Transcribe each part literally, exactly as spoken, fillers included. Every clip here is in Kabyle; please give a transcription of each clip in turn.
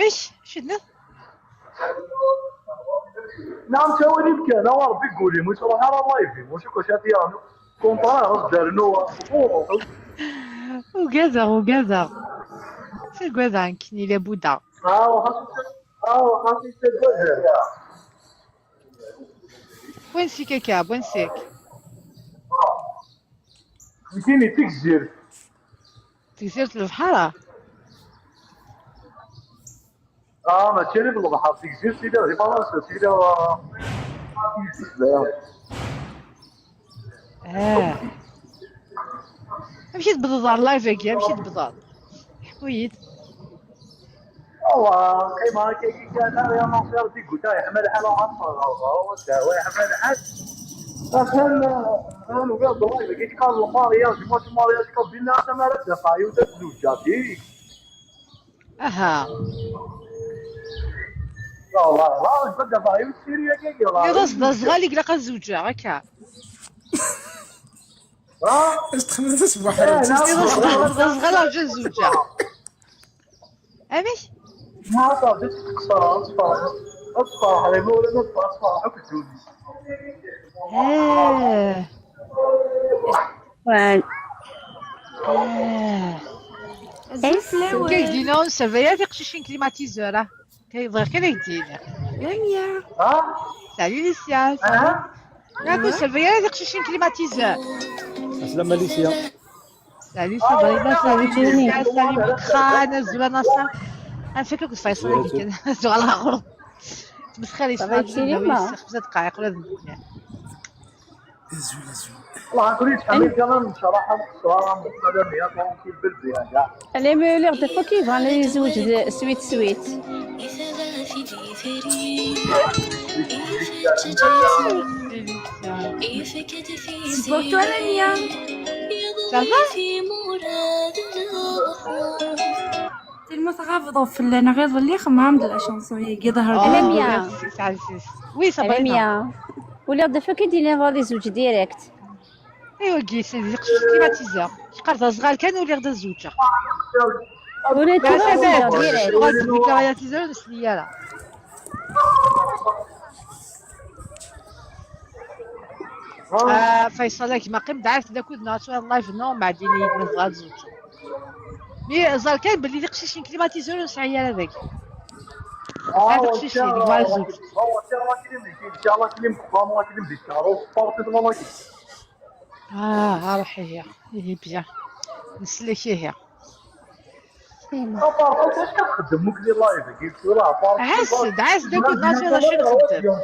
Acu d-tenniḍ? Nɛam, ttawil-im kan, awa Rebbi deg wul-im, ur yettruḥ ara live-im, ur cukkeɣ ad t-yernu. Kunṭra, ad d-rnu. Ugadeɣ, ugadeɣ. Ttagadeɣ nekkini labuda. Awa, xas, awa, xas, ttagadeɣ. Wansi-k akka, wansi-k? Nekkini d Tigzirt. Tigzirt n lebḥer? Ah, mačči di lebḥer, Tigzirt tili di Faransa, tili, ah, ah. Amek i tebdeḍ ɣer live-agi? Amek i tebdeḍ? Ḥku-yi-d. Awa, qqimeɣ akka kan, ar yaman xir di guta, yeḥma lḥal, awa, ffɣeɣ ɣer ɣur-s, awa, yeḥma lḥal. Atan, atan ugaɣ-d live-agi, teqqar le mariage, moi, le mariage, kabila, tamara d-afeɣ yiwet ad zewǧeɣ, di. Aha. Wallah, wallah, d-afeɣ yiwet Siri-agi, wallah. Iḍ-as d azɣal i ilaq ad zewǧeɣ, akka. Ha? Acu txedmeḍ d asbuḥru? Eh, d azɣal, d azɣal, rǧu ad zewǧeɣ. Amek? Ma aqaɛed ad tqeṣṣer, ad tferḥ, ad tferḥ, d imawlan ad tferḥ, tferḥ akk ddunit. Ah. Wan. Ah. Kay dina ur nservay ara tiqcicin climatiseur, ah. Kay bɣiɣ kan ad k-d-iniɣ. Lamia. Ah? Salut Lucia, ça va? Ah? Yak ur nservay ara tiqcicin climatiseur. Aslama Lucia. Salut Sabrina, salut Jimmy, salut Makran, azul a Naṣer. Anef-ak akked Faysal-agi kan, azul ɣer ɣur-m. Ttmesxir yesɛa xemsa dqayeq ula d nekkni. Azul, azul. Alammi ur lliɣ d afak yebɣan ad yezweǧ d sweet sweet. Seg waktu ara nniɣ. Ça va? Tellement tɣabeḍ ɣef fell-aneɣ iḍelli, xemɛem-d la chanson-agi, ḍher-d. Alamia. Oui, Sabrina. Alamia. Uliɣ d afak i d-iniḍ ad izweǧ direct. Aywa, gis, d iqcic climatiseur. Yeqqar d azɣal kan, uliɣ d azewǧeɣ. Ula d azewǧeɣ direct. Uɣal tbegga climatiseur, ur nesli ara. Ah, Faysal, a gma, qqim-d ɛad d akud-nneɣ, ad twaliḍ live-nneɣ, mbeɛd ini-yi-d ma tebɣa ad tzewǧeḍ. Mi ẓer kan belli d iqcicin climatiseur ur nesɛi ara dagi. Sɛiɣ tiqcicin, deg war zzewǧ. Ah, ah, ruḥ ihi. Ihi, bien. Neslek ihi. Aparti, acu txeddem akk di live-agi tura? Aparti, ɛas-d, ɛas-d akk, ma twiḍ acu i nxeddem.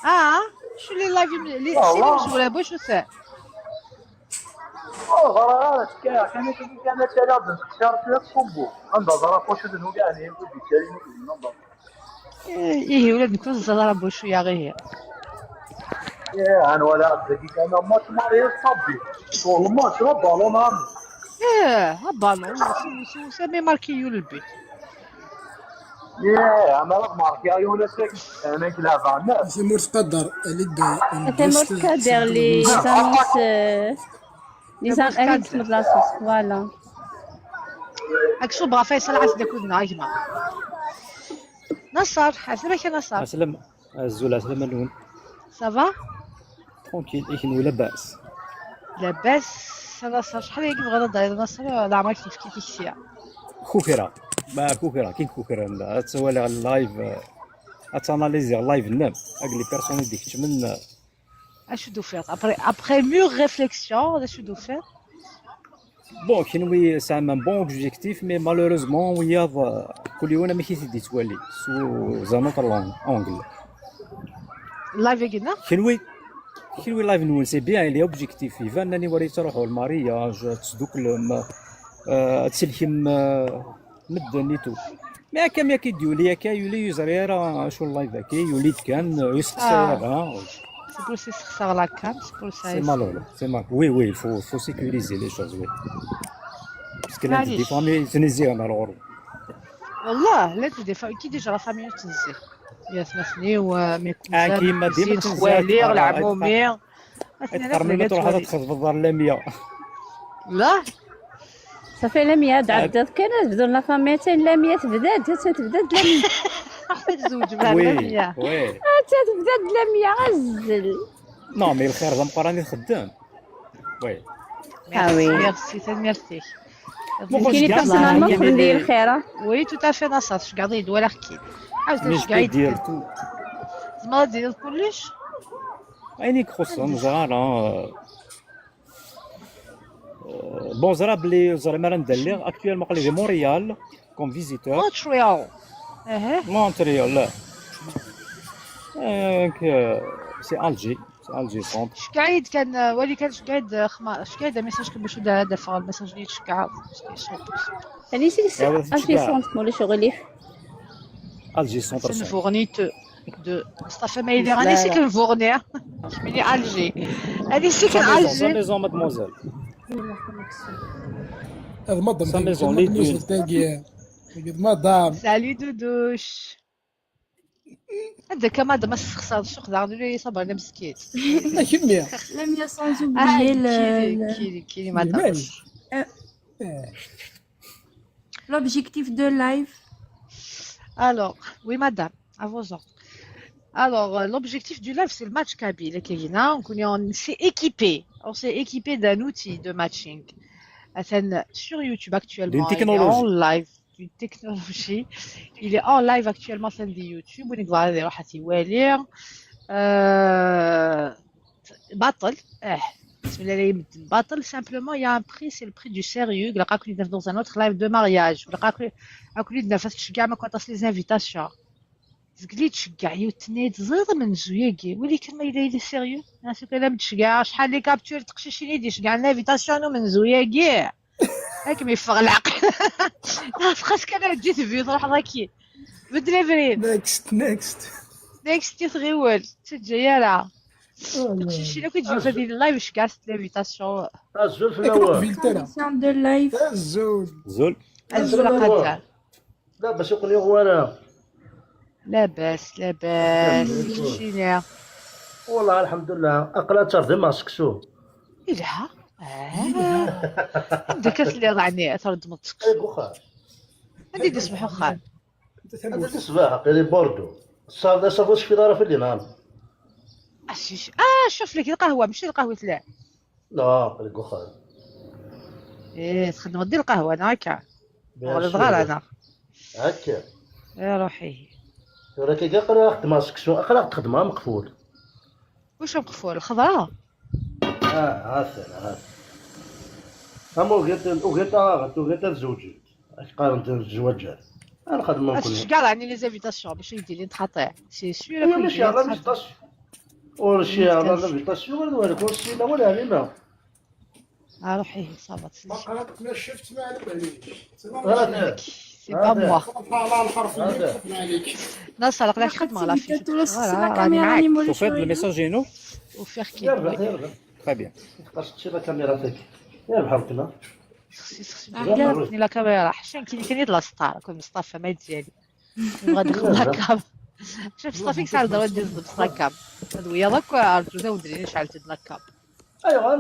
Ah, acu li live, li sin imezwura, bacu sa? Ur ẓriɣ ara, ttekkayeɣ kan akken kan ad taliɣ-d nseqsiɣ kra tṣubbu. Anda ẓriɣ wacu d nnuga, ɛni ur d-yettali nekk di number. Eh, ihi ula d nekk ur teẓẓiḍ ara bu cwiya ihi. Eh, anwa la dagi kan match Maria Sabbi. Sur le match, la ballon, hein. Eh, abalun, sami marki yul le but. Eh, ama la marki yul le but. Amek la vanna. Tamurt Qader, elle est de, en Tamurt Qader, les annonces, euh, les an-, annonces, voilà. Aksum ɣef Faysal, ɛas-d akud-nneɣ, a gma. Naṣer, ɛeslama-k a Naṣer. Ɛeslama, azul, ɛeslama-nwen. Ça va? Tranquille, i kenwi labas? Labas a Naṣer, acḥal aya i tebɣiḍ ad d-tawiḍ a Naṣer, leɛmer-ik tefki tikti. Kukra, ma kukra, kin kukra, ad ttwaliɣ live, ad ttanaliziɣ live-nnem, ak les personnes i d-ikeččmen. Acu d-tufiḍ? Après, après mûre réflexion, d acu d-tufiḍ? Bon, kenwi tesɛam un bon objectif, mais malheureusement, wiyaḍ, euh, kul yiwen amek i t-id-yettwali, sous un autre lang-, angle. Live-agi, neɣ? Kenwi, kenwi live-nwen, c'est bien, il est objectif. Iban, aniwer yettruḥu, le mariage, ad tesduklem, euh, ad tselkem, euh, medden et tout. Mais akka, mi akka i d-yuli akka, yuli ur yeẓri ara acu n live-agi, yuli-d kan, ur yesteqsay ara. C'est pour ça i sexsaɣ la cam, c'est pour ça. C'est malheureux, c'est mal. Oui, oui, il faut, faut sécuriser les choses, oui. Parce que llant-d des familles yettnezzihen ar ɣur-wen. Wallah, llant-d des familles, qui déjà la famille yettnezzihen. I atmaten-iw, euh, mes cousins, mes cousines, xwali, leɛmumi. Ad tqarnem ma truḥeḍ ad txeḍbeḍ ɣer Lamia. La. صافي، لميا، عاد عدات كان تبدو لا فامي، حتى لميا تبدا، حتى تبدا لميا. حتى تزوج مع oui, لميا. Oui. حتى تبدا لميا، غزل. Non, mais الخير ذا مقراني خدام. Oui. Ah oui. Merci, merci. يمكن يبقى سنة ما خدم ديال الخيرة. Oui, tout à fait, نصر، شكاع ضيد ولا خكيت. عاود مي شكاع ديال تو. زعما ديال كلش. عينيك خصهم زهرة. Bon, زرا بلي زرا ما ندير ليه. Actuellement قال لي Montréal comme visiteur. Montréal. اها. Montréal, لا. Donc, c'est Alger. C'est Alger centre. شكايد كان، ولي كان شكايد خما-، شكايد ميساج كان باش يبدا هذا فغل ميساج اللي تشكع. يعني سي، سي، اش لي سونت مولي شغلي. Alger centre. سنفورني تو. دو مصطفى ما يدير، أنا سي كنفورني. كملي ألجي. أنا سي كنألجي. Sa maison, mademoiselle. هذا مدام. Sa maison, les dunes. مدام. Salut Doudouche. عندك مدام ما تخسر السوق، دار لي صبر، أنا مسكين. لا، كمية. لم يصنزوا آه، بيه ال-، كيلي، كيلي، كيلي، مدام. L'objectif de live. Alors, oui, madame, à vos ordres. Alors, euh, l'objectif du live, c'est le match kabyle. Donc, on, on s'est équipé. On s'est équipé d'un outil de matching. Attends, sur YouTube actuellement, il est en live. D'une technologie. Il est en live actuellement sur YouTube. On va aller voir si vous voulez. Euh, باطل. اه، بسم الله لا يمدن باطل. Simplement, il y a un prix, c'est le prix du sérieux. لقاك وليدنا dans un autre live de mariage. لقاك وليدنا فاش تشجع ما كنت les invitations. تقلي تشجع يوتني تزيد من زوياكي، ولكن ما إلا إلا sérieux. ناسو كلام تشجع، شحال لي كابتشور تقشيشيني دي شجع l'invitation من زوياكي. هاك مي فغلاق. خاص كان جيت فيو تروح ذاكي. بدري بريد. Next, next. Next يتغيول. تجي يا راه. تقشيشي لو كتجي في هذه اللايف، واش كاع ست l'invitation. أزول في الأول. Invitation de live. أزول. زول. أزول قدر. لا، باش يقول لي هو أنا. لاباس، لاباس. شينيا. والله الحمد لله. أقرا تردم مع سكسو. إلها. آه. عندك كاس اللي راني تردم تسكسو. إيه، بخار. هادي دي صبح وخار. هذا الصباح قيري بوردو. الصار ده صافوش في دارة في الليل، نعم. أشيش. آه، شوف لك القهوة، ماشي القهوة تلاع. لا، قيري بوخار. إيه، تخدم غدي القهوة، أنا هكا. ولا صغار أنا. هكا. يا روحي. ولا كي قرا خدمة سكسيون، قرا تخدمها مقفول. واش مقفول؟ الخضرة؟ آه، عسل، عسل. أما وقيت، وقيت، آه، وقيت الزوجي. اش قارن الزواج؟ انا خدمه نكون. اش كاع راني les invitations باش يدير لي نتخطى. C'est sûr. ايوا ماشي على l'invitation. ولا شي على l'invitation ولا والو، كون سي لا ولا علينا. اه روحي صافا. ما قرات ما شفت ما على باليش. C'est pas moi. سبحان الله الحرف اللي يكتب عليك. ناصر، عقلك خدمه لا فيك. راني معاك. شوفي هاد الميساج هنا. وفيغ كي يربح، يربح. Très bien. تقدر تشوف الكاميرا فيك. يربح وكنا. خصني، خصني. لا، لا. لا كاميرا، حشان كي كاين لا ستار، كون مصطفى ما يتجالي. غادي ناخذ لا، لا. لاكاب. شوف، مصطفى يكسر الضربة ديال الضرب لاكاب. هاد ويا لاك، عرفتو تا ودري شعلت هاد لاكاب. ايوا،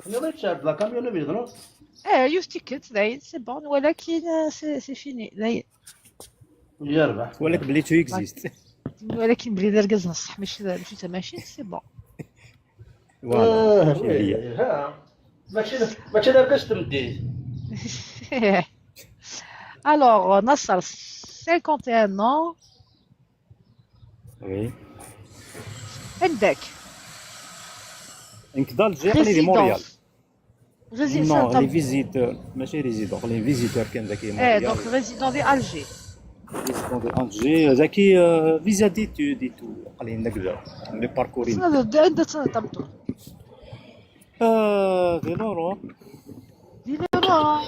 خلينا غير تشعل لاكاب، يلا بيض، نو؟ اه، يوز تيكت، داين، سي بون، ولكن، آه، سي، سي فيني، داين. يربح. ولك بلي تو اكزيست. ولكن بلي دار كاز نصح، ماشي، ماشي تماشي، سي بون. فوالا، آه، ماشي هي. ها. ماشي، ماشي دار كاش تمدي. الوغ، نصر، cinquante et un ans. وي. عندك. انك دالجي، قلي لي مونريال. Résidence. Résidence. Non, les visiteurs. ماشي ريزيدون، les visiteurs كان ذاك ايه، مونريال. دونك ريزيدون دي الجي. Résident de Alger, ذاكي، آه، visa d'études et tout، قليل نقدر. مي باركورين. سنة دا، دا، دا، سنة دا، مطلوب. آه، دي لوروب. دي لوروب.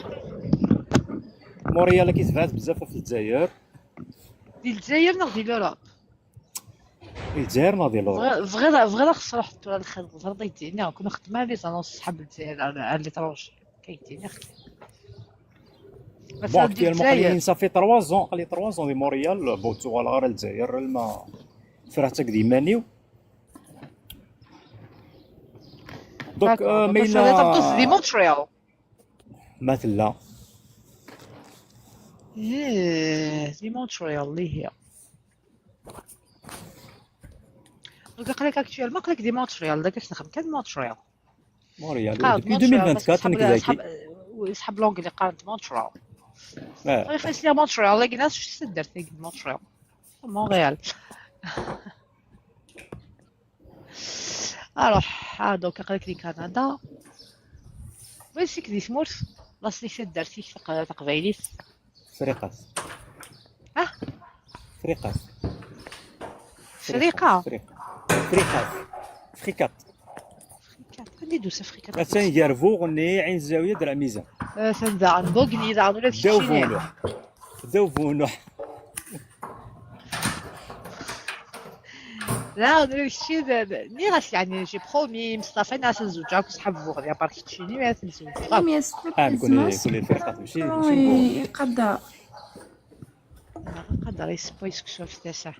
موريال كيتبعت بزاف في الجزائر. دي الجزائر نو دي لوروب؟ دي الجزائر نو دي لوروب؟ فغير، فغير، فغير خص روح ترى الخير، الغرض يدينا، كنا خدمنا لي زانونس صحاب الجزائر على، على ليترونجي. كيدينا خير. بون، اكتيلمون قال لي صافي تروا زون، قال لي تروا زون دي موريال، بون، تو على غير الجزائر، ما فرحت هكا ديمانيو. دونك، آه، مينا دي مونتريال. ما تلا. Eh, di Montréal, ihi. Donc, aql-ak actuellement, aql-ak di Montréal, d akka i txeddem kan di Montréal. Montréal, Qqaren depuis Montréal, deux mille vingt-quatre, ṣḥab, nekk dagi. Ṣḥab, Montréal, qqaren Montréal. Ah, Ɣef asli Montréal, lagi nas, taddart-agi d Montréal. Montréal. Alors, ah, donc, aql-ak di Canada. Ansi-k di tmurt? Laṣel-ik, taddart-ik taq-, taqbaylit? Friqat. Ah? Friqat. Friqa? Friqat. Friqat. Friqat. Friqat. Anda i d-tusa Friqat? Attan gar Buɣni, Ɛin Zawiya d Lɛmiza. Atan daɣen Bugni, daɣen ula d Ddaw keččini. Bunuḥ. Ddaw Bunuḥ. Daɣen ula d keččini, d-, d-, nniɣ-as, yeɛni, j'ai promis Mustafa, nniɣ-as ad zewǧeɣ akked ṣḥab Buɣni, à part keččini, ma ad nzewǧeɣ akk. Mais est-ce que Ah, nekkni, tezmas nekkni Friqat, mačči, non mačči Buɣni. Iqadar. Neɣ aqader yessewway seksu ɣef tasa.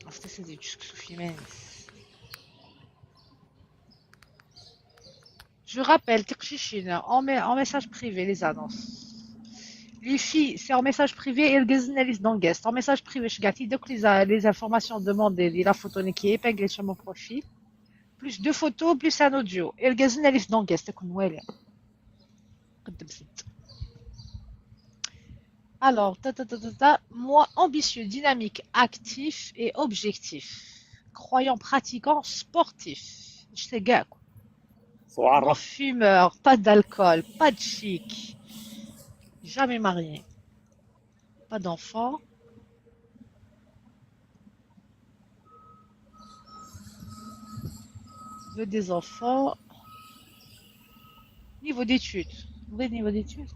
Ɣef tasa ad yeǧǧ seksu f yiman-is. Je rappelle, tiqcicin, en, me- en message privé, les annonces. Les filles, c'est en message privé, irgazen ad iten-d-tesɛuḍ. En message privé, ceggɛet-iyi-d akk les, les informations demandées, di la photo-nni qui est épinglée sur mon profil. Plus deux photos, plus un audio. Irgazen ad iten-d-tesɛuḍ, ad ken-nwali. Qeddmet-d. Alors, ta, ta, ta, ta, ta, moi, ambitieux, dynamique, actif et objectif. Croyant, pratiquant, sportif. Je sais gars, quoi. Grand Tuɛerref. Fumeur, pas d'alcool, pas de chic. Jamais marié. Pas d'enfant. Veux des enfants. Niveau d'études. Vrai niveau d'études.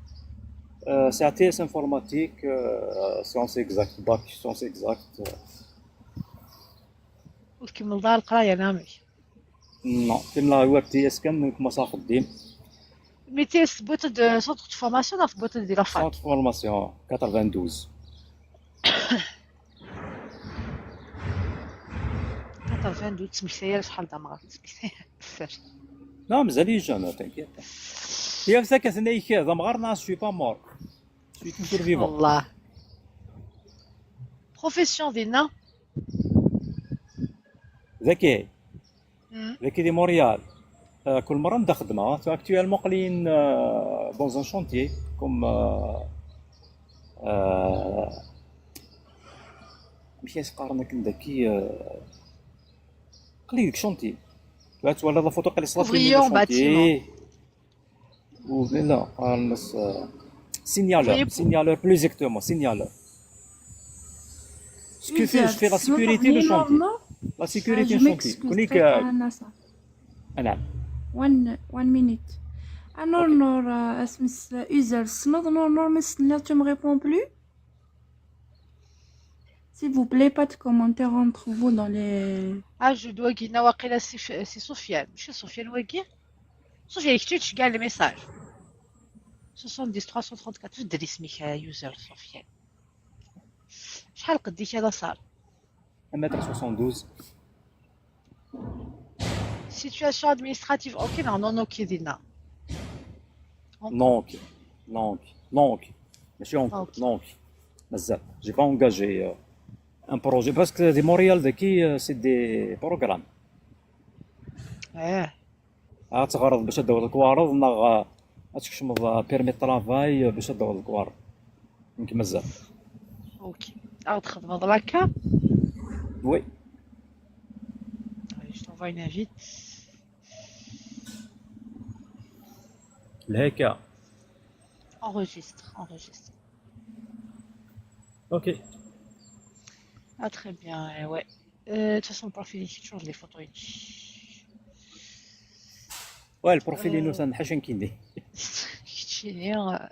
Euh, c'est un T S informatique, euh, sciences exactes, bac sciences exactes. Euh, Ur tkemmleḍ ara leqraya, neɣ amek? Non, kemmleɣ war T S kan, nekk ma s axeddim. Mais T S tewwiḍ-d centre de formation neɣ tewwiḍ-d di la fac? Centre de formation quatre-vingt-douze. Quatre-vingt-douze, ur ttmektay ara acḥal d amɣar, ur ttmektay ara. Non, mazal-iyi jeune, t'inquiète. Yaf takat-nni-k d amɣar, non, je suis pas mort. Je suis toujours vivant. Wallah. Profession dinna? Daki, Hmm. daki di Montréal. Euh, كل مرة نبدا خدمة. Actuellement, aql-i, euh, dans un chantier, comme, euh, euh, amek i s-qqaren akken daki, euh, aql-i deg chantier. Tu vois, twalaḍ la photo, aql-i s la Ouvrier en chantier. Bâtiment. Ou, لا، qqaren-as, euh, signaleur, Ouvrier pour signaleur, plus exactement, signaleur. Ce que fait, je fais la sécurité de chantier. La sécurité de chantier. كونيك، آه، نعم. One, one minute. Alors, Nour, euh, اسمس user, تسمض Nour, Nour, mais là, tu me réponds plus? S'il vous plaît, pas de commentaires entre vous dans les... Ah, je dois guina waqila si, si Sofiane. ماشي Sofiane wagi? Sofiane, كنت تشجع les messages. Soixante-dix trois cent trente-quatre, بدل اسمك يا user Sofiane. شحال قديك هذا صار؟ Un mètre soixante-douze. Situation administrative, ok, non, non, ok, dinna. Non, ok. Non, ok. Non, ok. ماشي en cours. Ok. Non, ok. مازال. J'ai pas engagé, euh, un projet. Parce que di Montréal, daki, euh, c'est des programmes. Eh. غتغرض باش تدور الكوارض، نغ غتكشمض permis de travail باش تدور الكوارض. يمكن مازال. Ok. غتخدمض لاكا؟ Oui. Allez, je t'envoie une invite. لهيك. Enregistre, enregistre. Ok. Ah, très bien, eh, ouais. Euh, de toute façon, le profil, c'est toujours les photos. Ouais, le profil, Euh, nous, ça ne حاشا كيندي. كتشيني، آه،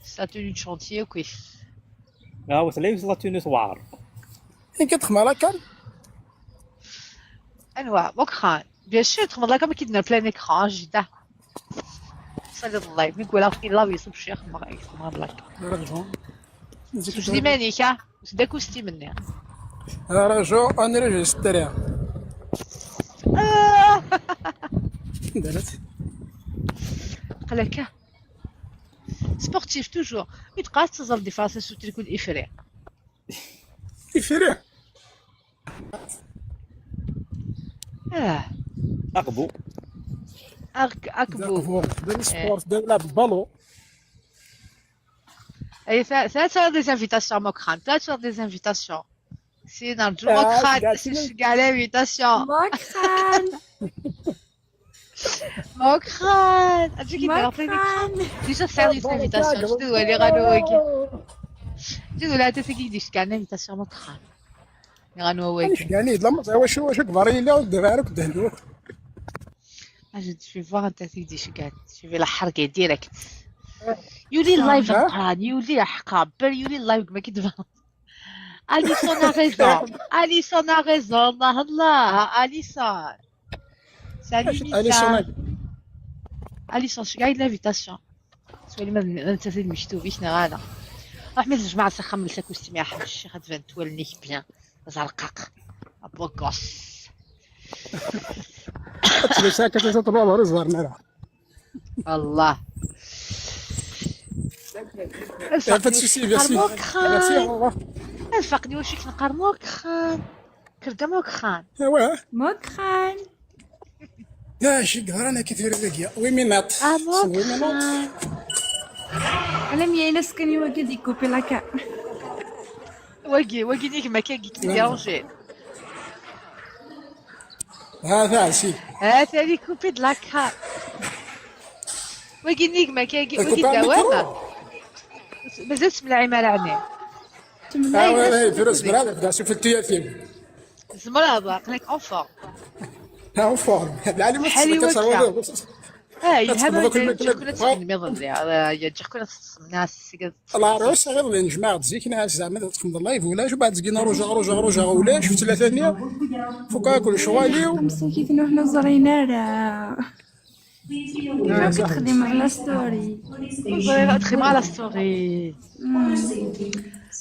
c'est la tenue de chantier, quoi. ها هو ثلاثة وثلاثين توعر. إن كتخمر هكا. انواع بكرة، bien sûr، تخمر لك ما كيدنا plein écran جدا. صلي الله، مي قول اختي الله ويصب شي خمر، خمر لك. رجعوا. سوج دي مانيكا، داكو ستي مني. رجعوا، أنا رجع ستريا. آه. درت. قلكا. Sportif toujours. Une grâce, ça, des fois, ça, c'est le coup d'effet. Effet. Ah. Aqbu. Ak-, akbu. Aqbu. Dani sport, dani lɛeb balon. Ay, ça, ça, ça, des invitations, Mokran. Ça, ça, des invitations. Si, non, je Mokran, je suis à l'invitation. Mokran. Mokran. Ah, tu quittes, alors, Mokran. Déjà, ça, des invitations. Je suis désolée, Rano. Je suis désolée, tu sais qui dit, je suis à l'invitation, Mokran. Rano, ouais. Je suis à l'invitation. Wacu, wacu, gbar, il est au devant, au devant. Ah, je vais voir un tactique des chicanes. Je vais la harguer direct. Yuli live, hein? Yuli, ah, yuli live, mais qui devant. Alison a raison. Alison a raison. Allah, Allah. Alison. Salut, Alison. Alison, je gagne l'invitation. Soyez même, même ça, c'est le michto, oui, c'est rare. Ah, mais je m'en sers comme le sac au stimia, je suis ravenu, toi, le nez bien. زرقاق. Beau gosse. تلبسها كتلبسها طول عمرها زهر نارها. الله. Pas de souci, merci. Merci, au revoir. الفقني واش كنقار موكخان. كرده موكخان. ايوا. موكخان. لا، شي قهر انا كيف يريد يجي. وي مينات. اه، موكخان. انا ميا الا سكني واقي دي كوبي لاكا. واقي، واقي نيك ما كاين كي ديرونجي. ها ثا سي. ها ثا لي كوبي د لاكار. واقي نيك ما كاين كي، واقي دواما. مازال تسمع العيمة راه عينيه. اه، وي، وي، فراس براد، بدا سوف التياتيم. زمر هذا، قلك اون فورم. اون فورم. العالم حالي وكا. اه، يهبل، تجي كنا تخدمي ظلي، تجي كنا تخدم ناس. العروس غير اللي نجمع زيك ناس زعما تخدم اللايف ولا شو بعد زكينا روجا، روجا، روجا ولا شفت ثلاثة ثانية. فوق كل شوالي و- مساكين حنا زرينا راه. كيفاش كتخدم على ستوري؟ زرينا تخدم على ستوري.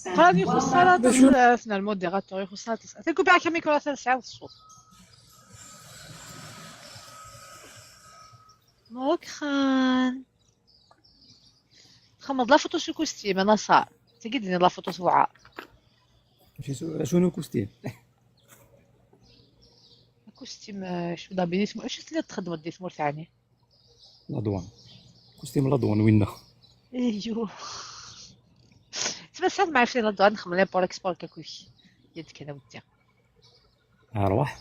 راني خصها لا تسنى الموديراتور، يخصها تسنى. تنكو بها كم يكون ثلاث ساعات الصوت. موكخان. خمض لا فوتو شو كوستيم، انا صار. تقدني لا فوتو سبعة. شنو، شنو كوستيم؟ كوستيم، آه، شو دابين اسمه؟ ايش اللي تخدم دي اسمه ثاني؟ لا دوان. كوستيم لا دوان وينا؟ ايوه. تما سال معي في لا دوان، نخمم لي بور اكسبور كاكوش. يدك انا ودي. ارواح.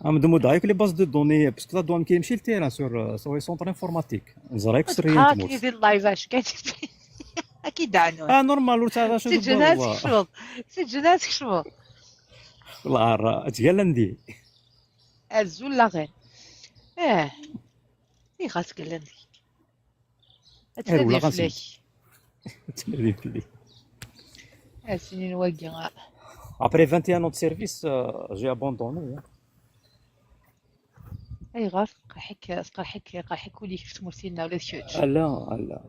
ام دمو دايك لي باز دو دوني، باسكو لا دوان كيمشي لتيران سور، سور سونتر انفورماتيك. نزريك سريان آه، تموت. كي يدير اللايف، اش كاين؟ اكيد عنو. اه، نورمال، وتا شنو سجلات تبغى؟ كشوط. سجلات كشوط. والله راه تقال عندي. ازول لا غير. اه. اي خاصك عندي. اي والله غاسي. تنادي فلي. اه، سنين واقي. ابري فان اي ان اون دو سيرفيس، آه، جي ابوندوني، آه. اي غاف، قرحك، قرحك، قرحك ولي في تمورتينا ولا شوت. لا، لا،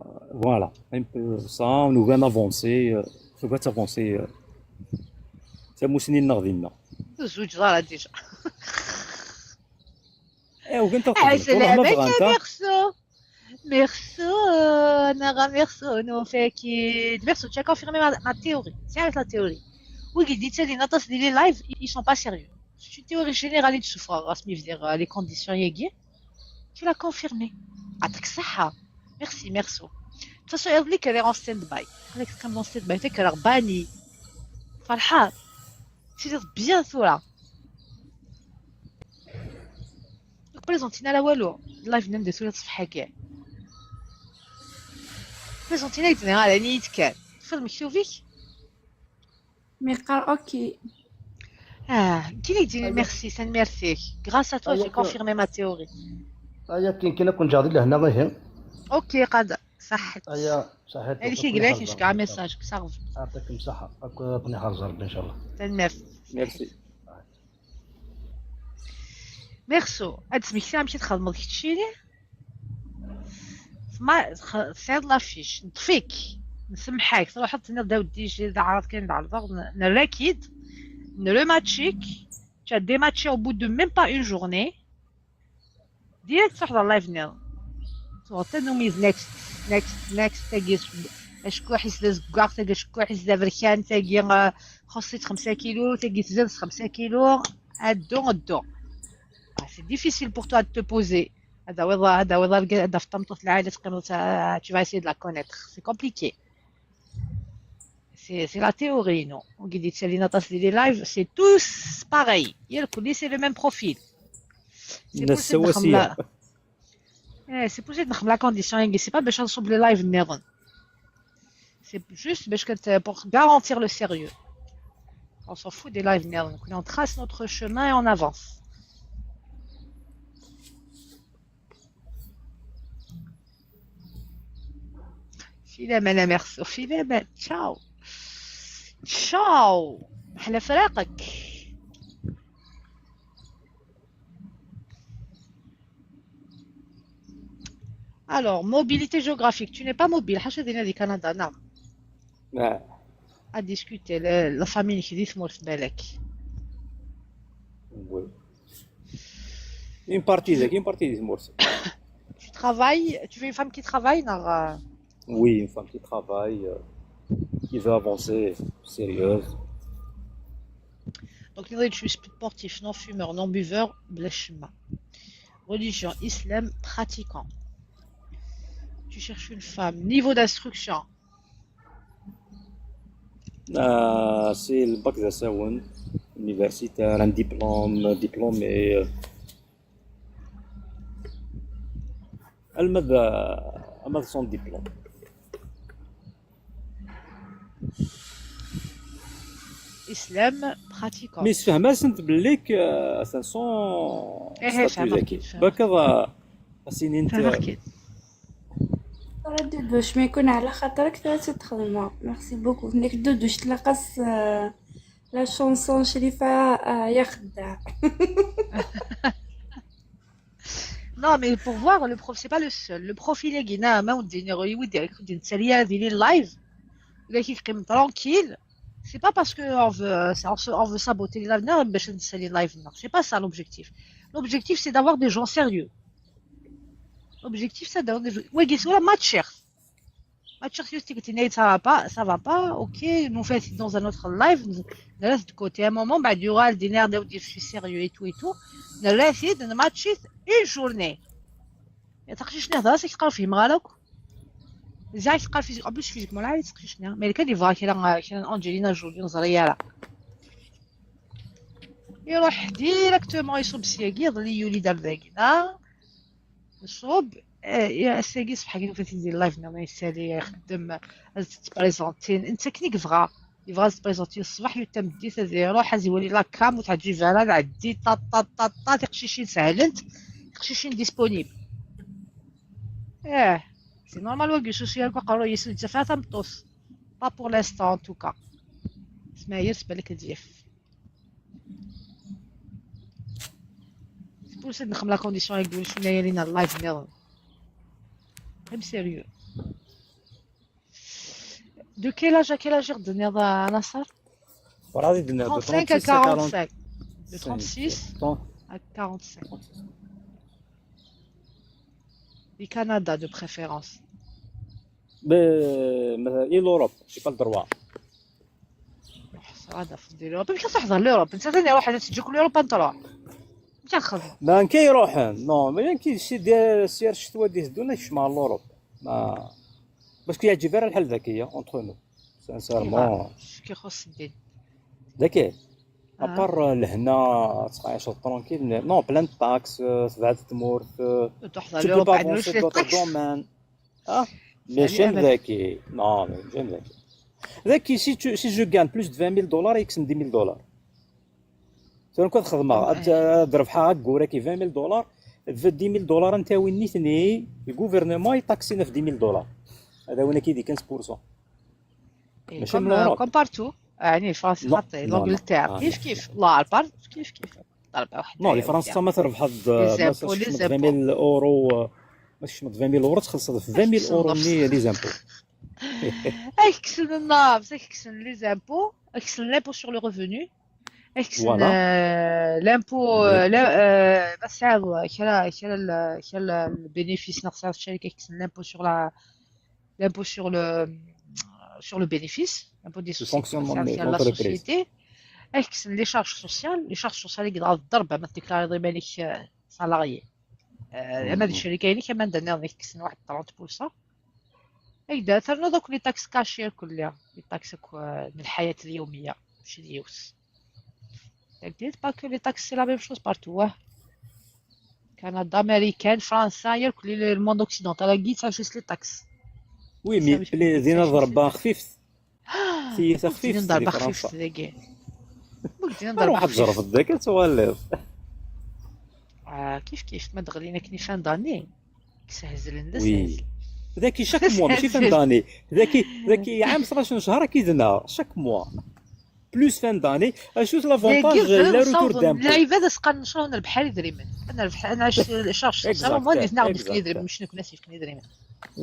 فوالا. ان بو سا، نوغا نافونسي، آه، نوغا تافونسي، آه. تموسني نغدينا. زوج دار ديجا. ايوا كنت عسلامة، ما بغا انت. ميرسو. ميرسو، انا غا ميرسو، نو فاكيد. ميرسو، tu as confirmé ma, ma théorie. C'est avec la théorie. Oui, il dit, tu sais, les notes, les lives, ils sont pas sérieux. C'est une théorie générale de souffrance, mais je veux dire, les conditions, ياكي. Tu l'as confirmé. يعطيك الصحة. Merci, ميرسو. De toute façon, elle dit qu'elle est en stand-by. Elle est extrêmement en stand-by. Fait qu'elle a banni. فرحان. C'est bien, ثورة. بريزونتينا لا والو. اللايف نمدي سوري تصفحة كاع. بريزونتينا يتنهى على نيت كان. فيلم مكتوبك. ميقار اوكي. اه، كي لي يديني ميرسي، سان ميرسي. Grâce à toi, j'ai confirmé ma théorie. ايا كاين كاين كون جاضي لهنا غير. اوكي، قاد صحت. ايا صحت. هذيك قلت لك نشكع ميساج كثر. يعطيكم الصحة. اكون يحرز ربي ان شاء الله. سان ميرسي. ميرسي. ميرسو، هاد سميتها مشيت خدمت كتشيني. ما خ-، سير لافيش، نطفيك، نسمحك، تروح تني داو دي جي دا عرض كاين دا عرض، ن-، نراكيد، نروماتشيك، تشا ديماتشي او بو دو ميم با اون جورني. ديريكت تروح دا لايف نيل. تروح تنوميز نيكست. Next, next, tagi s-, acekkuḥ-is d azeggaɣ, tagi acekkuḥ-is d aberkan, tagi, ah, xeṣṣit xemsa kilu, tagi tzad s xemsa kilu. Addu, addu. Ah, c'est difficile pour toi de te poser. هذا وضع، هذا وضع، هذا في الطمطوط العائلة تقيم، ah, tu vas essayer de la connaître. C'est compliqué. C'est, c'est la théorie, non? On dit, c'est les live, c'est tous pareil. Il y a le colis, c'est le même profil. C'est pour ça que نسواسية. نخمم لا-، إيه، c'est pour ça que نخمم la condition, c'est pas باش نصب les lives النيرون. C'est juste باش كت-، pour garantir le sérieux. On s'en fout des lives النيرون. On trace notre chemin et on avance. في الأمان يا ميرسو، في الأمان. تشاو. تشاو. محلى فراقك. Alors, mobilité géographique. Tu n'es pas mobile. حاشا دينا دي كندا، نعم. آه. À discuter. La, la famille نك دي تمورث بالك. Oui. Une partie, une partie دي تمورث. Tu travailles, tu veux une femme qui travaille, non, euh, Oui, une femme qui travaille, euh, qui veut avancer, sérieuse. Donc, je suis sportif, non fumeur, non buveur, بلا شمة. Religion, islam, pratiquant. Tu cherches une femme. Niveau d'instruction. Euh, c'est le bac d'assaoun, universitaire, un diplôme, diplômé. Euh. Alma d, alma d son diplôme. Islam pratiquant. Mais yessefhem-asent belli k-, euh, atan son إيه، statut فهمك، daki. فهمك. Baka, euh, asini n-, فهمك. راه دودوش ما يكون على خاطرك ثلاثة تخدمها. Merci beaucoup. نك دودوش تلقص، آه، la chanson شريفة، آه، يا خدام. Non, mais pour voir, le prof, c'est pas le seul. Le profil est guinéen, mais on dit, il y a des live. Là, qui crime tranquille. C'est pas parce que on veut, euh, c'est, on se, on veut saboter les lives, non, mais je ne sais les lives, non. C'est pas ça l'objectif. L'objectif, c'est d'avoir des gens sérieux. L'objectif, c'est d'avoir des gens. Ouais, qui sont là, match cher. Match cher, c'est que tu n'es, ça va pas, ça va pas. Ok, nous fait dans un autre live, nous, nous laisse de côté un moment, bah, du râle, des nerfs, des, je suis sérieux et tout et tout. Nous laisse de match une journée. يا تقشيش نهضر، سي كيقراو فيه مغالوك. زعما كيقرا فيزيك، en plus فيزيك مول عالي تقشيش نهضر. مي كان يبغى كي راه، كي راه انجلينا جولي نزريا راه. يروح directement يصوب سياقي، يظل يولي دار ذاكينا. يصوب، آه، يا سياقي صبحا كي نفات يدير لايف، نعم، يسالي، يخدم، تبريزونتي. انت كني كيفغا، يبغى تبريزونتي الصباح، يتمدي، تزي يروح، هزي يولي لا كام، وتعجي فانا، العدي، طا، طا، طا، طا، تقشيشين سهلنت، تقشيشين ديسپونيبل. ايه، سي نورمال، واقي سوسيال، كو قالوا يسد زفاف تمطوس. با بور لانستون، ان توكا. سماير، سبالك الزيف. سي بور سا نخم لا كونديسيون يقول شنو هي لينا اللايف نيرون. ام سيريو. De quel âge à quel âge غدني هذا نصر؟ راه غادي دنا de trente-six à quarante-cinq. De trente-six à quarante-cinq. Le Canada de préférence. ب-، مثلًا، اي لوروب، جي با الدروا. هذا في دير لوروب، كيف تحضر لوروب؟ انت ثاني روح، انا تجيك لوروب انت روح. انت خذ. ما كي يروح، نو، ما كاين شي ديال سير الشتوى دي هدونا يشمع لوروب. ما باش كيعجب غير الحال ذكيه اونتر نو. سانسيرمون. كيخص الدين. ذكي. ابار لهنا تعيش ترونكيل، نو، بلان طاكس، تبعت تمورت، تحضر تو بو لوروب با بعد افونسي دوطر دومين. اه، مي يعني شيم ذكي. نو، مي شيم ذكي. ذكي، سي تو، سي جو غان بلوس دو عشرين ميل دولار، يكسم عشرين ميل دولار. سير كنت خدمة، أد-، أد-، ربحها هاك كوراكي عشرين ميل دولار، في عشرين ميل دولار انت وين نيتني، الغوفرنمون يطاكسينا في عشرين ميل دولار. هذا وين كيدي خمسة بورسون. إيه، ماشي كوم، من أوروب. كوم بارتو. يعني فرنسا نو، خاطي، نو، نو. لونجلتير. آه، كيف لا. كيف. لا، البر-، كيف كيف. ضربة واحدة نو، يا لفرنسا ودي. ما تربح هاد، لي ما زامبو، لي تشمت زامبو. عشرين ميل اورو، ما تشمت عشرين ميل اورو، تخلص في عشرين ميل اورو ني لي زامبو. اكسن النار، بصح اكسن لي زامبو، اكسن لامبو سور لو ريفوني. اكسن، فوالا. آه، لامبو، آه، لا، آه، بس هذا كرا، كرا ال-، كرا البينيفيس نقص الشركة، اكسن لامبو سور لا، l'impôt sur le, sur le bénéfice, l'impôt des sociétés, fonctionnement de l'entreprise. Ak-kksen les charges sociales, les charges sociales i yedɣa d ḍerba ma tdeklaryeḍ iman-ik salarié. Ama d ccerika-inek, ama d nniḍen, ak-kksen waḥed trente pour cent. Ak-d ternuḍ akk les taxes cachées irkelli, les taxes akk n lḥayat lyawmiya, mačči d yiwet. Pas que les taxes, c'est la même chose partout, hein. Canada, Américaine, France, hein, il y a le monde occidental, la guide, ça juste les taxes. Oui, mais les, les ضربة خفيفة. C'est ça خفيف, c'est ضربة خفيفة. Ruḥ ad tjerrbeḍ dagi, ad twaliḍ. Ah, كيف كيف, ma d-ɣlin akken fin d'année. Sehzlen d asehzel. Daki chaque mois, mačči fin d'année. Daki, daki ɛam ثناش شهر كي دنا, chaque mois. Plus fin d'année, acu-t l'avantage, le retour d'impôt. Lɛibad as-qqaren ncraḥ nerbeḥ ar idrimen. Ad nerbeḥ, ad nɛic charge sociale, au moins nitni ad ɣ-d-fken idrimen, mačči nekni ad s-yefken idrimen.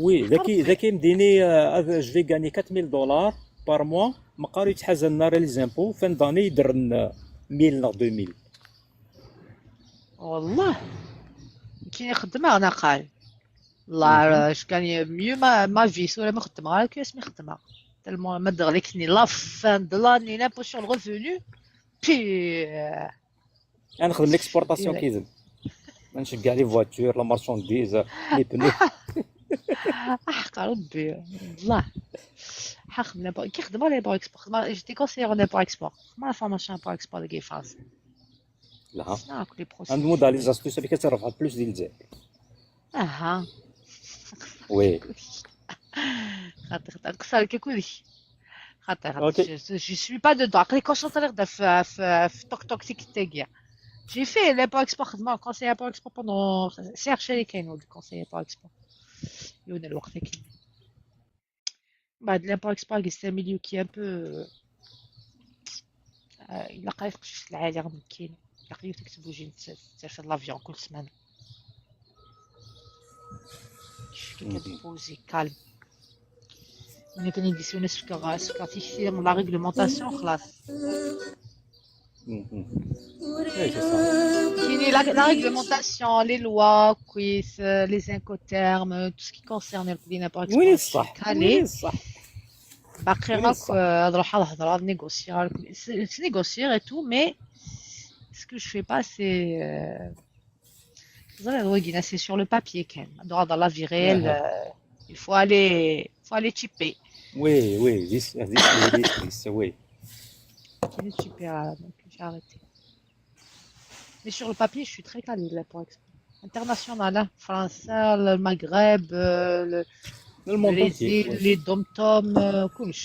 Oui, daki, daki mdini, euh, je vais gagner quatre mille dollars par mois, meqqar yettḥazan ara les impôts, fin d'année, yeddren, euh, mille neɣ deux mille. Wallah. Nekkini xeddmeɣ naqal. Wallah, je gagne mieux ma, ma vie tura ma xeddmeɣ ara que asmi xeddmeɣ. Tellement ma d-ɣlin la fin de l'année, l'impôt sur le revenu. Puis, euh, ad nexdem l'exportation كيدن. Nceggeɛ les voitures, la marchandise, les pneus. Aḥeqq Rebbi, wallah. Xedmeɣ l'import, kif xedmeɣ l'import export, j'étais conseillère en import export. Xedmeɣ la formation import export deg France. Là. Ad nmudd ɣer les astuces amek ad terbeḥ plus di Lezzayer. Aha. Oui. Xaṭi, xaṭi, nqeṣṣer akka akked-k. Xaṭi, xaṭi, je, je suis pas dedans. Aql-i concentrée ɣer f, f, f tok tok tik tagi. J'ai fait l'import export, xedmeɣ conseiller import export pendant, c'est chez les Kano, le conseiller import export. Yiwen n lweqt akken. Mbeɛd l'import export, c'est un milieu qui est un peu, euh, ilaq ad teqcict lɛali ɣer nekkini. Ilaq yiwet ad tbuji, terfed l'avion كل سمانة. Quelqu'un de posé, calme. Win akken i d-iswen ad s-fkeɣ, ad s-fkeɣ tikti n la réglementation, xlaṣ. Nekkini, la, la réglementation, les lois, akkit, euh, les incoterms, tout ce qui concerne le l'import export, je suis calée. Baqi akk, euh, ad ruḥeɣ ad hedreɣ, ad négocier, ad négocier et tout, mais ce que je fais pas, c'est, euh, teẓriḍ wagi, là, c'est sur le papier kan. Dans, dans la vie réelle, euh, il faut aller, faut aller chipper. Oui, oui, this, this, this, this, oui. J'ai chipper, euh, donc j'ai arrêté. Mais sur le papier, je suis très calée, l'import export. International, hein. France, le Maghreb, euh, le, le monde entier, les îles, les dom-toms, euh, كلش.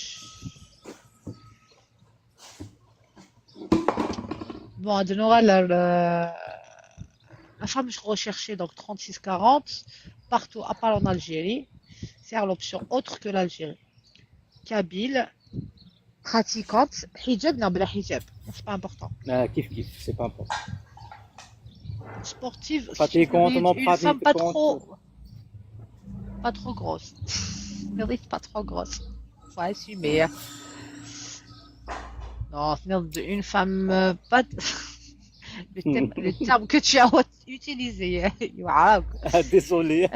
Bon, de Noël, euh, la femme, je recherchais donc trente-six quarante, partout, à part en Algérie, c'est l'option autre que l'Algérie. Kabyle, pratiquante, hijab, non, بلا hijab, c'est pas important. Ah, kif kif, c'est pas important. Sportive, pratiquante, non, une femme pas trop, pas trop grosse. Mérite pas trop grosse. Faut assumer. Non, une femme, euh, pas. Le terme, le terme que tu as utilisé, hein, يعاق. Ah, désolé.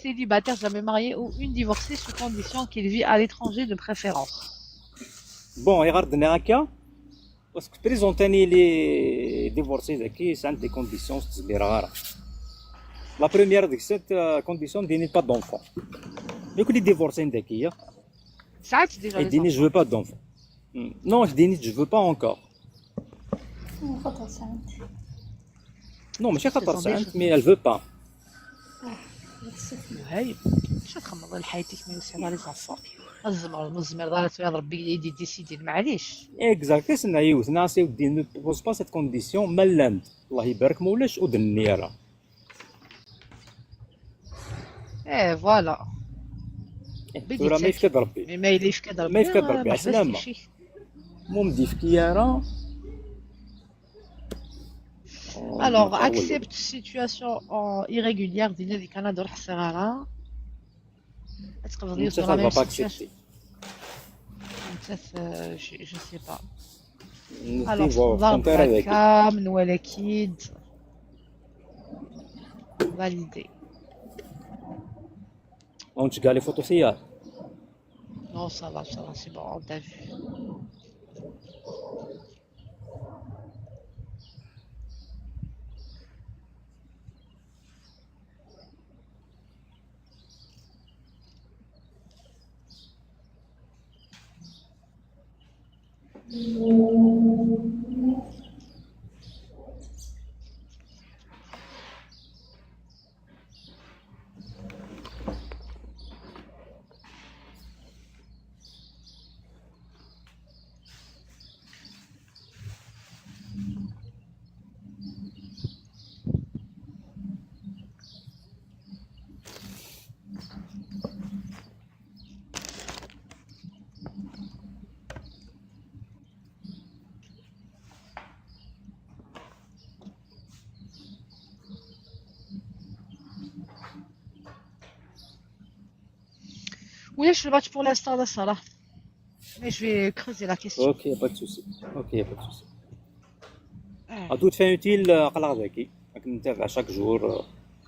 Célibataire, jamais marié ou une divorcée sous condition qu'il vit à l'étranger de préférence. Bon, il y a rien. Parce que présent les divorcés, qui sont des conditions, c'est rare. La première de cette, euh, condition, de ne pas d'enfant. Mais que les divorcés, qui, hein. Ça, c'est déjà les enfants. Je veux pas d'enfant. Hmm. Non, je dis, je veux pas encore. Non, mais c'est pas ça, mais elle veut pas. هاي شنو تخمم على حياتك من سبع les enfants. الزمر الزمر دار تبع ربي يدي ديسيدي معليش. Exact, c'est une aïe, c'est une aïe, ne pose pas cette condition, malade. الله يبارك ما ولاش ودنيا راه. ايه، voilà. Tura ma yefka-d Rebbi. Mais ma yella yefka-d Rebbi, ma yefka-d Rebbi, عسلامة. Mum d-yefki ara. Alors, accepte situation irrégulière, dinna di Canada ur ḥṣiɣ ara. Ad tqebḍ yiwet dans la même situation. Je, je sais pas. Alors, تقبض la cam, nwala-k-id. Validé. On te gars les photos, c'est hier. Non, ça va, ça va, c'est bon, on t'a vu. Oui, je le match pour l'instant, là, ça là. Mais je vais creuser la question. Ok, y a pas de souci. Ok, y a pas de souci. Ah. En toute fin utile, euh, قلق ذكي. راك نتابع chaque jour. آه.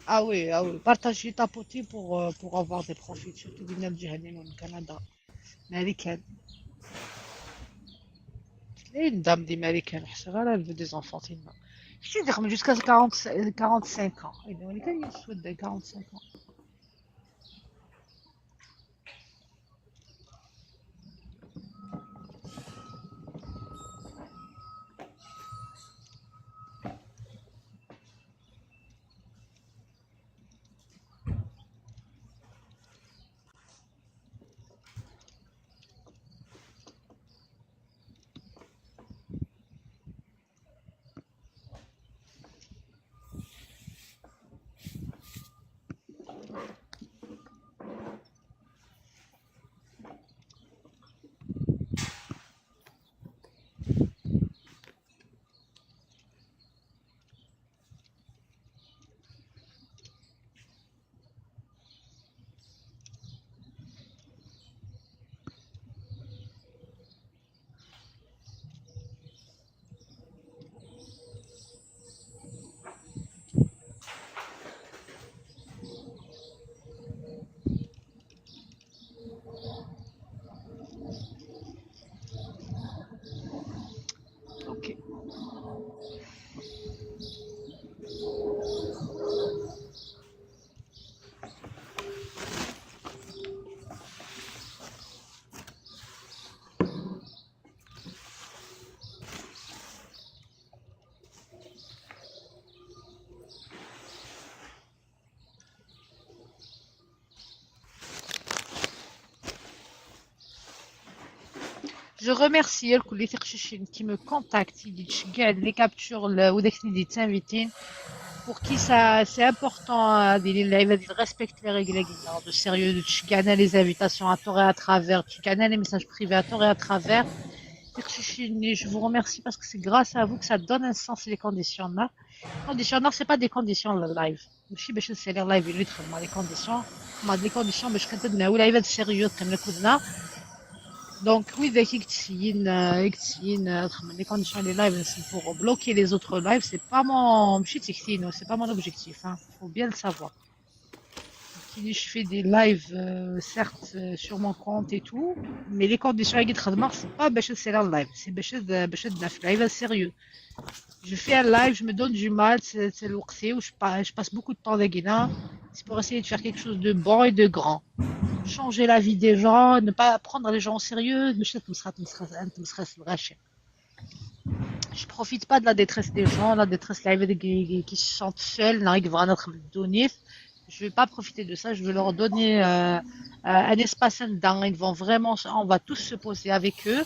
Ah oui, ah oui. Partagez, tapotez pour, euh, pour avoir des profits, surtout بالنسبة لجهنم والكندا. Américaine. تلاقي une dame d'américaine, حسب راه elle veut des enfants تما. شتي دخل jusqu'à quarante, quarante-cinq ans. إذا ولكن يسود quarante-cinq ans. Ok. Je remercie الكل تقشيشين qui me contactent, يدي تشجع les captures, وذاك اللي تانفيتين. Pour qui ça, c'est important, euh, de, de respecter les règles, de sérieux, de تشجعنا les invitations à tort et à travers, تشجعنا les messages privés à tort et à travers. تقشيشين, je vous remercie parce que c'est grâce à vous que ça donne un sens les conditions là. Conditions, non, c'est pas des conditions le live. ماشي باش نسالي اللايف يولي يدخل مع les conditions. مع les conditions باش كنت ناوي لعيبه sérieux تقيم لك ودنا. Donc oui, ذاك يكتسين يكتسين تخمم les conditions les lives c'est pour bloquer les autres lives, c'est pas mon ماشي تكتينو, c'est pas mon objectif, hein, faut bien le savoir. كي je fais des lives, euh, certes, euh, sur mon compte et tout, mais les conditions اللي خدمه c'est pas باش نسالي اللايف, c'est باش باش ندافع لعيبه sérieux. Je fais un live, je me donne du mal, c'est c'est الوقت, je passe beaucoup de temps là-dedans. C'est pour essayer de faire quelque chose de bon et de grand. Changer la vie des gens, ne pas prendre les gens au sérieux. ماشي تمسخر تمسخر تمسخر الغاشي. Je profite pas de la détresse des gens, la détresse لعيبه qui, qui se sentent seuls, نهار يبغى نخدم الدونيت. Je vais pas profiter de ça, je vais leur donner, euh, euh, un espace, un dingue. Ils vont vraiment, on va tous se poser avec eux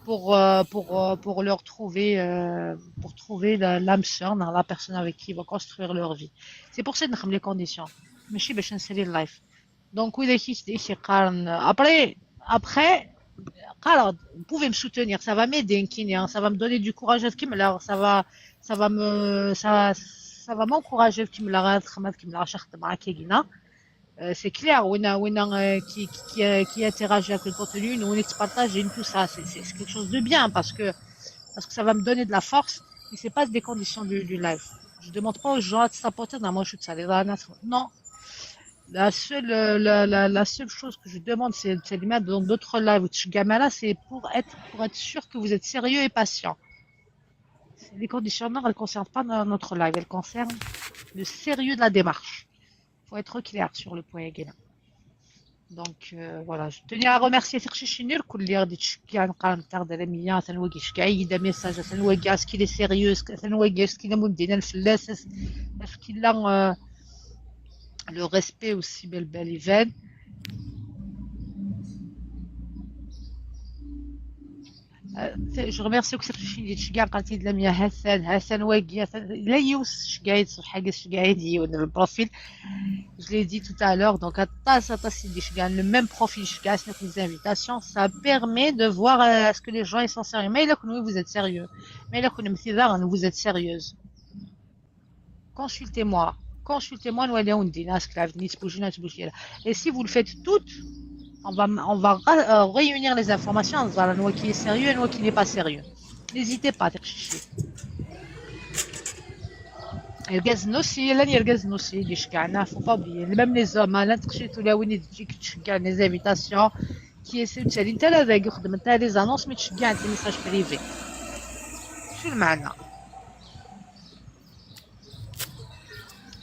pour, euh, pour, euh, pour leur trouver, euh, pour trouver la, l'âme sœur, la personne avec qui ils vont construire leur vie. C'est pour ça que nous avons les conditions. ماشي باش نسالي اللايف. Donc oui, les qui, les qui, après, après, alors, vous pouvez me soutenir, ça va m'aider, hein, ça va me donner du courage à ce qui me, ça va, ça va me, ça, ça va m'encourager, qui me la, qui me la, euh, c'est clair, وين وين, euh, qui, qui, qui, euh, qui interagit avec le contenu, nous on partage tout ça, c'est c'est quelque chose de bien parce que, parce que ça va me donner de la force, et c'est pas des conditions du, du live. Je demande pas aux gens de supporter, non, moi je suis de ça, les, non. La seule, euh, la, la, la seule chose que je demande, c'est c'est de mettre dans d'autres lives, c'est pour être, pour être sûr que vous êtes sérieux et patient. Les conditions, non, elles ne concernent pas no- notre live, elles concernent le sérieux de la démarche. Il faut être clair sur le point, Guéna. Donc, euh, voilà, je tenais à remercier Tirchichini, le collier de Tchoukian, Karam Tardalamiya, Tanwagi Shkaï, des messages, Tanwagi, est-ce qu'il est sérieux, est-ce que- Tanwagi, est-ce qu'il est Moundine, Felles, est-ce qu'il a euh, le respect aussi, Bel Bel Even. Euh, je remercie aussi Tirchichini, Tchoukian, quand il a mis Hassan, Hassan Wagi, Hassan, là, il y a aussi Shkaï, sur Hagas Shkaï, il y a le profil. Je l'ai dit tout à l'heure, donc atas atas i d-iceggan, le même profil iceggan, c'est les invitations, ça permet de voir euh, est-ce que les gens ils sont sérieux. Mais là, vous êtes sérieux. Mais là, vous êtes sérieuse. Consultez-moi. Consultez-moi, nous allons dire, est-ce que la venue se bouge, se bouge là. Et si vous le faites toutes, on va, on va ra- euh, réunir les informations, on va voir qui est sérieux et qui n'est pas sérieux. N'hésitez pas, Tirchichini. Irgazen aussi, llan irgazen aussi, d-iceggeɛen, faut pas oublier. Même les hommes, hein, llan teqcicin tulawin i d-teǧǧik tceggeɛ les invitations, qui essaient de ttali netta la dagi xeddment les annonces, mais tceggeɛent les messages privés. شو المعنى؟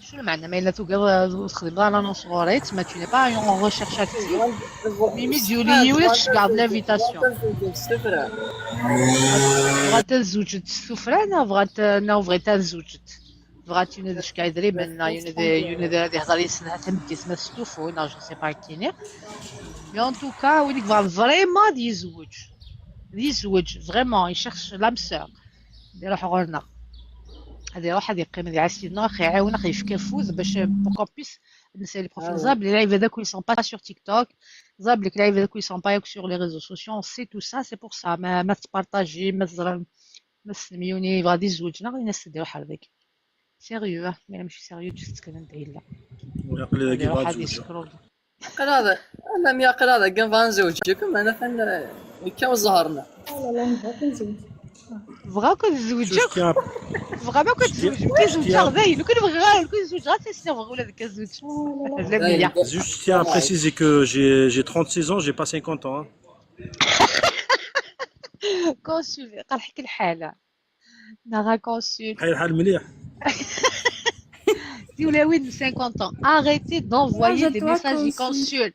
شو المعنى؟ ما إلا تقدر تخدم l'annonce غوريت، ما tu n'es pas en recherche active. Mimi Dioli, ولا تشجع l'invitation. بغات تزوج السفرة، أنا بغات، أنا بغيت تزوج. بغات يونس شكايدري من يونس، يونس هذه هضر يسنها تمدي اسمها ستوفو، نا جو سي با كيني. Mais en tout cas, وين يبغى فريمون يزوج، يزوج فريمون يشخص لام سور، يروح غورنا. هذا يروح، هذا يقيم، هذا يعسلنا، خي يعاون، خي يفكر فوز باش بوكو بيس نسى لي بروفيل. زاب لي لايف هذاك ils sont pas sur TikTok، زاب لك لايف هذاك ils sont pas sur les réseaux sociaux، c'est tout ça, c'est pour ça. ما ما تبارطاجي، ما تزرم، ما تسلميوني، غادي زوجنا، غادي ناس تدير بحال هذاك. سيريو، اه، مي ماشي سيريو، جست كان ندعي لا. ويقلي هذا يروح غادي يزوج. يسكرول. قال هذا، أنا ميا قال هذا، كان فان زوجكم، أنا فان، كم زهرنا. لا، لا، نبغى كنزوج. بغا كنزوج. شوف، كيف بغا ما كنزوج، كنزوج غير، كنزوج غير تيسير، بغا ولا كنزوج. لا، لا. Juste, je tiens à préciser que j'ai, j'ai trente-six ans, j'ai pas cinquante ans, hein. كونسول، قال حك الحالة. نغا كونسول. حي الحال مليح. دي ولا وين cinquante ans. Arrêtez d'envoyer des messages. Consul.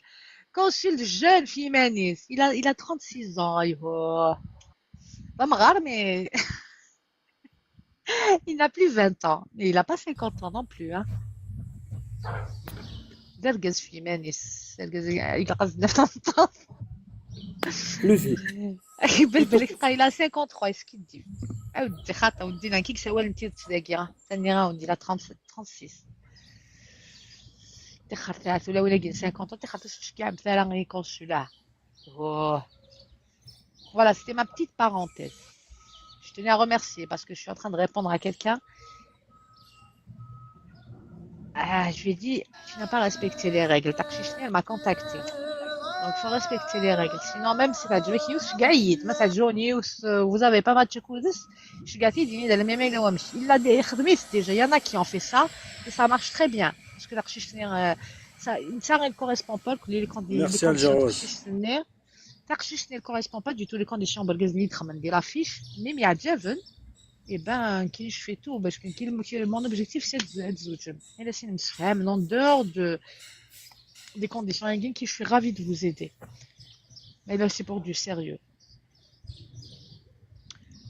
Consul jeune في مانيس. Il a, il a trente-six ans, ايوه. Pas مغار, mais il n'a plus vingt ans. Et il a pas cinquante ans non plus, hein. D argaz في مانيس. D argaz, il a trente-neuf ans. Plus vieux. يبان بالك تلقى إلى cinquante-trois، est-ce qu'il dit؟ أودي خاطر ودينا كيك سوال انت تسلاقي، ها. ثاني راوند إلى trente-sept، trente-six. تخرت ثلاثة ولا ولا كاين cinquante، تخرت شوش كاع مثلا غير كونسولا. أوه. Voilà, c'était ma petite parenthèse. Je tenais à remercier parce que je suis en train de répondre à quelqu'un. Ah, je lui ai dit, tu n'as pas respecté les règles. Taqcict-nni, elle m'a contacté. Donc, il faut respecter les règles. Sinon, même si t'as joué Hughes, Gaïd, mais t'as joué Hughes, euh, vous avez pas match Kudus, je gâte, il dit, le même, il a déjà. Il y en a qui ont fait ça, et ça marche très bien. Parce que taqcict-nni, euh, ça, ça ne correspond pas, que les conditions. Merci, Aljarouz. Taqcict-nni, ne correspond pas du tout les conditions. برك اللي دخل ندير l'affiche, mais يعجبن. Eh ben, كي je fais tout, parce que كي كي mon objectif, c'est de, de زوج. Et là, c'est une femme, en dehors de, des conditions, يعني, كي je suis ravie de vous aider. Mais là, c'est pour du sérieux.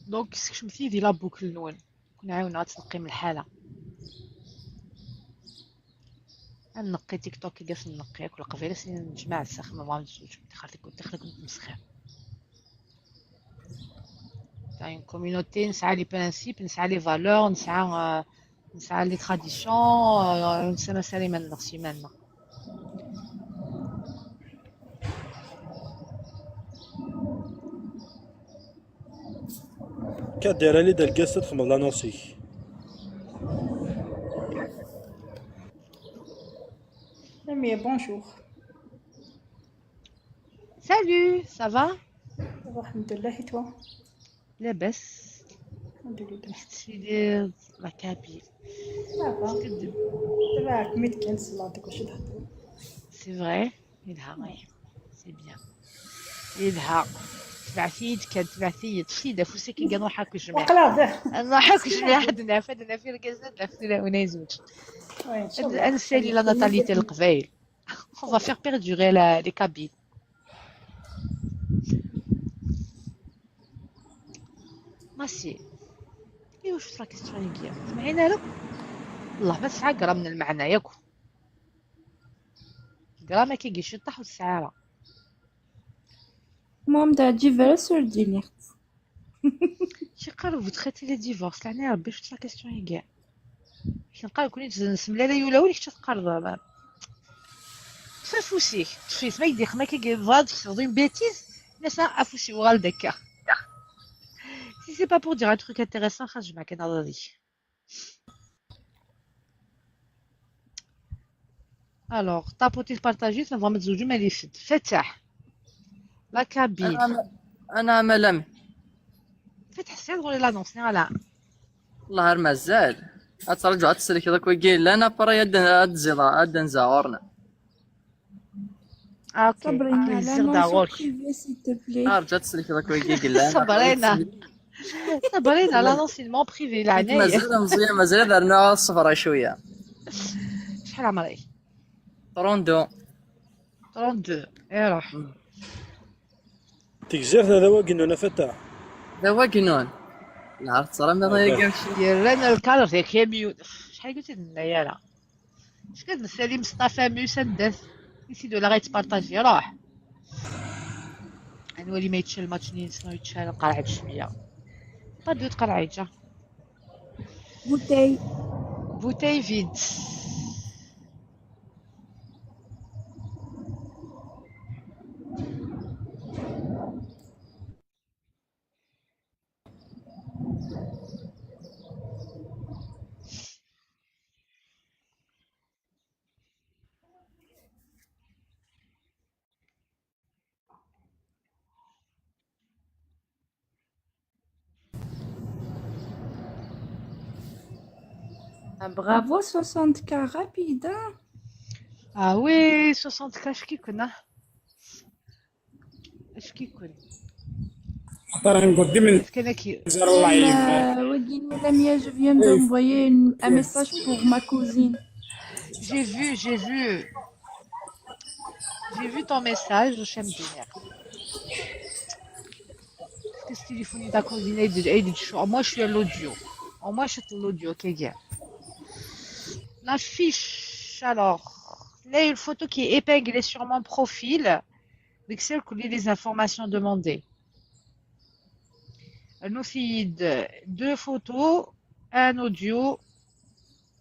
Donc, ce que je me suis dit, la boucle, نون. كون عاونها تنقي من الحالة. نقي تيك توك، قاس نقي كل قبيله سنين نجمع السخ ما بغا نزوج. دخلت كنت، دخلت كنت مسخر. تاع une communauté، نسعى les principes، نسعى les valeurs، نسعى، آه، نسعى les traditions، آه، نسعى مسالي من نفسي مالنا. كدير لي دار كاس تخمم لانونسي. Mamie, bonjour. Salut, ça va ? Ça va, الحمد لله, et toi ? لاباس. الحمد لله. C'est la Kabylie. Ça va. تبعك ميت كان صلاة كل شيء تحضر. C'est vrai. يلها، oui. C'est bien. يلها. تبعثيد كان تبعثيد، شتي دا فوسك كان نروح هاك جميع. وقلا غير. نروح هاك جميع، هاد الناس، هاد الناس في الكازات، لا في لا ونيزوج. وي، إن شاء الله. أنا سالي لا ناتاليتي القبايل. On va faire perdurer la, les Kabyles. ماشي. ايوا، شفت لا كيستيون ياكي. سمعينا لك. والله ما تسعى قرا من المعنى ياكو. قرا ما كيجيش يطيح والسعارة. المهم تاع جيفرس وردي لي. شي قالوا vous traitez les divorces، لعني ربي، شفت لا كيستيون ياكي. كنقال كوني نسملالة يولا وليك تتقرض. فافوسيك، تفيت ما يديك ما كي فاد تخدم بيتيز. نسا افوسي وغال دكا. Si c'est pas pour dire un truc intéressant، خرج معاك انا راضي. Alors, tapoter, partager، ça va mettre زوج ما يفيد. فتح. La Kabyle. انا انا ملم. فتح سير ولا لانونس، لا. والله غير مازال. غترجع تسلك داك ويجي لا انا برا يد هاد الزيضه هاد نزاورنا. اوكي، صبرينا اوكي، على الزيضه نونسيون غورك. بريفي، سي تو بلي. رجعت تسلك داك ويجي لا انا. صبرينا. صبرينا على لانسينمون بريفي، لا عينيا. مازال مزيان، مازال درنا الصفرة شويه. شحال عمري؟ trente-deux. trente-deux، اي روح. تيك زير هذا واقنون فتاح. هذا واقنون. لا، عرفت صراحة ما ضايق شي. يرن الكار في كاميو. شحال قلت لنا يا لا؟ اش كتنسالي مصطفى موسى نداس؟ يسيدو لا غيتبارطاجي، روح. غنولي ما يتشل الماتش نين، شنو يتشال، نقرعج شوية. طادو تقرعيجة. بوتاي. بوتاي فيد. Bravo, soixante K rapide, hein. Ah oui, soixante K, اش كيكون؟ اش كيكون؟ خاطر نقول ديما كان كي زير الله يعين. آه، ودي ولا ميا، je viens d'envoyer une- un message pour ma cousine. J'ai vu, j'ai vu. J'ai vu ton message, j'aime bien. Parce que ce téléphone est à cousine, moi je suis à l'audio. Moi je suis à l'audio, كي جا. L'affiche, alors. Là, une photo qui est épinglée sur mon profil. Avec celle que les informations demandées. Elle nous fait deux photos, un audio,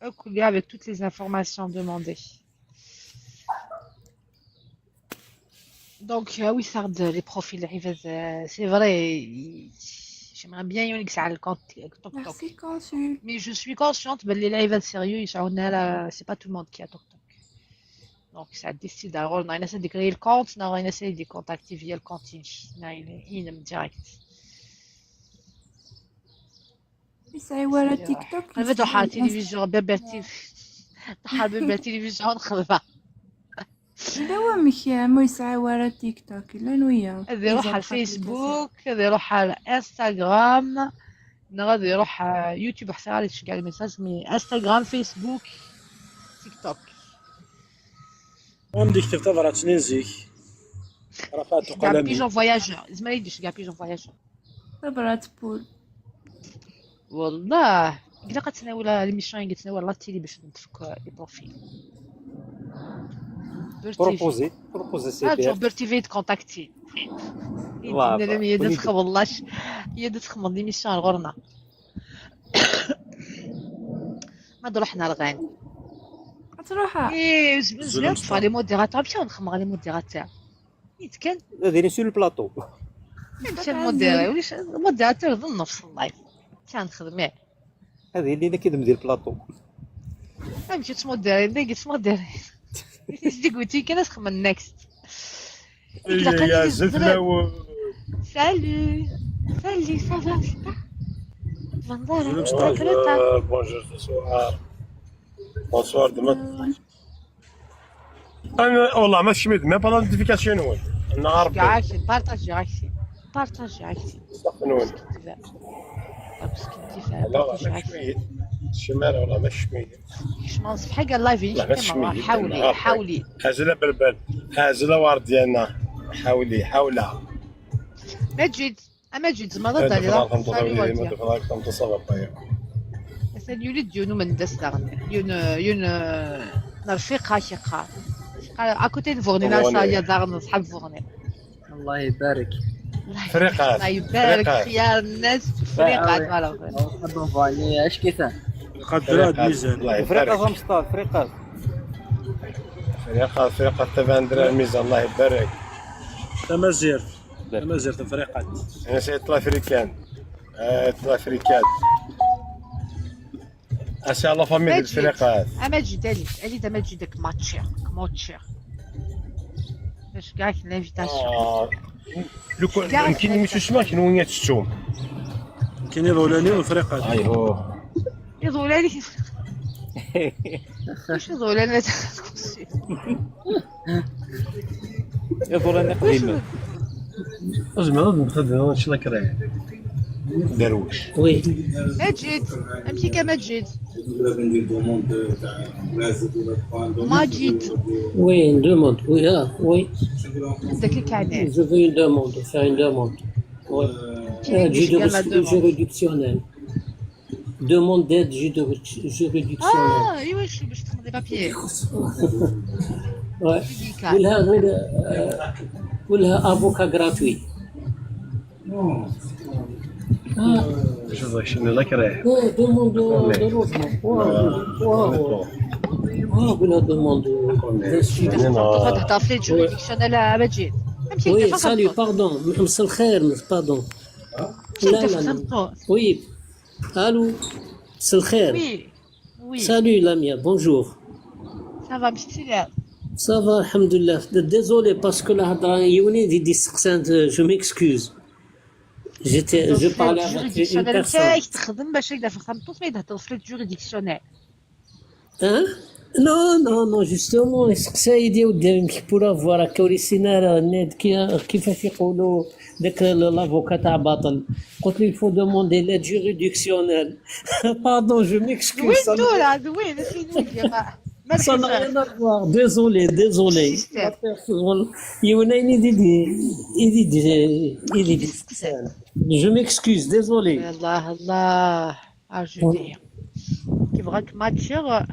un courrier avec toutes les informations demandées. Donc, euh, oui, ça, les profils, euh, c'est vrai, il- j'aimerais bien une X à le compte TikTok. Merci, consul. Mais je suis consciente, ben, les lives sérieux, ils sont là, c'est pas tout le monde qui a TikTok. Donc, ça décide à rôle. On essaie de créer le compte, on essaie de contacter via le compte, on direct. يسعي ورا تيك توك. انا بدو حال تلفزيون بابا تيف. حال بابا تلفزيون خدمه. لا وامك يا مو يسعى ورا تيك توك، لا نويا. هذه يروح على الفيسبوك، هذه يروح على انستغرام، هذه يروح على يوتيوب، حتى غادي تشجع الميساج، مي انستغرام، فيسبوك، تيك توك. عندي كتبت تبرات نينزيك. رفعت قلمي. بيجون فواياجور، زعما يديش كاع بيجون فواياجور. تبرات بول. والله الا كتناول ليميسيون كتناول لا تيلي باش نتفك لي بروفيل. بروبوزي، بروبوزي سي بي. بير تي في تكونتاكتي. انا ميا دات خبلاش، هي دات خمض ليميسيون الغرنه. ما نروح نرغان. تروح. ايه، زبل زبل نطفى لي موديراتور، مشاو نخمغ لي موديراتور. نيت كان. هذه سور البلاطو. نمشي الموديري، وليش الموديراتور ظن نفس اللايف. كان خدمي. هذه اللي كيدم ديال البلاطو. نمشي تموديري، اللي قلت موديري. ديك قلتي كان تخمم نيكست. يا زفلة و سالي. سالي، صافا، صافا. بونجور، بونجور، بونسوار. بونسوار، دمت. انا والله ما شميت، ما بلا نوتيفيكاسيون نون. انا عارف. كاع شي بارطاجي راك شي. بارطاجي راك شي. نون. باسكو ديفا لا، لا، بارطاجي ما راك شي. شميت. شمال والله ما شميت. كيش ما نصف حاجه اللايف لا، ما كيما شميت. حاولي حاولي. هازله بلبل، هازله ورد ديالنا. حاولي، حاولها. مجيد، مجيد زعما رد علي راه سالي ما ورديه. دخلت كم تصرف طيب. مثلا يولد يونو من دس داغن يون يون نرفيقها كيقار. اكوتي نفورني لا فورني. ساليه داغن صحاب فورني. الله يبارك. فريقات. الله يبارك فريقات. خيار الناس فريقات آه، فوالا. مرحبا فاني، اش كيفاه؟ قدرات ميزان. الله فريقة يبارك. فمسطار، فريقة. فريقات، فريقات تبان درا الميزان، الله يبارك. تمازيرت. تمازيرت فريقات. انا سيت لافريكان. آه، لافريكان. اسي على فاميلي مجيد. الفريقات. امجيد الي الي دا مجيد داك ماتشير ماتشير. باش كاع لانفيتاسيون. آه. لو كان كاع يمكن يمشي شمال كاين وين تشوم. كاين الغولاني والفريقات. ايوه. يضول عليك. واش يضول عليك؟ يضول عليك ديما. زعما نبدا نشلك راه. درويش. Oui, مجيد، امشي كمجيد. ماجيد. Oui, une demande. Oui, ah, oui. عندك الكعنان. Je veux une demande, faire une demande. Oui. Euh, du Quelle est la juridic- demande ? Juridictionnel. Demande d'aide juridic- juridictionnelle. اه ايوا شو باش تاخذ لي بابيي؟ Ouais. Médical. ولا ولا آه، ولا avocat gratuit. Ah, شوف شنو لك راه. ouais, demande de, de logement. Ouais, ouais, ouais. Ah, ولا demande de, تهضر في لي جوريديكسيونيل مجيد. امشي Oui, دير salut, pardon. مساء الخير, pardon. لا، لا، لا. Oui. Allô. مساء الخير. Oui, oui. Salut Lamia, bonjour. Ça va, monsieur ? Ça va, الحمد لله. Désolé parce que la هضره يوني دي دي سقسان, je m'excuse. J'étais, je parlais avec une personne. تخدم باش يدافع خمطوط ما يدهضر في لي جوريديكسيونيل. Hein? Non, non, non, justement, سقسايد يا ودي, pour avoir هكا وليسينا راه النت كي-, كيفاش يقولوا داك ال-, l'avocat تاع باطل. قلت له, il faut demander l'aide juridictionnelle. Pardon, je m'excuse. وين دورا؟ وين؟ شنو دير؟ ما Ça n'a rien à voir. Désolé, désolé. يوناين يدي دي, يدي دي, يدي دي. Je m'excuse, désolé. الله الله. ارجو ليا. كيبغاك ماتشيغ.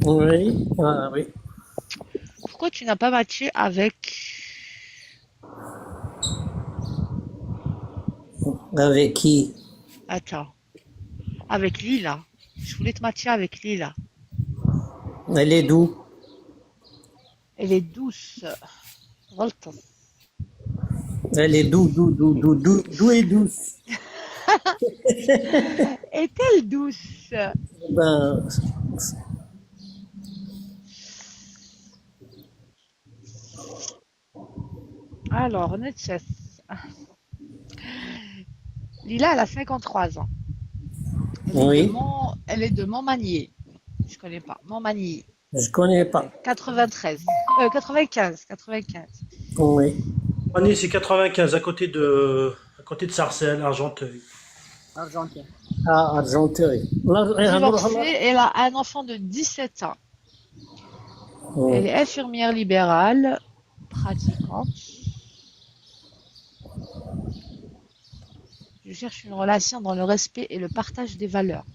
Oui, ah oui. Pourquoi tu n'as pas matché avec... Avec qui? Attends. Avec Lila. Je voulais te matcher avec Lila. Elle est d'où? Elle est douce. غلطت. Elle est d'où, d'où, d'où, d'où, d'où, d'où est douce? Est-elle douce? Ben, Alors, Netches. Lila, elle a cinquante-trois ans. Elle Oui. Est de Mont-, elle est de Montmagny. Je connais pas. Montmagny. Je connais pas. Quatre-vingt-treize. Euh, quatre-vingt-quinze. Quatre-vingt-quinze. Oui. Montmagny, c'est quatre-vingt-quinze, à côté de, à côté de Sarcelles, Argenteuil. Argenteuil. Ah, Argenteuil. Là, eh, Divorcée, elle a un enfant de dix-sept ans. Oh. Elle est infirmière libérale, pratiquante. Je cherche une relation dans le respect et le partage des valeurs.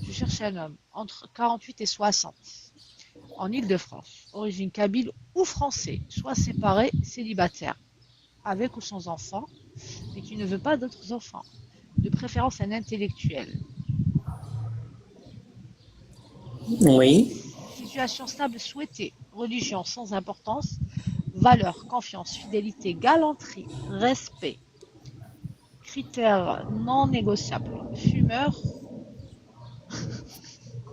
Je cherche un homme entre quarante-huit et soixante, en Île-de-France, origine kabyle ou français, soit séparé, célibataire, avec ou sans enfant, mais qui ne veut pas d'autres enfants. De préférence un intellectuel. Oui. Situation stable souhaitée. Religion sans importance. Valeur, confiance, fidélité, galanterie, respect. Critères non négociables. Fumeur.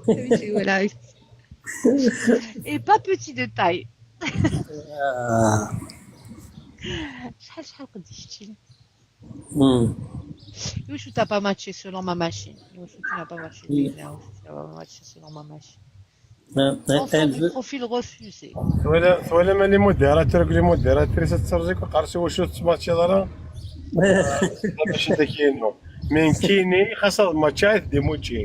Oui, c'est- voilà. Et pas petit de taille. Ah. شحال شحال قد شفتي؟ Hmm. واش t'as pas matché selon ma machine؟ واش tu n'as pas matché؟ Oui. Non, t'as pas matché selon ma machine. Enfant du profil refusé. Twalam, twalam les modérateurs akked les modératrices ad terẓ akk, qqar s wacu ur tettmatchiḍ ara. Mačči d akinu. Min kini xas ad matchaɣ ad d-imučči.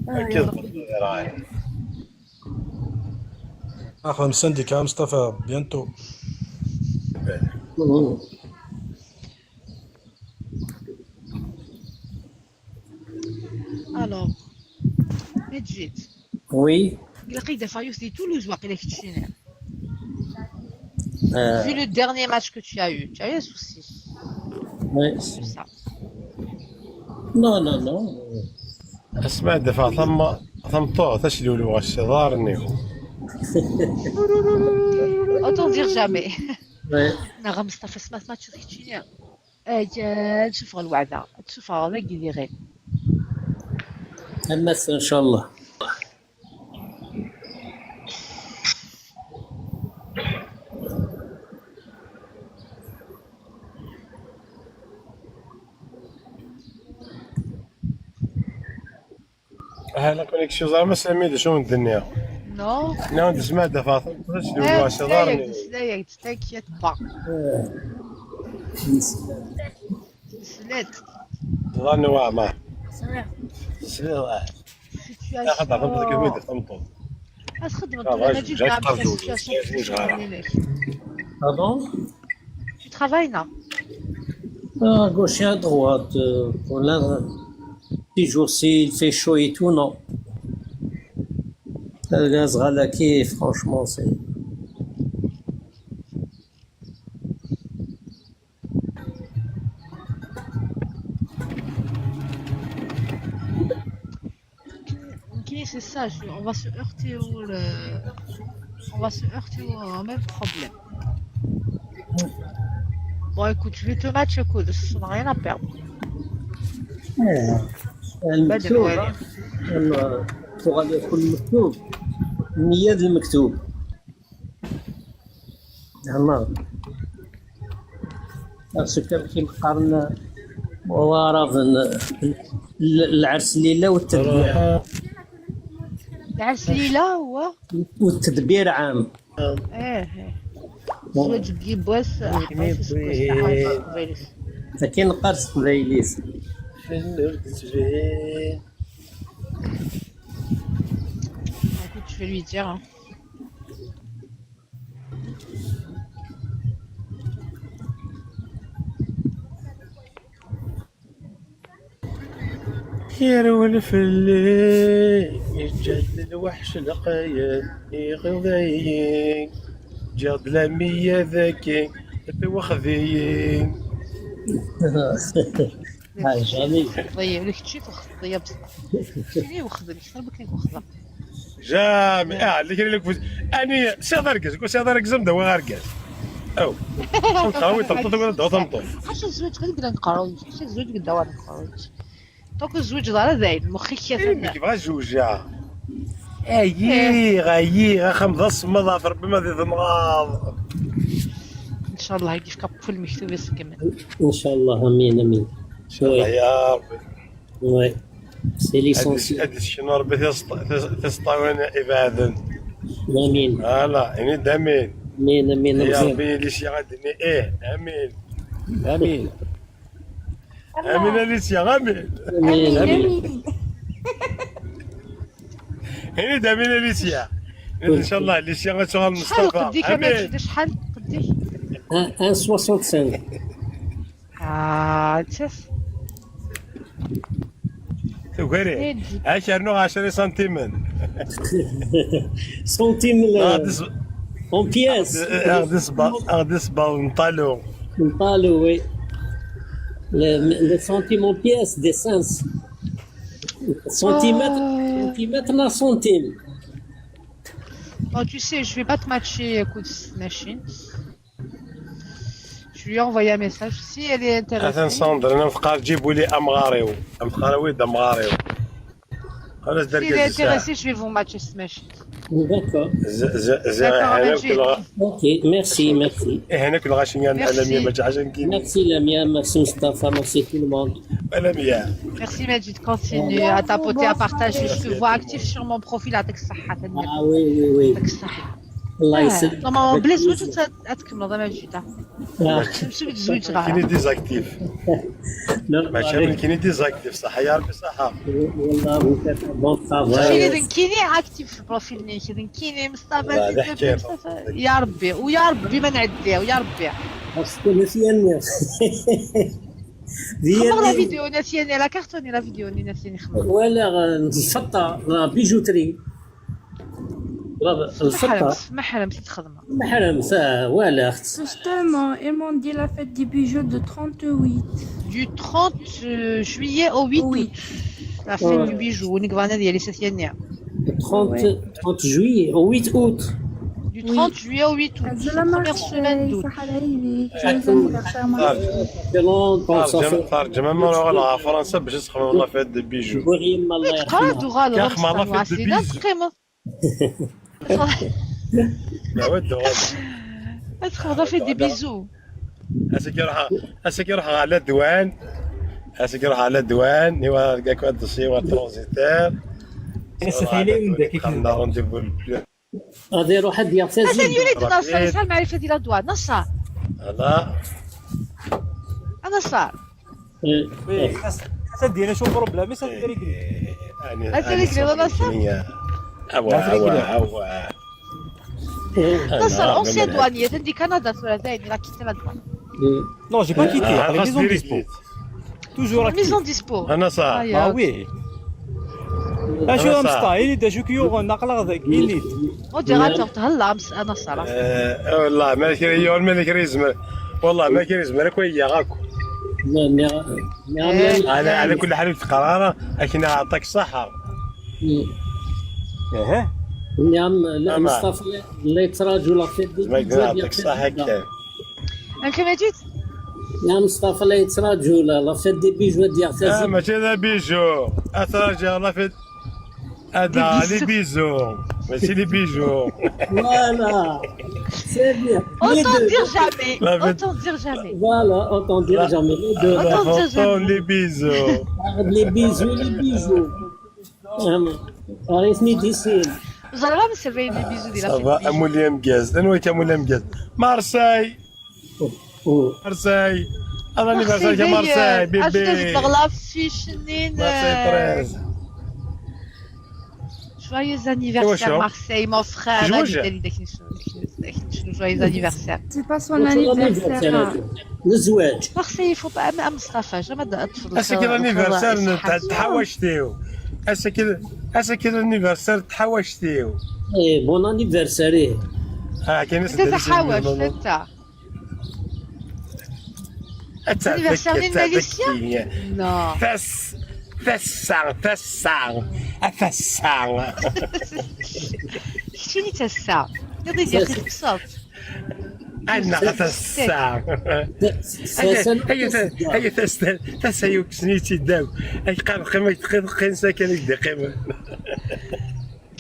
Akka i tebɣiḍ. Axxam syndicat Mustapha, bientôt. Alors, Medjid. Oui. Ilaq ad ak-d-afeɣ yiwet di Toulouse, waqila keččini. Euh. Vu le dernier match que tu as eu, tu as eu un souci. Oui. Sur ça. Non, non, non. Asma ad d-afeɣ tam-, tameṭṭut, ad as-d-uluɣ s iḍarren-iw. Autant dire jamais. Oui. Neɣ Mustapha, asma tmatchiḍ keččini. Ay, ad teffeɣ lweɛda, ad teffeɣ dagi diɣen. Am ass-a, ncallah. Ah, la connexion, ẓer ma sami d acu n-d-nniɣ. Non. Non, d-smaɛda Faṭma, d acu n-d-nniɣ. T'inquiète pas. Slet. Ẓer n waɛmer. Sliɣ. Situation. Ad txedmeḍ tura mačči d la situation. Pardon? Tu travailles, non? À gauche et à droite, euh, pour l'heure, ces jours-ci, il fait chaud et tout, non. Argaz ɣalaki, franchement, c'est... Ok, c'est ça, je- on va se heurter au, le- on va se heurter au, au même problème. Bon, écoute, je vais te match, écoute, je n'ai rien à perdre. المكتوب، بعد نوالي. Tuɣal yakk lmektub. Nniya d lmektub. Zɛama. Parce que amek i m-qqaren Waɛraben, l-, lɛers lila u tedbir. Lɛers lila هو؟ U tedbir ɛam. ايه، ايه. الزواج بيبواس حقاش سكوس تاع قبيلس. حتى كي نقار تقبايليس. Écoute, je vais lui dire, hein. Yerwel fell-i, yeǧǧa-d lweḥc lqayen, iɣiḍ-iyi. Ǧǧiɣ-d la miyya dagi, iwexd-iyi. Ah, jamais. Ḍeyya, ula kečči twexdeḍ-iyi a Msṭafa. Keččini wexden, kter n wakken i k-wexdeɣ. Jamais. Ah, اللي كاين لك فوز. أني سي هذا ركز، قول سي هذا ركز، مدوي غير ركز. أو. تقاوي تمطط ولا دو تمطط. حاشا الزواج غير قلنا نقراو، حاشا الزواج قد دوا نقراو. Donc الزواج ضرا زايد، مخك يا إيه، فنان. كيف غا الزوج يا؟ أيي، أيي، أخم ذا الصمد، في ربي ما ذي ذمغاض. إن شاء الله يجيك كابو في المكتوب يسكمل. إن شاء الله، آمين، آمين. إن شاء الله يا ربي. Oui. C'est l'essentiel. هاد الشيء ربي تيسط-، تيس-، تيسطاوين يبعدن. آمين. Voilà، يعني دامين. آمين، آمين، يا آمين. ربي، لي شي غادي ني-، إيه، آمين. آمين. آمين، أليسيا، آمين. آمين، آمين. هاني دامين أليسيا. إن شاء الله أليسيا غتشغل شحال مصطفى. قديك يا آمين. ماجد؟ شحال قديك؟ Un, un soixante-cinq. آه، تشوف. تقولي، إيه، عاش أرنو عشرة سنتيمن. سنتيم، آه، آه، ديس-، en pièces. آه، ديس با-، آه، ديس با-، نطالو. نطالو، oui. Le, le centime en pièces, des cents. Centimètre, آه. Centimètre, non, centime. Bon, tu sais, je vais pas te matcher, écoute, machine. Je lui ai envoyé un message. Si elle est intéressée. أثن صندر، أنا مفقار جيبوا لي أمغاريو. أمغاريو، أمغاريو. خلاص، si elle est intéressée, je vais vous matcher cette machine. D'accord. D'accord, Majid. Ok, merci, merci. Merci. Merci Lamia, merci Mustafa, merci tout le monde. Merci Majid, continue à tapoter, à partager. Je te vois actif sur mon profil, يعطيك الصحة. Ah oui, oui, oui. يعطيك الصحة. الله يسلمك. Normalement بلي زوج تكمل هذا Majid. ماشي زوج راه كاين ديزاكتيف. ماشي كاين ديزاكتيف، صح يا ربي، صح. والله، bon travail. كاين actif في البروفيل، كاين مصطفى، يا ربي ويا ربي ما نعديو، يا ربي. خاصك نسيان. خمر لا فيديو نسيان، لا كارتوني لا فيديو نسيان خمر. ولا الفطة، لا بيجوتري. الفطة. محرم تخدم. محرم، ça, voilà. Justement, ils m'ont dit la fête des bijoux de trente-huit. Du trente juillet au huit août. La fête du bijou, نقبانا ديالي ساتيانيا. Trente, trente juillet au huit août. Du trente juillet au huit août. Première semaine d'août. Joyeux anniversaire, Marseille. Tṛeǧǧam ma ruɣ ɣer Fransa باش نسخن la fête des bijoux. تقرا دوغال غير la fête des bijoux. تقيمض. لا ود غاد. تخبط في des bisous. اسك يروح، اسك يروح على دوان. اسك يروح على دوان، ايوا لقاك واحد الشيء واحد ترونزيتير. اسك هيلي من ذاك. خلنا رونديفو. غادي يروح هاد يغسل زيد. يولي نصر، صار معرفة ديال la douane، نصر. لا. نصر. Oui, ça دينا شو problème، ça ديري. هذا اللي قلنا نصر. اوا اوا اوا. نصر، ancien douanier، تندي كندا، ثورة داين، لا كيت la douane. Non, j'ai pas quitté. Maison dispo. Toujours actif. Maison dispo. انا صح. Ah oui. اش هو مستعين اذا شو كيو نقلق ذاك يلي. ودي غاتور تهلا مس انا صراحة. والله ما كري يوم ما كري زمر. والله ما كري زمر كوي يا غاكو. لا لا. على على كل حال قرارة، لكن اعطيك الصحة. اها. نعم، لا مصطفى، لا يتراجعوا la fête des bijoux. يعطيك الصحة كان. انت ما جيت؟ يا مصطفى، لا يتراجعوا la fête des bijoux ديال اه ماشي la bijou. اتراجع la fête. هذا les bisous. ماشي les bijoux. Voilà. C'est bien. Autant dire jamais. Autant dire jamais. Voilà, autant dire jamais. Les deux. Autant dire jamais. Les bisous. Les bisous, les bijoux. Arrête-moi d'ici. زعما مسرين les bisous ديال la fête. امولي امكاز، انا وياك امولي امكاز. مارسيل. مارسيل. هذا anniversaire ديال مارسيل بيبي. اش تغلى في شنين؟ مارسيل تريز. Joyeux anniversaire Marseille, mon frère. Joyeux anniversaire. C'est pas son anniversaire. الزواج. Marseille, il faut pas. مصطفى، jamais تفضل. اسك l'anniversaire تاع تحواشتيو. اسك اسك l'anniversaire تحواشتيو. ايه، bon anniversaire، ايه. اه، كاين ناس تحوش انت. Anniversaire ديال ماليزيا؟ لا. تس تسع تسع تسع. شنو تسع؟ يضيف يا اخي تقصد. انا تسع. هي تسع، هي تسع يوك سنيتي داو. اي قام قيمه قيمه ساكن يدي قيمه.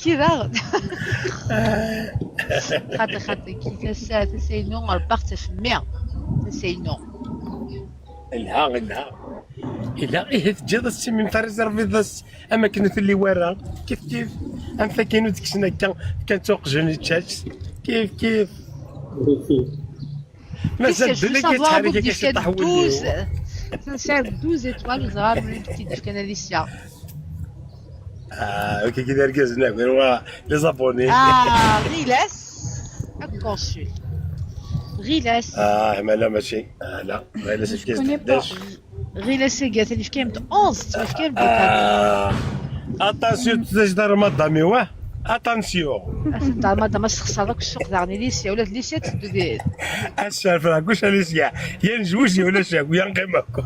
كذا. خاطر خاطر كي تسع تسعين ربحت في مية. تسعين. الها الها. الا ايه تجد السيمي نتا ريزيرفي ذا الس-، اما كنا في اللي ورا كيف كيف. ام فكانوا ديك السنه هكا كان توق جوني تشاتش كيف كيف. مازال الدنيا كيتحرك كيطيح ولي. تنسى دوز ايتوال زرار من كيدير كان اليسيا. اه، اوكي كي دار كاز ناكل هو لي زابوني. اه، غيلاس. الكونسول. غيلاس. اه، مالا ماشي. آه، لا، غيلاس كيز داش. غيلاس كاع تلف كاين اونز، تلف كاين. آه. اتانسيون تزيد رمضان واه. اتانسيون. انت ما دام تخسر داك السوق داغني ليسيا ولا ليسيا تدو بيه. الشرف راه كلشي ليسيا. يا نجوج ولا شاك ويا نقيمك.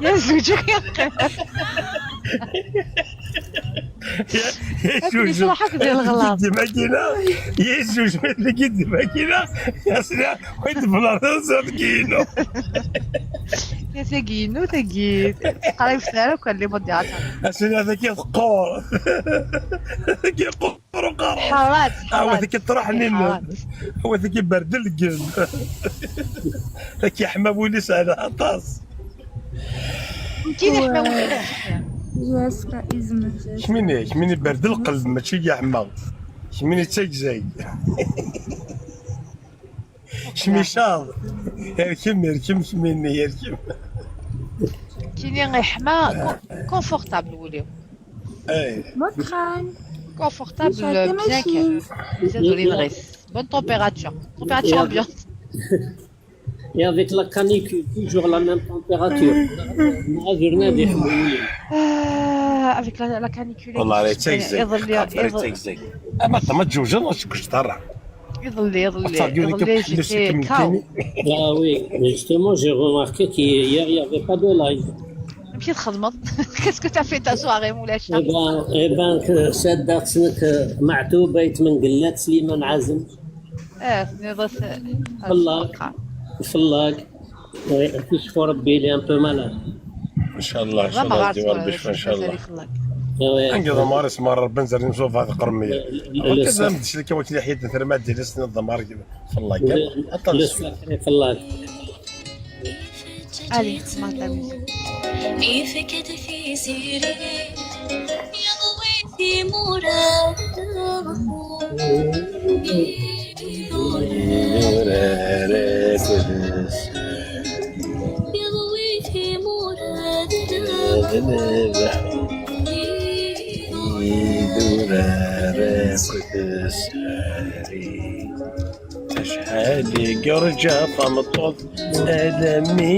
يا زوجك يا نقيمك. Akken yesruḥ akk di leɣlaḍ. Di makina, yesuj di makina, yasla, wait for another kino. Ya tagi inu, tagi. Qrib tara kan les modérateurs. Asla tagi teqqur. Tagi teqqur uqerru. Ḥarat, ah, ḥarat. Tagi truḥ nini. Ḥarat. Tagi berden lgel. Tagi ḥma wul-is ɛla aṭas. Kini ḥma wul-is. Yes, ka izem. Kmini, kmini berden lqelb, mačči ya ḥma. Kmini d tagzay. Kmicaḍ. Erkem, erkem, kmini, erkem. Kini iḥma, con-, confortable wul-iw. Ay. Mutxan. Confortable, bien que. Bonne température. Température ambiante. Et avec la canicule, toujours la même température. Ah, avec la, la canicule. والله راه تيزي. يظل، يظل. تيزي. اما انت ما تجوجل، ما تكونش طالع. يظل، يظل. يظل، j'étais كاو. Ah oui, mais justement, j'ai remarqué qu'hier, il n'y avait pas de live. Qu'est-ce que tu as fait ta soirée, Moulacha ? Eh ben, eh ben, que ça date, que معتوبة من قلة سليمان عازم. اه، نضت. في اللاك. في اللاك. إيه، تشكر ربي، il est un peu malade. ان شاء الله، ان شاء الله يديو ربي شفاء ان شاء الله. انقذ مارس مار ربي نزل نشوف هذا قرميه. كذا مدش لك وكل حيت مثل ما دير سنة الضمار في اللاك. في اللاك. Allez, on va t'amuser. يفكد في سيري، يضوي في مراد. يضوي في مراد. Acḥal i yerǧa tameṭṭut, alammi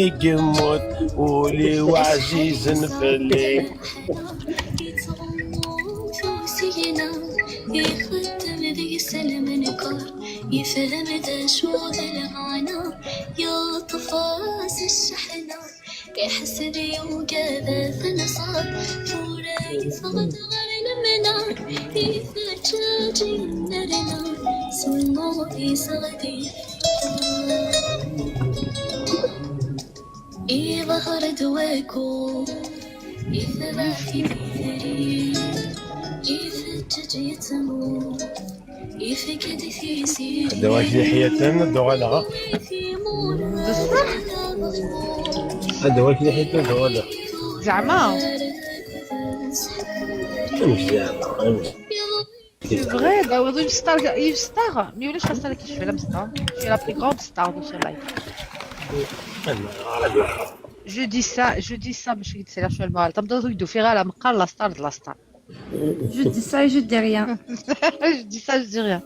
i yemmut, ul-iw ɛzizen fell-i. Yettɣummu s usigna, ixeddem deg-s lmenkar, yefhem d acu d lmeɛna, yeṭṭef-as cceḥna. Iḥseb yugad ad t-nṣab, tura yeffeɣ-d ɣer lemna, ifeǧǧeǧ yennerna, s lmuḍ iseɣdi. Iḍher-d wakud, ifrax i d-itri, ifeǧǧeǧ yettmur. Ad d-awak liḥyatan, ad d-uɣaleɣ. Ad d-awak liḥyatan, ad d-uɣaleɣ. زعما؟ Amek zeɛma, amek? Tebɣiḍ, awiḍ imstar, imstar. Mi ulac xas ara k-yecfel amstar. Tu es la plus grande star de ce live. Je dis ça, je dis ça, باش يتسالى شوية المورال. تبدا تقول فيها لا مقال la star de la star. Je dis ça et je dis rien. Je dis ça, je dis rien.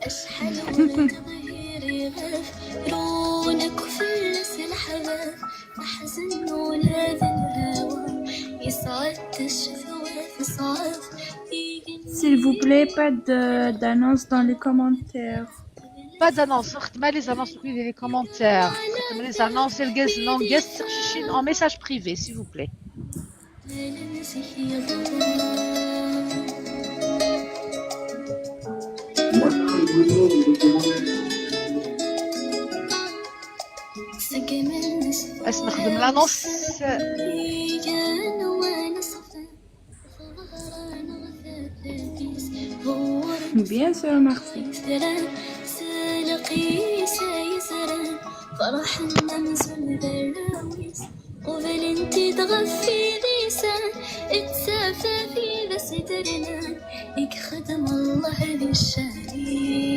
S'il vous plaît, pas de, d'annonce dans les commentaires. Pas d'annonce, خدمة les annonces في les commentaires. خدمة les annonces, les guests, les guests, en message privé, s'il vous plaît. Ad nexdem l'annonce. Bien sûr, merci. Qublen-t-id ɣef idisan, d tafat i d as-d-rnan, i yexdem Allah di ccan-is.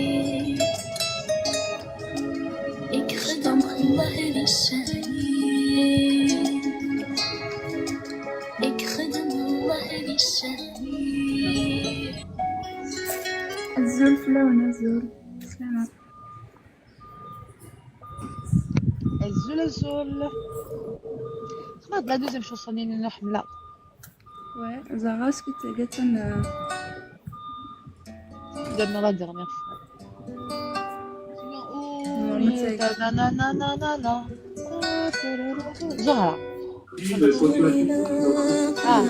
I yexdem Allah di ccan-is. I yexdem Allah di ccan-is. Azul fell-awen, azul. Slama. Azul, azul. Xmat la deuxième chanson-nni n Ḥemla. Ouais, Zara, est-ce que tu as gâté un, euh, Donne-moi la dernière fois. Sinon, oh, non, oui, mais c'est ta-, na-, na-, na-, na-, na-, na. Zara. Ah.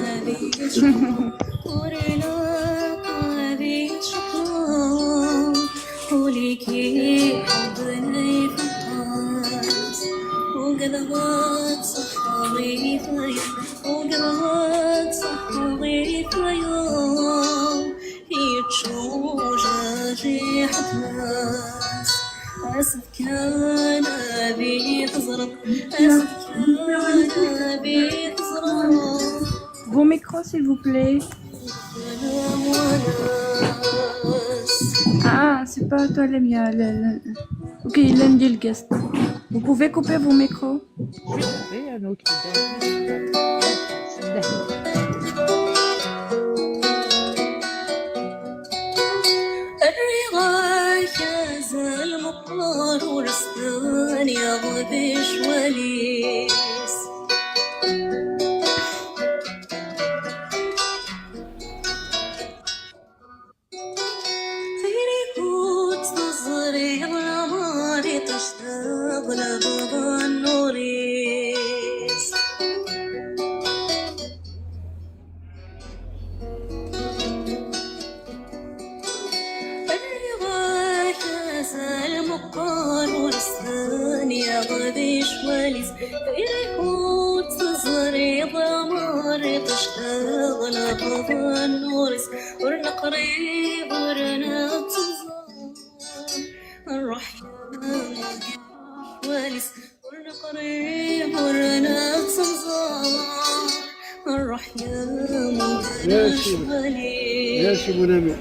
Ur ilaq ad ittcekkeḍ, ul-ik iḥeḍben ay teqqaz. Ugadeɣ ad tṣeḥḥeḍ i tayeḍ, ugadeɣ ad tṣeḥḥeḍ i tayeḍ. Yeččuǧaǧ iḥeḍben-as, asefk kan ad iyi-teẓreḍ, asefk kan ad iyi-teẓreḍ. Vos micros, s'il vous plaît. Ah, c'est pas toi, Lamia. Le, le... Ok, il aime dire le guest. Vous pouvez couper vos micros. Je vais trouver un autre. Rriɣ-ak azal meqqer ur stenyaɣ di ccwal-is. Tayri-k ur tt-teẓriḍ, lamar iṭij teɣlebeḍ nnuṛ-is. Rriɣ-ak azal meqqer ur stenyaɣ di ccwal-is. Tayri-k ur tt-teẓriḍ, lamar iṭij teɣlebeḍ nnuṛ-is. Ur neqrib, ur nettemẓar. Ṛuḥ ya muqim ccwal-is. Ur neqrib, ur nettemẓar. Ṛuḥ ya muqim ccwal-is. Merci, mon ami.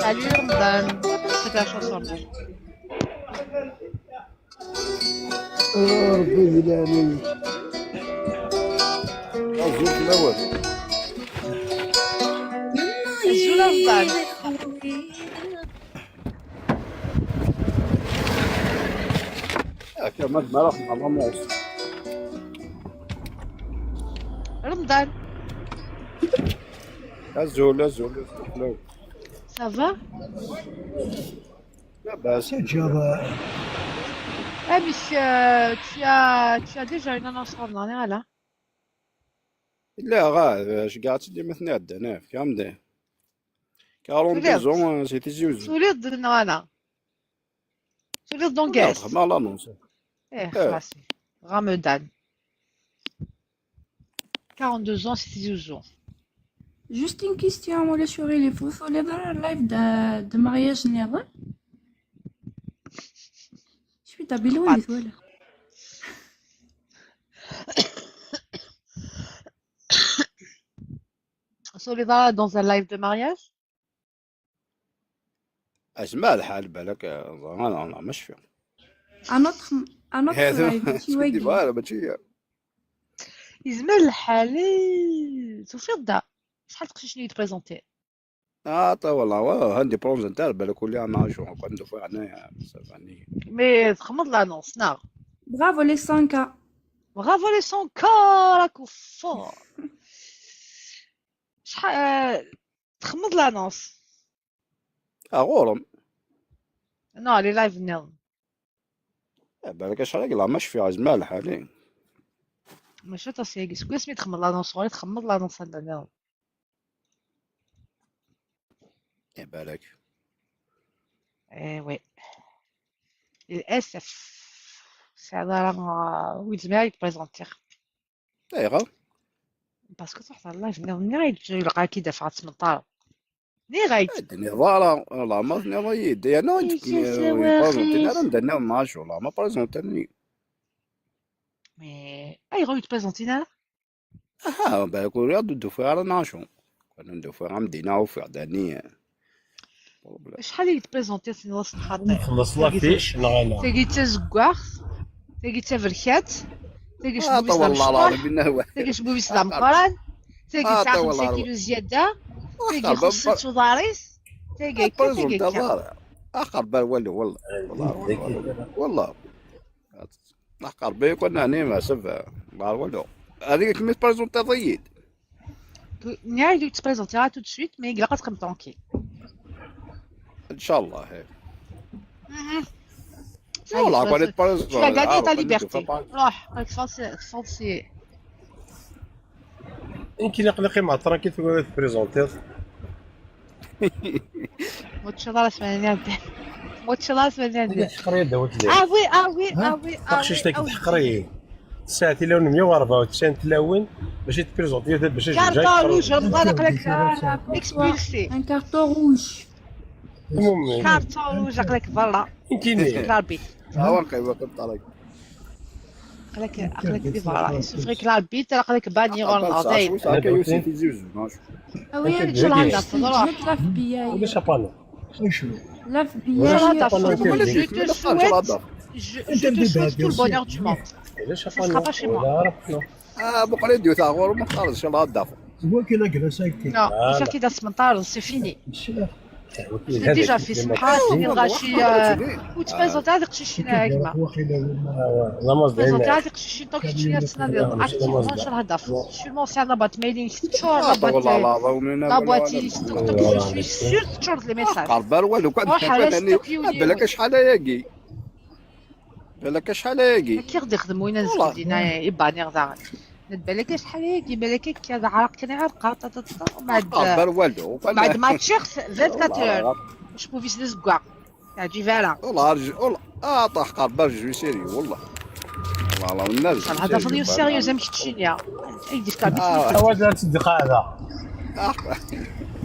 Salut Ramdan. C'est ta chanson. آه، ربي يهدي عليك. أزول في الأول. أزول أفضل. آه، كمان ما راح مع ماموس. رمضان. أزول، أزول، أزول في الأول. Ça va؟ لا باس. إن شاء الله. Eh, mais, euh, tu as, tu as déjà une annonce en arrière, là? لا، غا، اش قاعد تدي مثني عندنا في كام دي. Quarante-deux ans, c'est Tizi Ouzou. توليض دنا أنا. توليض دونك. خدمة على نونس. إيه، خلاص. رمضان. Quarante-deux ans, c'est Tizi Ouzou. Juste une question, ولا شو غير يفوت ولا ضرر لايف دا، دا مارياج نيضا؟ شو دا بلون ولا؟ Solidaire dans un live de mariage? أزمة الحال بالك، آه، أنا، أنا مش فيهم. Un autre, un autre live, ماشي واقي. Voilà, ماشي هي. يزمر الحال، إيه، توفيق دا. شحال تقشني يتبريزونتي؟ آه، طيب والله، واه، عندي بروجي نتاع بالك، كل يوم نعيشو، كون ندوفو هنايا، بصح يعني. Mais تخمض لانونس، نعم. Bravo les cent K. Bravo les cent K، راكو فور. شحال، آه، تخمض لانونس؟ آه، غورم. نو، لي لايف نيضن. آه، بالك شحال لا، ماشي في عز مالح عليه. ماشي تصياقي، سكويس مي تخمض لانونس، غوري تخمض لانونس عندنا نيضن. إيه بالك. إيه وي. للأسف. سي على راه ويد ما يبريزونتي. إيه غا. باسكو تروح تاع اللايف، ني غايت يلقى كي دافع تمنطار. ني غايت. إيه، دني ضارة، والله ما دني ضايد. أنا إيه، وانت كي سي يبريزونتي، سواخيس. أنا ندنا ما شاء الله، ما بريزونتني. مي، أي غايت بريزونتي أنا؟ أها، بالك ورياض ندوفي على ناشو. كنا ندوفي على مدينة وفي عدنية. شحال اللي تبريزونتي سي نواصل الخطيب؟ نخلص لافيش، لا، لا. تاقي تازكواغ، تاقي تابركات، تاقي آه، شبوبيس طول الله العظيم، إنه هو. تاقي شبوبيس آه، العمقران، تاقي آه، ساعة طول خمسة الله. كيلو زيادة، آه، تاقي طول خمسة الله. تضاريس، تاقي آه، هكا، بريزونتي تاقي هكا. الله. آخر بال ولي، والله. والله، والله، والله. والله. أحقر بيك وأنا هني ما سبة. ما ولو. هذيك كمية بريزونتي ضيد. نعيدو تبريزونتي tout de suite، مي يقلق تقم ترونكيل. إن شاء الله، هي. مهم. والله، هاي، كون خلاص. يتبرز، Tu as gagné ta liberté. روح، راك فالسي، فالسي. Nekk ilaq la qqimeɣ tranquille, tura ad tprezentiḍ. Ur teččiḍ ara ssmana-nni iɛeddan. Ur teččiḍ ara ssmana-nni iɛeddan. Teqriḍ d awak. Ah oui, ah oui, ah oui, ah oui. Taqcict-agi teḥqer-iyi. Tesɛa tilawin meyya u rebɛa u tesɛin tlawin, bac i tprezentiḍ, bac i Carton rouge, Remḍan, aql-ak expulsé. Un carton rouge. Umumen. Carton rouge, aql-ak برا. Nekkini. L'arbitre. Awan qewwa kan ṭarek. Aql-ak, aql-ak di برا. Yessufeɣ-ik l'arbitre, aql-ak banni ɣur-neɣ dayen. Saɛa kan yusi tizi uzzu. Ah oui, Anta elle d-, est Anda tefḍeḍ? la F B I. Ulac apana. Inchallah, je te souhaite, je te souhaite tout le bonheur du monde. Ulac Ça sera pas chez moi. Wala ara. Ah, buqel ad d-yewteɣ ɣur-m xarez, inchallah ad d-afeɣ. Wagi la grâce-agi. Non, ur fak-id asmenṭar, c'est fini. Déjà fait, semḥa, lɣaci, ur tpazent ara teqcicin a gma. Tpazent ara teqcicin tant que tettini ad tnadiḍ. Actuellement, inchallah ad d-afeɣ. Actuellement, c'est la boîte mailing, c'est toujours la boîte, la boîte, je suis sûr, toujours les messages. Qerb ar walu kan. Ruḥ ar-as akk yiwen. Balak acḥal ayagi. Balak acḥal ayagi. Akka i ɣ-d-ixdem win ad zgdin ibaniɣ daɣen. Ned balak acḥal ayagi, balak akka d aɛraq kan i ɛerqeɣ, ṭaṭaṭa, mɛad, Qerb ar walu. mɛad ma ččiɣ vingt-quatre heures. Acpuf-is d azeggaɣ. Teɛǧib ara. Wallah, arju, wallah. Ah, طاح قرب arju sérieux, wallah. Wallah, والناس Inchallah ad tafeḍ yiwet sérieuse am keččini. Ay d-ifka bit Awad la tteddiq ara.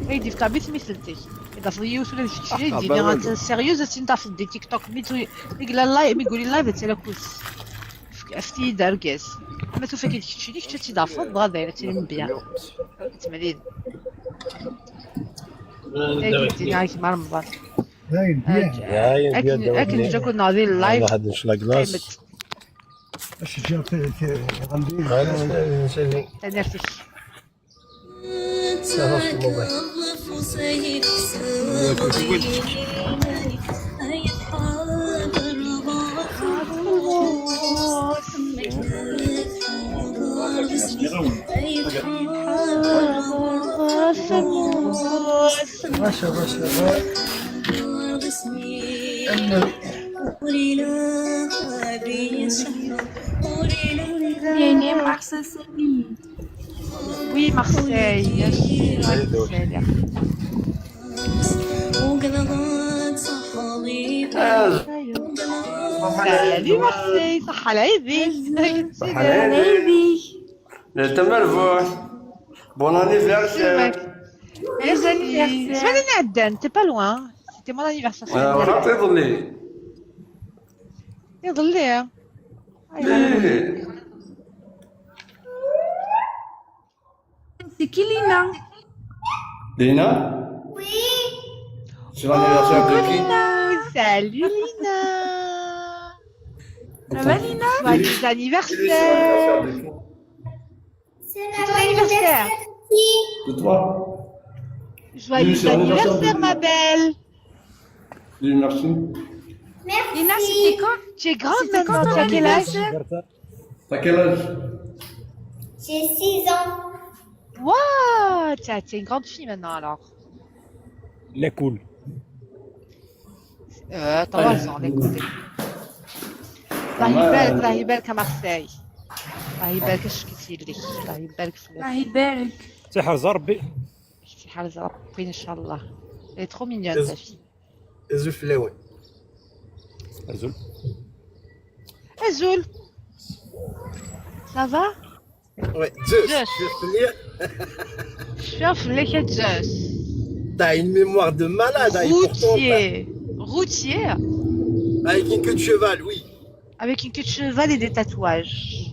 Ay d-ifka bit mi teltek. Ad tafeḍ yiwet ula d keččini, d-ini sérieuse, ad tt-tafeḍ di TikTok. Mi tu-, mi yella live, mi yuli live, ad tili akked. Efk-iyi-d argaz. Ma tufa-k-id keččini, kečč ad tt-id-tafeḍ, dɣa dayen ad tilim bien. Ad temlil. Dagi d-iniɣ-ak ma Remḍan. Dayen, bien. Dayen, Akken, bien, akken neǧǧa-ken di live. Ad nec la glace. Qqimet. Acu ǧǧiɣ ti-, ti-, ɣandi. Ɣas, nsali. Tanerfik. Baca, baca, يعني مع حساسية. Oui, Marseille. Salut Marseille, صحة العيدي. Baby. Lalla merbuḥ. Bon anniversaire. Merci. Semaine iɛeddan, t'es pas loin. C'était mon anniversaire. Ɣrat iḍelli. Iḍelli. Ih. C'est qui Lina? Lina. C'est l'anniversaire de qui? Salut Lina. Ça va Lina? Joyeux anniversaire. De qui? C'est ton anniversaire. De toi. Joyeux Oui, c'est l'anniversaire anniversaire, de ma belle. Dis merci. Lina, c'était quand? Tu es grande C'était quand maintenant, ton tu as quel âge? Anniversaire? T'as quel âge? J'ai six ans. Waouh, tiens, tu es une grande fille maintenant alors. La cool. Euh, trois ans, écoutez. الله يبارك، الله يبارك يا مارسيل. الله يبارك، اش كنتي لك؟ الله يبارك في الله يبارك. Tiḥerz Rebbi. شي حال زربين ان شاء الله. Elle est trop mignonne, ta fille. Azul fell-awen. Azul. Azul. Ça va? Ouais, Zeus. Zeus. Zeus fell-i. شوف لك الجوز. T'as une mémoire de malade, hein, et pourtant, Routier. Routier. Avec une queue de cheval, oui. Avec une queue de cheval et des tatouages.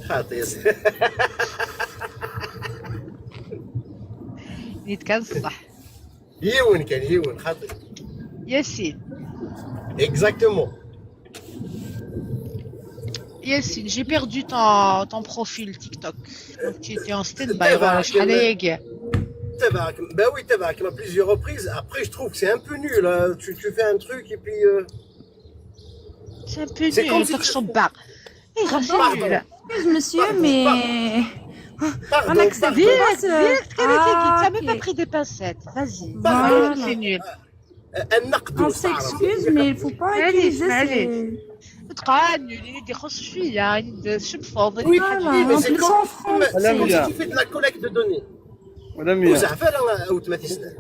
خاطي. نيت كان صح. يون كان يون خاطي. ياسين. Exactement. Yacine, j'ai perdu ton, ton profil TikTok. Donc tu étais en stand-by. تبعك. شحال هي كاع. تبعك. Ben oui, تبعك à plusieurs reprises. Après, je trouve que c'est un peu nul, hein. Tu, tu fais un truc et puis. Euh... C'est un peu C'est nul, comme si donc tu- je suis barre. Eh, grave, c'est Pardon. nul. Excuse, monsieur, Pardon, mais on Direct, n'accepte direct, pas ce... direct, direct, Ah, t'as même pas ok. Pris des pincettes. Vas-y. Voilà. C'est nul. النقد. On s'excuse, mais il faut pas utiliser ces... تقال نولي يدي خص شويه عند شبفوض. Oui, mais c'est comme si tu fais de la collecte de données. ولا مية. وزعفه لا اوت ما تيسنى.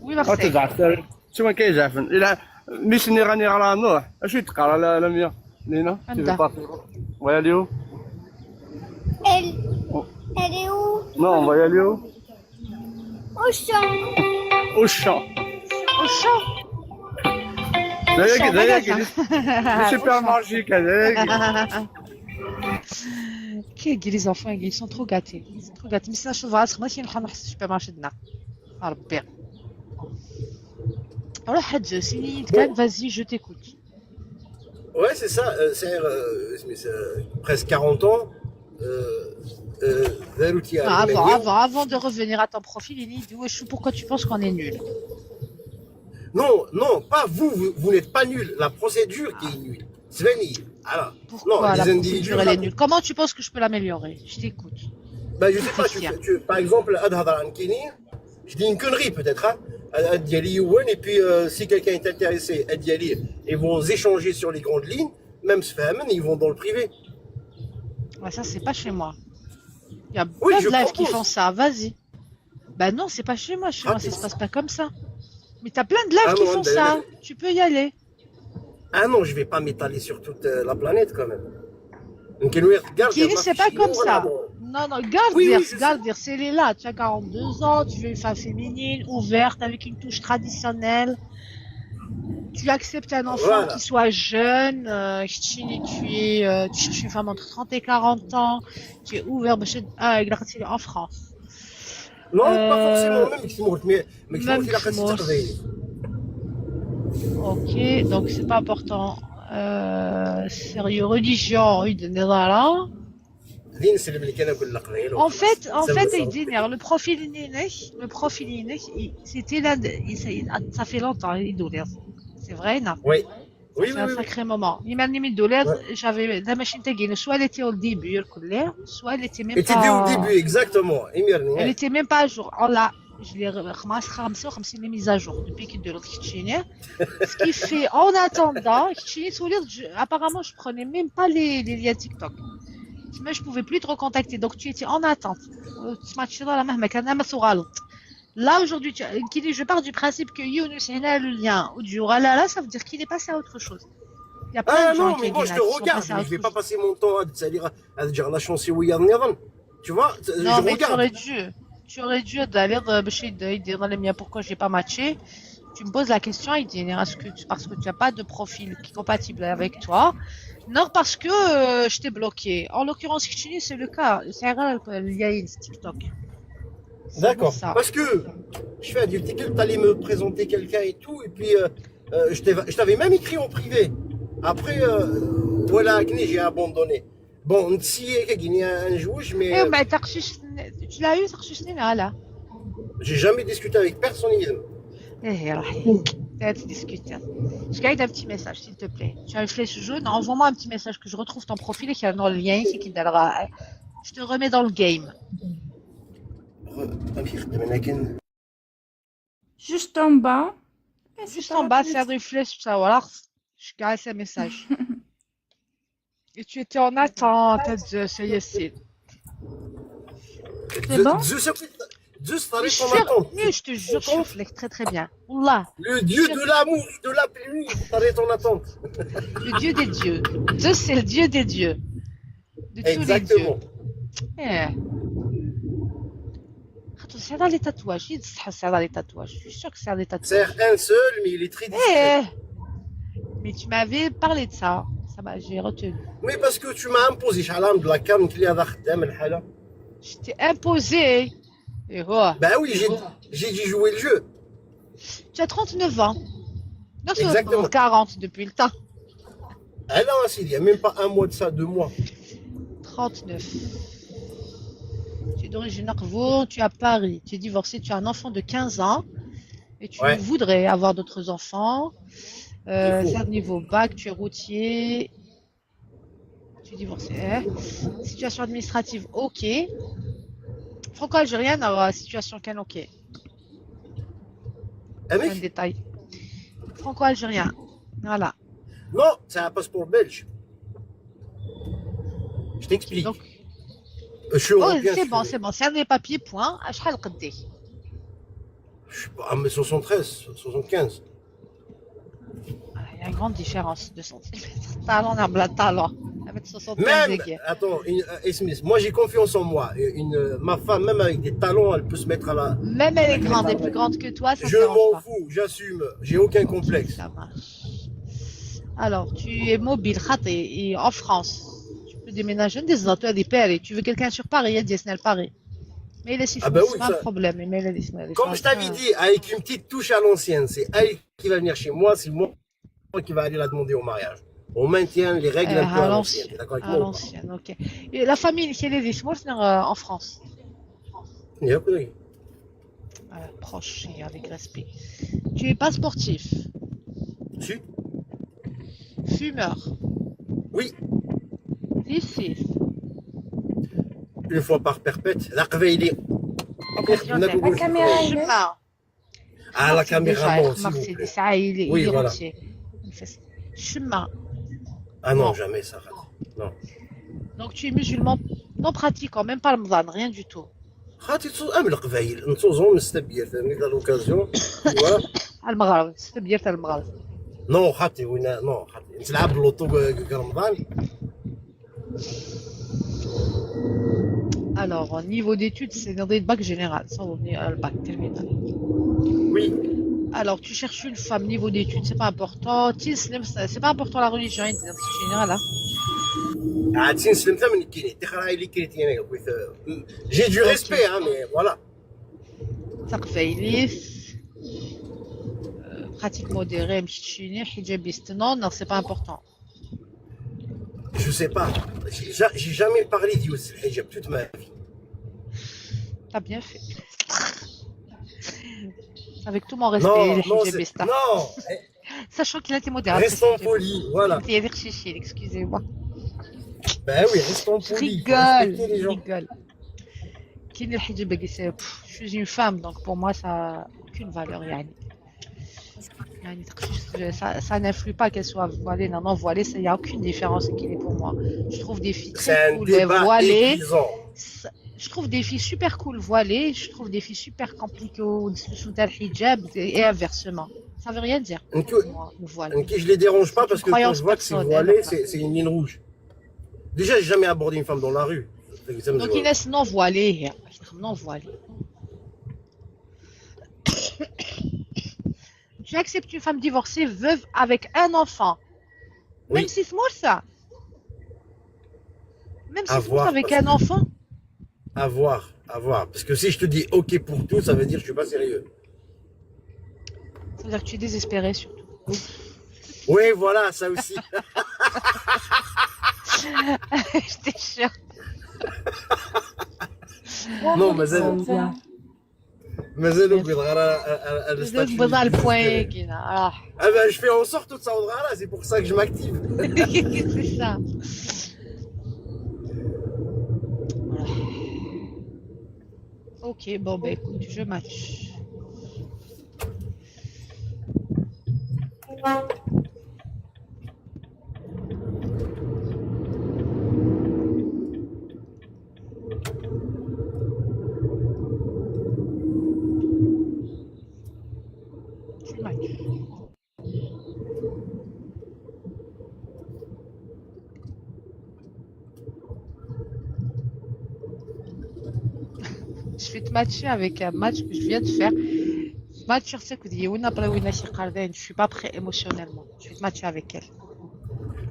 Oui, merci. تزعف. شو كاين زعفن؟ الا ميسني راني غرا نوح. اش يتقرا لا لا مية؟ لينا. Voilà, Léo. Elle, elle est où? Non, on va y aller où? Au champ. Au champ. Au champ. D'ailleurs, d'ailleurs, le supermarché, d'ailleurs. كي يجي les enfants, ils sont trop gâtés. Ils sont trop gâtés. Mais ça, je vois, c'est moi qui ai le supermarché de Nard. ربي. روح حجة سيني كان. Vas-y, je t'écoute. Ouais, c'est ça, c'est presque quarante ans. Avant, avant de revenir à ton profil, Ini, dis-moi, pourquoi tu penses qu'on est nul? Non, non, pas vous, vous, vous n'êtes pas nul. La procédure qui est nulle. Sveni, alors. Pourquoi la procédure, elle est nulle? Comment tu penses que je peux l'améliorer? Je t'écoute. Ben, je sais pas, tu, tu, par exemple, Adhadar Ankini, je dis une connerie peut-être, hein. Et puis, euh, si quelqu'un est intéressé, ils vont échanger sur les grandes lignes, même se faire, ils vont dans le privé. Ouais, ça, c'est pas chez moi. Il y a plein de lives qui font ça, vas-y. Bah non, c'est pas chez moi, chez moi, ça se passe pas comme ça. Mais t'as plein de lives qui font ça, tu peux y aller. Ah non, je vais pas m'étaler sur toute euh, la planète quand même. Kini, c'est pas comme ça. Non, non, garde, oui, oui, garde, c'est là. Tu as quarante-deux ans, tu veux une femme féminine, ouverte, avec une touche traditionnelle. Tu acceptes un enfant qui soit jeune, euh, tu, es, euh, tu es une femme entre trente et quarante ans, tu es ouvert, ah, en France. Non, pas forcément, même si Ok, donc c'est pas important. Euh, sérieux, religion, oui, de Nézara. En fait, en fait, le profil Ninek, le profil Ninek, c'était là, ça fait longtemps, c'est vrai, non? Oui. Oui, ça fait un sacré moment. Imir-nni mi d-tuliḍ, j'avais la machine tagine, soit elle était au début, soit elle était même pas. Elle était au début, exactement. Elle était même pas à jour. Oh là, je l'ai خمسة وخمسين les mises à jour depuis que de l'autre. Ce qui fait, en attendant, apparemment, je prenais même pas les, les liens TikTok. Mais je pouvais plus te recontacter, donc tu étais en attente. Là, aujourd'hui, je pars du principe que Younous a le lien, ou du là, ça veut dire qu'il est passé à autre chose. Il y a plein de gens qui disent, je vais pas passer mon temps à dire la chance, tu vois. Non, mais tu aurais dû. Tu aurais dû aller, pourquoi j'ai pas matché. Tu me poses la question, il dit, est-ce que parce que tu n'as pas de profil qui est compatible avec toi? Non, parce que euh, je t'ai bloqué. En l'occurrence, c'est le cas. C'est TikTok. D'accord. Parce que je fais du TikTok, t'allais me présenter quelqu'un et tout, et puis euh, euh, je t'avais même écrit en privé. Après, euh, voilà, j'ai abandonné. Bon, on s'y est gagné un juge, mais. Eh, bah, tu l'as eu, t'as reçu, là. J'ai jamais discuté avec personne. Eh, راح discuter. Je gagne un petit message, s'il te plaît. Tu as une flèche jaune, envoie-moi un petit message que je retrouve ton profil et qu'il y a dans le lien, c'est qui donnera. Je te remets dans le game. Juste en bas. Juste en bas, c'est un reflet, ça, voilà. Je gagne un message. Et tu étais en attente, ça y est. C'est bon? Je te jure, je suis très très bien. Wallah. Le dieu de l'amour et de la pluie, t'arrêtes en attente. Le dieu des dieux. Dieu, c'est le dieu des dieux. De tous les dieux. Exactement. Eh. C'est dans les tatouages. C'est dans les tatouages. Je suis sûre que c'est dans les tatouages. C'est un seul, mais il est très discret. Eh. Mais tu m'avais parlé de ça. Ça m'a, j'ai retenu. Oui, parce que tu m'as imposé. شحال عام de la cam, كلي هذا خدام الحالة. Je t'ai imposé. Et voilà. Bah oui, j'ai dit jouer le jeu. Tu as trente-neuf ans. Non, c'est quarante depuis le temps. Ah non, il n'y a même pas un mois de ça, deux mois. Trente-neuf. Tu es d'origine Arvour, tu es à Paris, tu es divorcé, tu as un enfant de quinze ans et tu voudrais avoir d'autres enfants. Euh, c'est niveau bac, tu es routier, tu es divorcé. Hein. Situation administrative, ok. Franco-algérienne, situation qu'un ok. Un détail. Franco-algérien. Voilà. Non, c'est un passeport belge. Je t'explique. Donc, je suis européen. Oh, c'est bon, c'est bon. C'est les papiers, point. شحال قدي؟ Je suis pas, ah, mais soixante-treize, soixante-quinze. Ah, il y a une grande différence de centimètres. Talon, on a un talon. Avec soixante-quinze. Même, attends, une, euh, Smith, moi j'ai confiance en moi. Une, euh, ma femme, même avec des talons, elle peut se mettre à la. Même elle est grande, elle est plus grande que toi, ça ne dérange pas. Je m'en fous, j'assume, j'ai aucun complexe. Ça marche. Alors, tu es mobile, خاطي, et en France. Tu peux déménager des autres, des Paris. Tu veux quelqu'un sur Paris, il y a des Paris. Mais il est, ah ben oui, pas un problème. Mais il est, comme je t'avais dit, avec une petite touche à l'ancienne, c'est elle qui va venir chez moi, c'est moi qui va aller la demander au mariage. On maintient les règles un peu à l'ancienne. T'es d'accord avec moi ou pas ? À l'ancienne, ok. Et la famille, quelle est, euh, en France ? Il y a plus. Euh, proche et avec respect. Tu es pas sportif ? Si. Fumeur ? Oui. Difficile. Une fois par perpète, la قبايلي. Occasionnel. La caméra, je pars. Ah, la caméra, non, s'il vous plaît. Oui, voilà. الشمة. Ah non, jamais ça. Non. Donc tu es musulman, non pratiquant, même pas Ramadan, rien du tout. خاطي تصوم ام القبايل نتوزهم نستبير ثاني l'occasion. Voilà. المغرب، نستبير تاع المغرب. Non خاطي وين، non خاطي نتلعب باللوطو رمضان. Alors, niveau d'études, c'est dans des bacs générales, sans revenir à le bac terminal. Oui. Alors, tu cherches une femme, niveau d'études, c'est pas important. C'est pas important la religion, c'est général, hein. Ah, j'ai du respect, hein, mais voilà. تقبايليت، pratique modérée, مش تشيني، حجابيست. Non, non, c'est pas important. Je sais pas. J'ai ja-, j'ai jamais parlé de Youssef Hijab toute ma vie. T'as bien fait. Avec tout mon respect, non, les hijabistes. Non. Sachant qu'il a été modérateur. Restons polis, voilà. Excusez-moi. Ben oui, restons polis. Je rigole, je rigole. كاين الحجاب باقي c'est, pff, je suis une femme, donc pour moi ça a aucune valeur يعني. يعني تقشيش, ça, ça n'influe pas qu'elle soit voilée, non, non voilée, ça, y a aucune différence كاين pour moi. Je trouve des filles très cool, voilées. Je trouve des filles super cool voilées, je trouve des filles super compliquées au-dessus تاع الحجاب et inversement. Ça veut rien dire. Moi, le voile. Je les dérange pas parce que quand je vois que c'est voilé, c'est, c'est une ligne rouge. Déjà, j'ai jamais abordé une femme dans la rue. Donc, il laisse non voilé, non voilé. Tu acceptes une femme divorcée, veuve, avec un enfant. Même si c'est mort, ça. Même si c'est mort avec un enfant. À voir, à voir. Parce que si je te dis OK pour tout, ça veut dire que je suis pas sérieux. Ça veut dire que tu es désespéré surtout. Oui, voilà, ça aussi. J'étais sûre. Non, mais elle, مازال وقيت غير على الستاتيو. مازال وقيت على البوان كاينه راه. Ah ben, je fais en sorte de savoir, c'est pour ça que je m'active. C'est ça. Ok, bon, ben écoute, je match. Je vais te matcher avec un match que je viens de faire. Match sur ce que dit, après, je suis pas prêt émotionnellement. Je vais te matcher avec elle.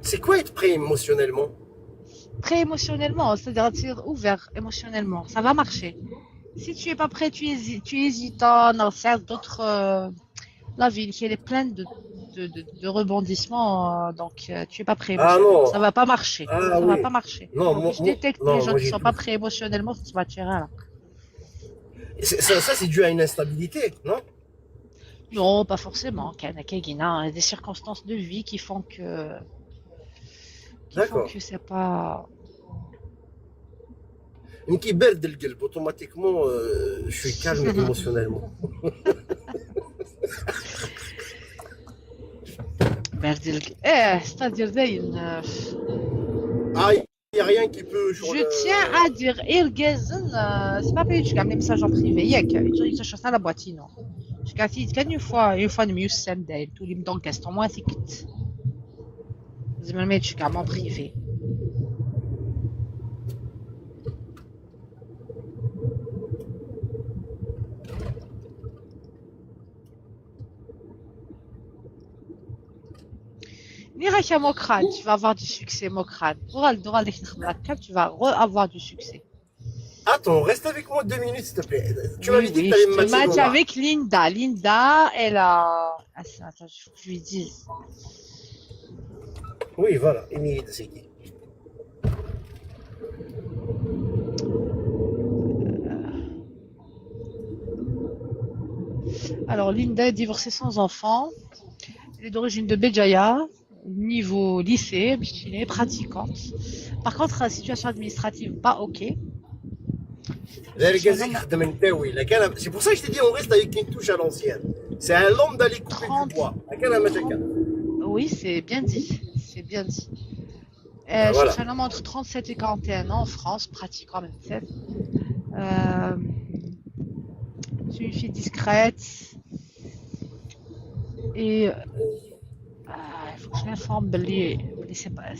C'est quoi être prêt émotionnellement ? Prêt émotionnellement, c'est-à-dire être ouvert émotionnellement. Ça va marcher. Si tu es pas prêt, tu hésites, tu es hésitant, non, c'est d'autres, euh, la vie, elle est pleine de, de, de, de rebondissements, euh, donc, euh, tu es pas prêt émotionnellement. Ah non. Ça va pas marcher. Ah, ça va pas marcher. Non, moi, je détecte les gens qui sont pas prêts émotionnellement, ça se matchera là. Ça, ça, c'est dû à une instabilité, non ? Non, pas forcément. كاين des circonstances de vie qui font que, qui font que c'est pas. كي يبرد القلب automatiquement, euh, je suis calme émotionnellement. Eh, c'est-à-dire, dayen, euh, Ah, il n'y a rien qui peut. Sur je le- tiens à dire, irgazen, euh, c'est pas payé, tu gagnes les messages en privé, il y a que, tu sais, ça, la boîte, non. Tu gagnes, tu gagnes une fois, une fois, une mieux, c'est dayen, tous les dents, qu'est-ce que moi, c'est que. C'est même, tu gagnes en privé. Nira Mokran, tu vas avoir du succès, Mokran. Droit, droit, tu vas re- avoir du succès. Attends, reste avec moi deux minutes, s'il te plaît. Tu Oui, m'avais dit oui, que tu allais je me te matcher match demain. Avec Linda. Linda, elle a. Attends, attends, il faut que je lui dise. Oui, voilà. Émilie de Zeki. Alors, Linda est divorcée sans enfant. Elle est d'origine de Béjaïa. Niveau lycée, elle est pratiquante. Par contre, la situation administrative, pas OK. Là, les gars, c'est que de Mentawi. La canne- C'est pour ça que je t'ai dit, on reste avec une touche à l'ancienne. C'est un homme d'aller couper Trente. Du bois. La canne à Machaka. Oui, c'est bien dit. C'est bien dit. Ah, Euh, voilà. Cherche un homme entre trente-sept et quarante et un ans en France, pratiquant même sept. Euh, c'est une fille discrète. Et euh, ah, il faut que je l'informe de les, de les séparer.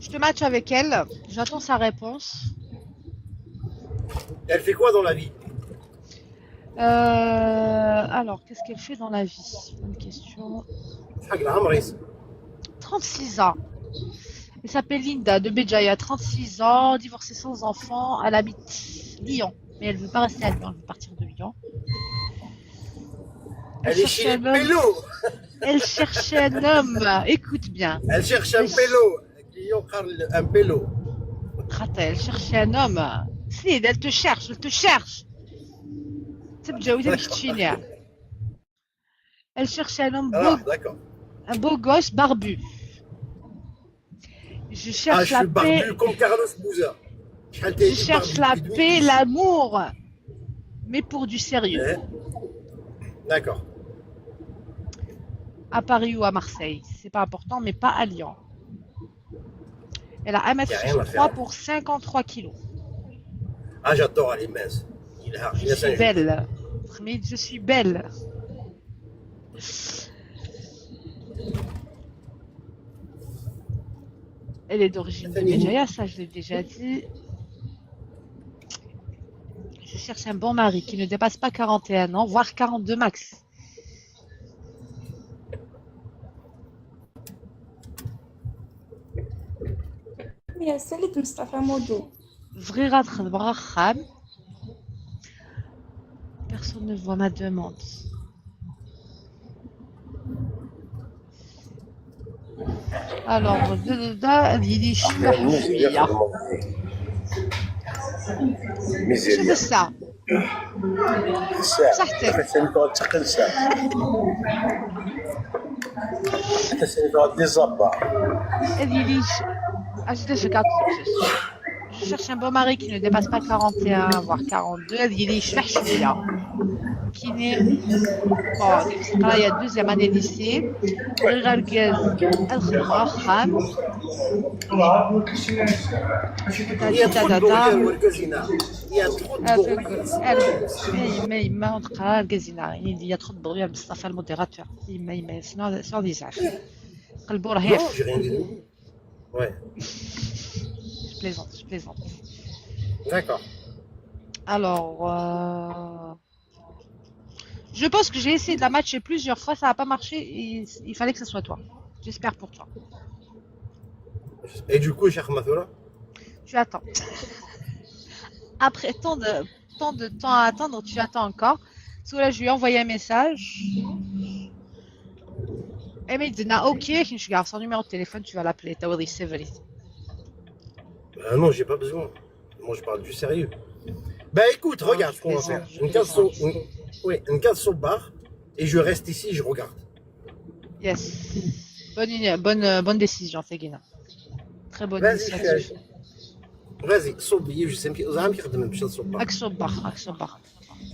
Je te match avec elle, j'attends sa réponse. Elle fait quoi dans la vie? Euh, alors, qu'est-ce qu'elle fait dans la vie? Bonne question. شحال عمرك؟ trente-six ans. Elle s'appelle Linda de Béjaïa, trente-six ans, divorcée sans enfant. Elle habite Lyon, mais elle veut pas rester à Lyon, elle veut partir de Lyon. Elle est chez les pélos. Elle cherche un homme. Écoute bien. Elle cherche un pélo. Lyon, Carl, un pélo. Attends, elle cherche un homme. Si, elle te cherche, elle te cherche. C'est bien, oui, c'est bien. Elle cherche un homme Ah, beau, d'accord. Un beau gosse barbu. Je Ah, cherche je la suis paix. Barbu comme Carlos Boozer. Je cherche la paix, l'amour, mais pour du sérieux. Hein? D'accord. À Paris ou à Marseille, c'est pas important, mais pas à Lyon. Elle a un mètre soixante-trois pour cinquante-trois kilos. Ah, j'adore, elle est mince. Il a- Je il a suis ça. Belle. Mais je suis belle. Elle est d'origine de Béjaïa, ça je l'ai déjà dit. Je cherche un bon mari qui ne dépasse pas quarante et un ans, voire quarante-deux max. يا ساليت مصطفى مودو. Bɣiɣ ad xedmeɣ axxam. Personne ne voit ma demande. Alors, de, de, de, ad yili ccbeḥ cwiya. Mačči d ssa. Ḥaca ad teqqel ssa. Ḥaca ad teqqel ssa. Ad yili ccbeḥ. Je cherche un beau mari qui ne dépasse pas quarante et un, voire quarante-deux. Ad yili yecbeḥ cwiya. Qui n'est, bon, il y a deuxième année lycée. Bɣiɣ argaz ad xedmeɣ axxam. Il y a trop de bourrières, Walgazina. Il y a trop de bourrières. Ma yemma, yemma, ur d-qqar argaz-ina. Il y a trop de bourrières, Mustafa le modérateur. Yemma, yemma, sinon, sinon, d izɛaf. Qelbu rhif. Non, j'ai rien dit. Ouais. Je plaisante, je plaisante. D'accord. Alors, euh, je pense que j'ai essayé de la matcher plusieurs fois, ça n'a pas marché. Il, il fallait que ce soit toi. J'espère pour toi. Et du coup, Cheikh Mathura, Tu attends. Après tant de, tant de temps à attendre, tu attends encore. Parce que là, je lui ai envoyé un message. Et il me dit, ah, ok, je garde son numéro de téléphone, tu vas l'appeler. T'as dit, c'est vrai. Ah non, j'ai pas besoin. Moi, je parle du sérieux. Ben écoute, regarde ce qu'on va faire. Une case sur, une, oui, une case sur barre, et je reste ici, je regarde. Yes. Bonne, ini- bonne, euh, bonne décision, Seguina. Très bonne Vas-y, initiative. Vas-y, صوبي، je sais pas, زعما كيخدم باش نصوب. Ak Sobar, Ak Sobar.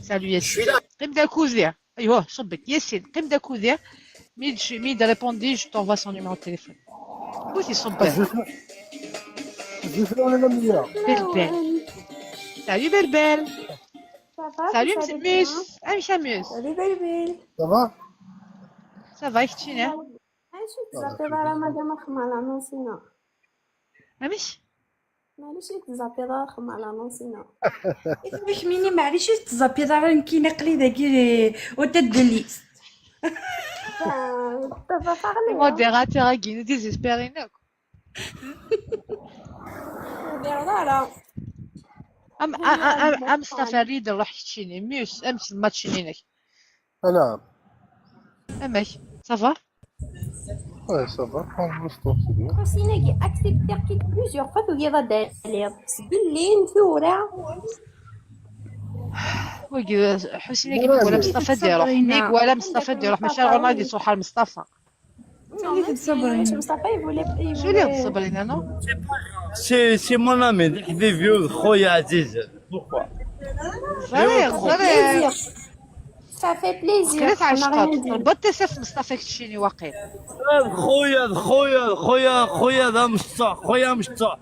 Salut, Je suis Yassine. là. قيم داكوزيا. ايوا، صبك. Yassine, قيم داكوزيا. Mais je, mais de répondre, je t'envoie son numéro de téléphone. Oui, c'est Sobar. زيفرون انا مية. Belbel. Salut, Belbel. Ça va, Salut, ça Mus. va bien. Mus. Ah, Mus. Salut, Belbel. Ça va؟ Ça va, Ktine? علاش تزابيض راه مدام رحمة على نونسينا؟ Mus. معليش تزابيض راه رحمة على نونسينا؟ يفهمك ميني، معليش تزابيض راه كاين قلي داكي وتدليس. دابا فاغني. Modérateur, Guy, nous désespérons. دير راه Am, am, am, am, Mustafa, leader, روح كتشيني. Mus, am, ما تشينينك. انا Amek, ça va? Ouais, ça va, pour l'instant, c'est bien. حسينة كي اكسبتي كي plusieurs fois وهي غادا عليها. سبلين ثورة. وي، حسينة كي يقول مصطفى ديروح، مي يقول مصطفى ديروح، ماشي رونالدو يصوحها لمصطفى. صبرينا. مصطفى يقول لك شو اللي صبرينا، non؟ C'est c'est mon ami, حبيبي وخويا عزيز. Pourquoi? صغير، صغير. Ça fait plaisir. كيف عايش أنا قاطع؟ غندير. ربط تسف مصطفى كتشيني واقيل. خويا، خويا، خويا، خويا، ذا مشطح، خويا مشطح.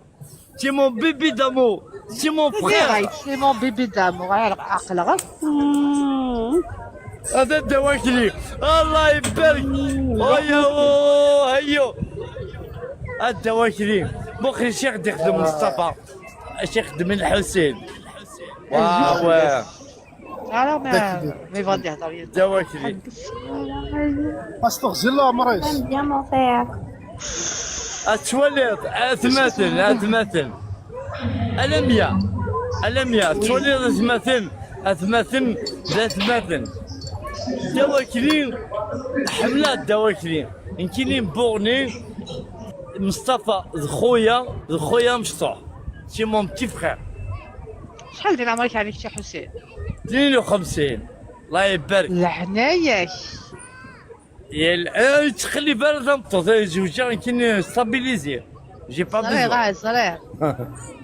C'est mon bébé d'amour, c'est mon C'est frère. vrai, c'est mon bébé d'amour. غير عقل غير. هذا الدواكلي، الله يبارك. هيا، هيا. الدواكلي. مخي شيخ يخدم مصطفى. شيخ يخدم الحسين. واو. Alors, mais, mais va dire, David. الدواكلي. استغفر الله مريض. Bien, mon frère. اتولد اثمثل اثمثل. المية، المية، اتولد اثمثل، اثمثل، ذا اثمثل. دواكلي، حملات دواكلي. نكيني بورني، مصطفى، ذ خويا، ذ خويا مشطوح. C'est mon petit frère. شحال ديال عمرك عليك شي حسين؟ اثنين وخمسين. الله يبارك. لعنايك. يا ال- آه، تخلي بالك تمطط، آه، زوجة يمكن stabilisé. J'ai pas صغير، besoin. آه، صغير.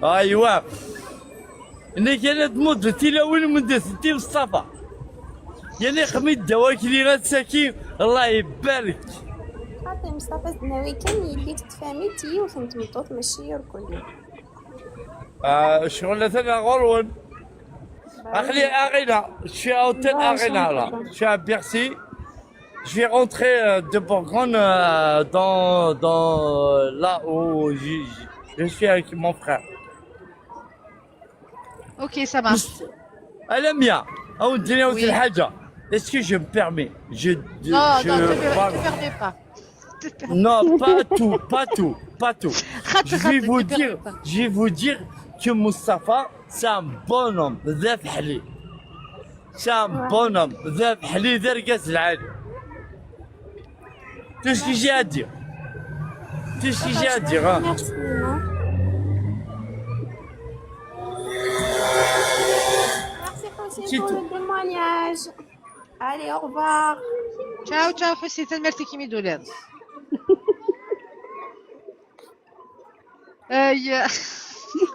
ايوا. انك انا تموت تيلاوين من دي ستي مصطفى. يعني خميت دواكلي غير ساكي، الله يبارك. خاطر مصطفى الزناوي كان يديك تفهمي تي وفهمت مطوط ماشي يركل. آه، شغل ثاني غرون. اخلي اغينا، je suis à hôtel Ouais, Arena là. je Je suis à Bercy. Je vais rentrer euh, de Bourgogne euh, dans, dans là où je, je suis avec mon frère. Ok, ça marche. المية، او الدنيا Oui. الحاجة. Est-ce que je me permets? Je, Non, je non, te per- parle- te permets pas. Non, pas tout, pas tout, pas tout. خاطر، Je vais خاطر، vous te dire, permets pas. Je vais vous dire que Moustapha, c'est un bonhomme, ذا فحلي. C'est un bonhomme, ذا فحلي، ذا رقاز العالي. Tout ce que j'ai à dire. Tout ce que j'ai à dire, hein. Merci, non. Merci, Hossein, C'est pour tout. le témoignage. Allez, au revoir. Ciao, ciao, حسين، تنمرتي كيمي دولار. اي.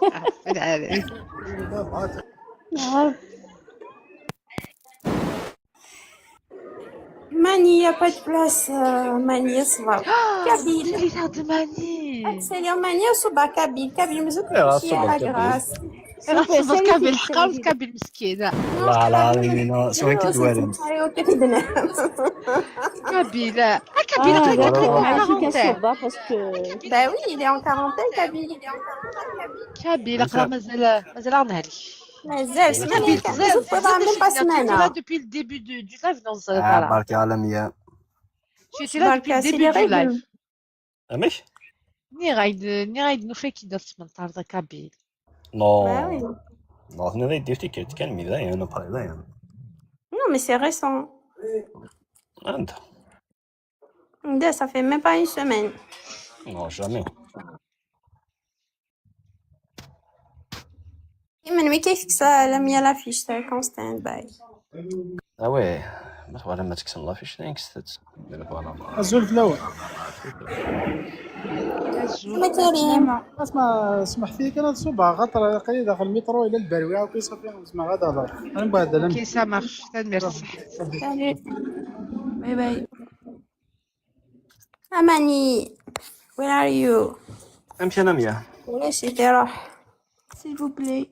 عفوا عليك. Mani, il n'y a pas de place. Euh, Mani, ça va. Kabyle. C'est l'histoire de Mani. C'est le Mani, ça va, Kabyle. Kabyle, mais je Ah, suis ça à va, la Kabyle. grâce. Tura tessneḍ Kabil ḥqar, Kabil meskin. Wallah العظيم, non, s wayen i d-twalam. Kabil, ah, Kabil, aql-ak en quarantaine. Bah oui, il est en quarantaine, Kabil. Kabil, aql-aɣ mazal, mazal-aɣ nehlek. Mazal, Kabil, teẓriḍ, tu es là depuis le début du, du live, non, c'est pas là. Barka a Lamia. Tu étais là depuis le début du live. Amek? Nniɣ-ak-d, nniɣ-ak-d nufa-k-id ad tmenṭarḍ a Kabil. Non. Bah oui. Non, tenniḍ-iyi-d tikkelt kan, mi dayen, après dayen. Non, mais c'est récent. Anda? Anda, ça fait même pas une semaine. Non, jamais. Melmi kan tekkes Lamia l'affiche, c'est comme stand by. Ah ouais, ma tebɣam ad tekksem l'affiche, tekkset-tt. Azul fell-awen. Azul. Asma, smeḥt-iyi kan ad ṣubeɣ, xaṭer aql-iyi daxel lmitṛu, yella lberwi, akk i ṣafi, zemreɣ ad hḍreɣ. Ad nbeɛd. Ok, ça marche. Tanemmirt. Salut. Bye bye. Amani, where are you? Amek a Lamia? Ulac-it, iruḥ. S'il vous plaît.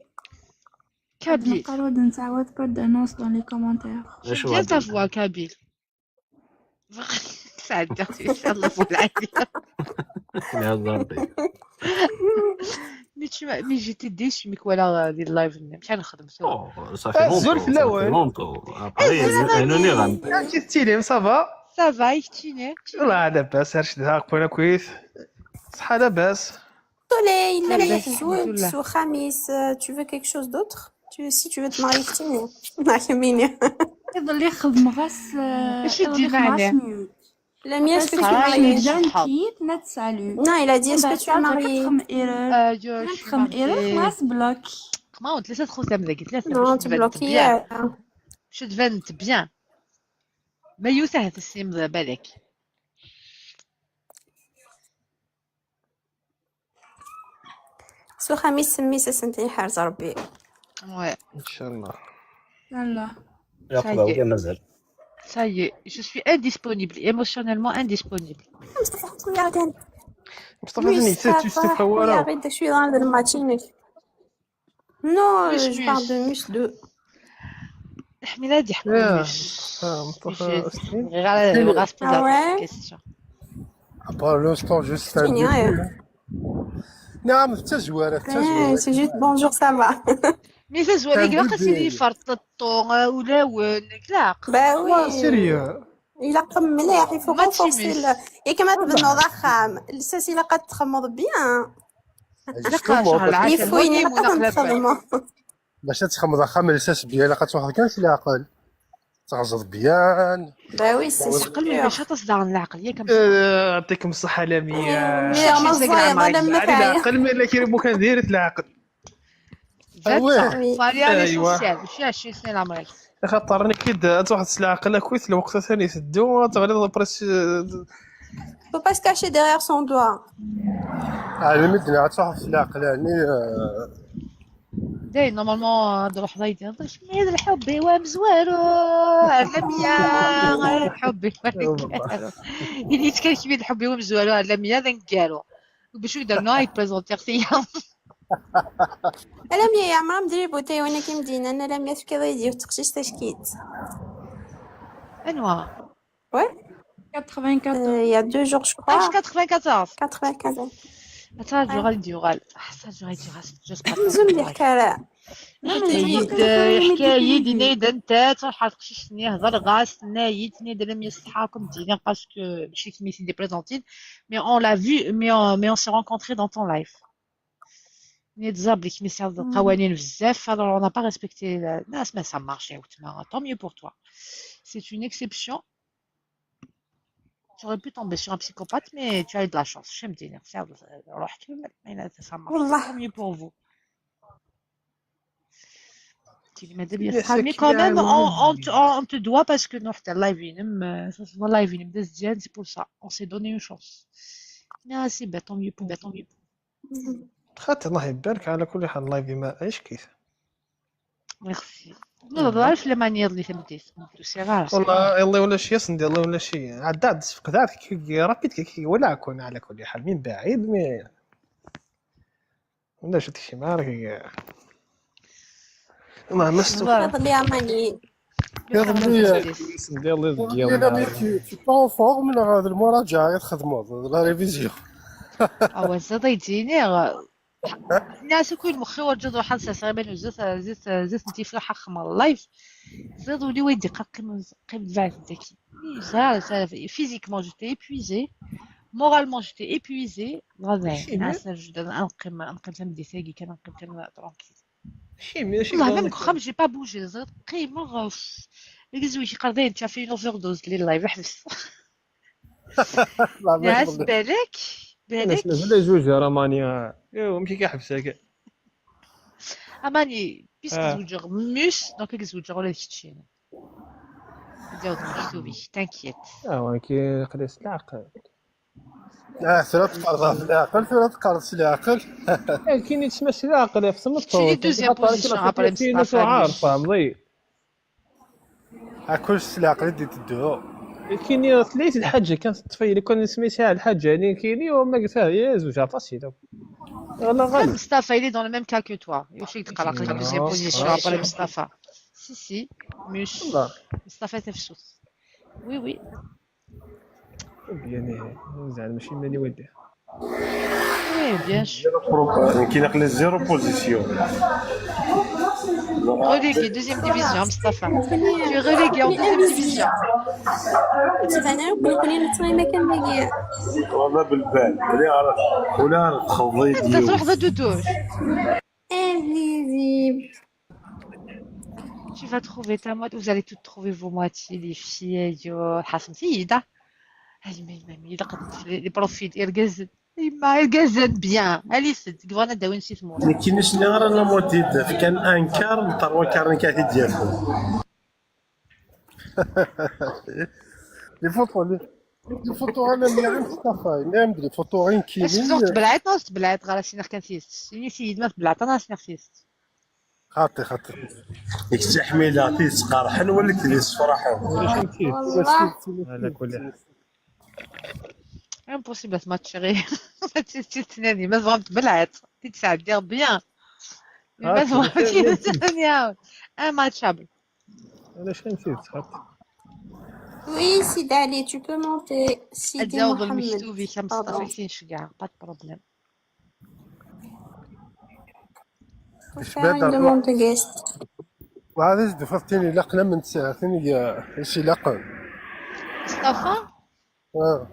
Kabil. Nqarru-d nettɛawad, pas d'annonce dans les commentaires. J'aime bien ta voix, Kabil. Sɛeddaɣ, inshallah, bu lɛali. Mais tu m'as, mais j'étais déçue, mi k-walaɣ di live-nni. Amek ara nexdem tura? Oh, ça fait longtemps, ça fait longtemps. Après, amek i tettilim, ça va? Ça va, i keččini? Wallah, labas, ar cedhaɣ-ken akkit. Ṣṣeḥḥa, labas. Soleil, Lamia tezweǧ s uxxam-is, euh, tu veux quelque chose d'autre? Tu, si tu veux te marier, keččini. Neɣ kemmini. Iḍelli xedmeɣ-as, euh, iḍelli xedmeɣ-as mute. Lamia, est-ce que tu es mariée? Non, il a dit, est-ce que tu es mariée? Txedmeḍ erreur. Txedmeḍ erreur, xedmeɣ-as bloc. Comment on te laisse trop, ça me dégoûte. Non, tu bloques hier. Je deviens bien. Ma yiwet ahat tessimd balak. S uxxam-is, mmi-s, ad sent-iḥrez Rebbi. Ouais. Inchallah. Inchallah. Ça y est. Ça y est, je suis indisponible, émotionnellement indisponible. Mustafa, ḥku-yaɣ kan. Mustafa, d netta, ur yestufa wara. Ḥku-yaɣ-id d acu yeḍran d lmatch-inek. Non, euh, je parle de Mus deux. Ḥmila ad yeḥku Mus. Bɣiɣ ara, bɣiɣ ad s-poser la question. À part l'instant, juste un début. Non, mais c'est juste bonjour, ça va. Mais tazwara, ilaq ad tili ferṭeṭṭu, ulawen, ilaq. Bah oui. Sérieux. Ilaq mliḥ, il faut renforcer le, yak ma tbennuḍ axxam, lsas ilaq ad txemmeḍ bien. Justement, parce que il faut, ilaq ad txedmeḍ. Bac ad txemmeḍ axxam, lsas bien, ilaq ad truḥeḍ kan s leɛqel. Teɣzeḍ bien. Bah oui, c'est sûr. Leɛqel, ma yebɣic aṭas daɣen leɛqel, yak a Msṭafa. Euh, يعطيكم الصحة Lamia. Mais meẓẓiyeḍ, alamma teɛyiḍ. Leɛqel, mais la kiri bukan diri leɛqel. Awah. Faut aller à l'essentiel. Mačči ɛecrin sna leɛmer-ik. Axaṭer nekk-id ad truḥeḍ s leɛqel akkit, lweqt atan iteddu, ad teɣliḍ après. Faut pas se cacher derrière son doigt. Ɛlem i d-nniɣ ad truḥeḍ s leɛqel, ɛni, euh, Day, normalement, ad ruḥeḍ ad d-tiniḍ, "Acimi d lḥubb-iw amezwaru, ar Lamia, lḥubb-iw amezwaru." Ini-tt kan, "Acimi d lḥubb-iw amezwaru, ar Lamia d aneggaru." Bac ur d-rnuɣ ad k-prezentiɣ tiya. Lamia, yeɛmer amedrib n utaywan-agi i m-d-yennan, Lamia, tefkiḍ-iyi-d yiwet teqcict tackit. Anwa? Ouais. Quatre-vingt-quatorze. Euh, il y a deux jours, je crois. Ah, quatre-vingt-quatorze. Quatre-vingt-quatorze. Attends, je regarde du oral. Ah, ça, je regarde du oral. J'espère que ça va. Yenna-yi-d, yenna-yi-d, anta, truḥ ɣer teqcict-nni, hḍeṛ ɣer-s, tenna-yi-d, tenna-yi-d, Lamia, ṣṣeḥḥa, comme dire, parce que mačči kemm i t-id-iprézantin, mais on l'a vu, mais on, mais on s'est rencontrés dans ton live. Tenna-yi-d, ẓriɣ belli kemm tesɛiḍ lqawanin bezzaf, alors on n'a pas respecté la, la, ça marche, tant mieux pour toi. C'est une exception. Tu aurais pu tomber sur un psychopathe, mais tu as eu de la chance. Je me dis, merci à vous. Alors, tu peux mettre, mais là, ça marche. Wallah. Tant mieux pour vous. Mais quand même, on, on te, on te doit parce que non, c'était live, euh, ça se voit live, c'est pour ça. On s'est donné une chance. Ah, c'est bien, tant mieux pour, tant mieux pour. خاطر الله يبارك، على كل حال اللايف ما عايش كيف. Merci. نهضر في لمانيير اللي تمديت. والله، الله ولا شي يسندي، الله ولا شي. عداد، فقداتك، كي رابيد، كي، كي، ولا أكون على كل حال، من بعيد، مي. ولا شفت شي معارك، كي. Mehma s Iḍelli amani. Iḍelli. Iḍelli deg yiḍ. Iḍelli tu tu pas en forme neɣ d lmuraǧaɛ i txedmeḍ d la révision? Awa ziḍ ay d-iniɣ. Nniɣ-as akk i lmexxi werǧu d ruḥeɣ sers iman-iw zdat zdat zdat n tifluḥ axxam live. Ziḍ ul-iw ay d-iqqar qqim qqim d baɛd daki. Ẓriɣ physiquement j'étais épuisée. Moralement j'étais épuisée. Dɣa dayen. Nniɣ-as ad neqqim ad neqqim tameddit-agi kan ad neqqim kan tranquille. Acimi, acimi والله même deg uxxam j'ai pas bougé. Ẓriɣ qqimeɣ. Igezwi yeqqar dayen tu as fait une overdose deg live, ḥbes. Leɛmer Nniɣ-as tḍelli. Balak. Anas Balak. mazal ay zuǧ ara mani. Amek i k-iḥbes akka? Amani, puisque Ah. zewǧeɣ mus, donc ad zewǧeɣ ula d keččini. Ad yaweḍ mektub-ik, t'inquiète. Ah, wanki aql-i s leɛqel. Ah, tura teqqareḍ ɣef leɛqel, tura teqqareḍ s leɛqel. Akken i tesma s leɛqel ɣef tmeṭṭut. Keččini deuxième position après Mustafa. Tuɛar, tfehmeḍ-iyi. Akk s leɛqel i d-iteddu. Kini tlayt lḥaǧa kan teṭṭef-iyi, lukan isem yesɛa lḥaǧa-nni kini, wama qed ahya zuǧ facile akk. Ɣla Ah, ɣali. Mustafa, il est dans le même cas que toi. Yochik de Kalak, la deuxième Non, position non. Après Mustafa. Si, si. Mus. Wallah. Mustafa Tafsut. Oui, oui. Yani, زعما ماشي ماني ودي. Oui, bien sûr. Nekk naqli zéro position. Relégué, deuxième division, Mustafa. Tu es relégué en deuxième division. Tbana nekkni nettɣima kan dagi. Wallah belbal. Wala ara wala ara txeḍ Anda truḥeḍ ad d-tudur? Abidi. Tu vas trouver ta moitié, vous allez toutes trouver vos moitiés, les filles, ayo, ḥaṣem tiyida. Ay, ma, ma, ma, ilaq ad les profils, irgazen. Yemma, irgazen, bien. Alit-d, deg bɣan ad d-awin si tmurt. Nekk ur sliɣ ara la moitié d-fkan un quart n trois quarts nekk ad t-id-yafen. Les photos, les, les photos, انا مليح مصطفى، même des photos غير Est-ce que كيلين. تبلعت ناس تبلعت غير سينا كان تيست. سيني سيد ما تبلعت انا سينا تيست. خاطي خاطي. Nekk ttaḥmileɣ tid yettqerḥen wala tid yessefraḥen. Ulac am tid. والله. على كل حال. Impossible ad tmatchiɣ. Ma tt-ttnadi, ma tebɣam tbelɛeḍ, ti tesɛeddiɣ bien. Ah, Ma tebɣam c'est- c'est- tnadi. Immatchable. Ulac am tid, xaṭi. Oui, Sidi Ali, tu peux monter. Ad Sidi yaweḍ Mohamed. lmektub-ik a Mustafa, Pardon. i k-nceggeɛ, pas de problème. Faut faire une demande de guest. وهذا زدفت تاني لقنا من ساعتين يا ايش لقن. Mustafa? اه.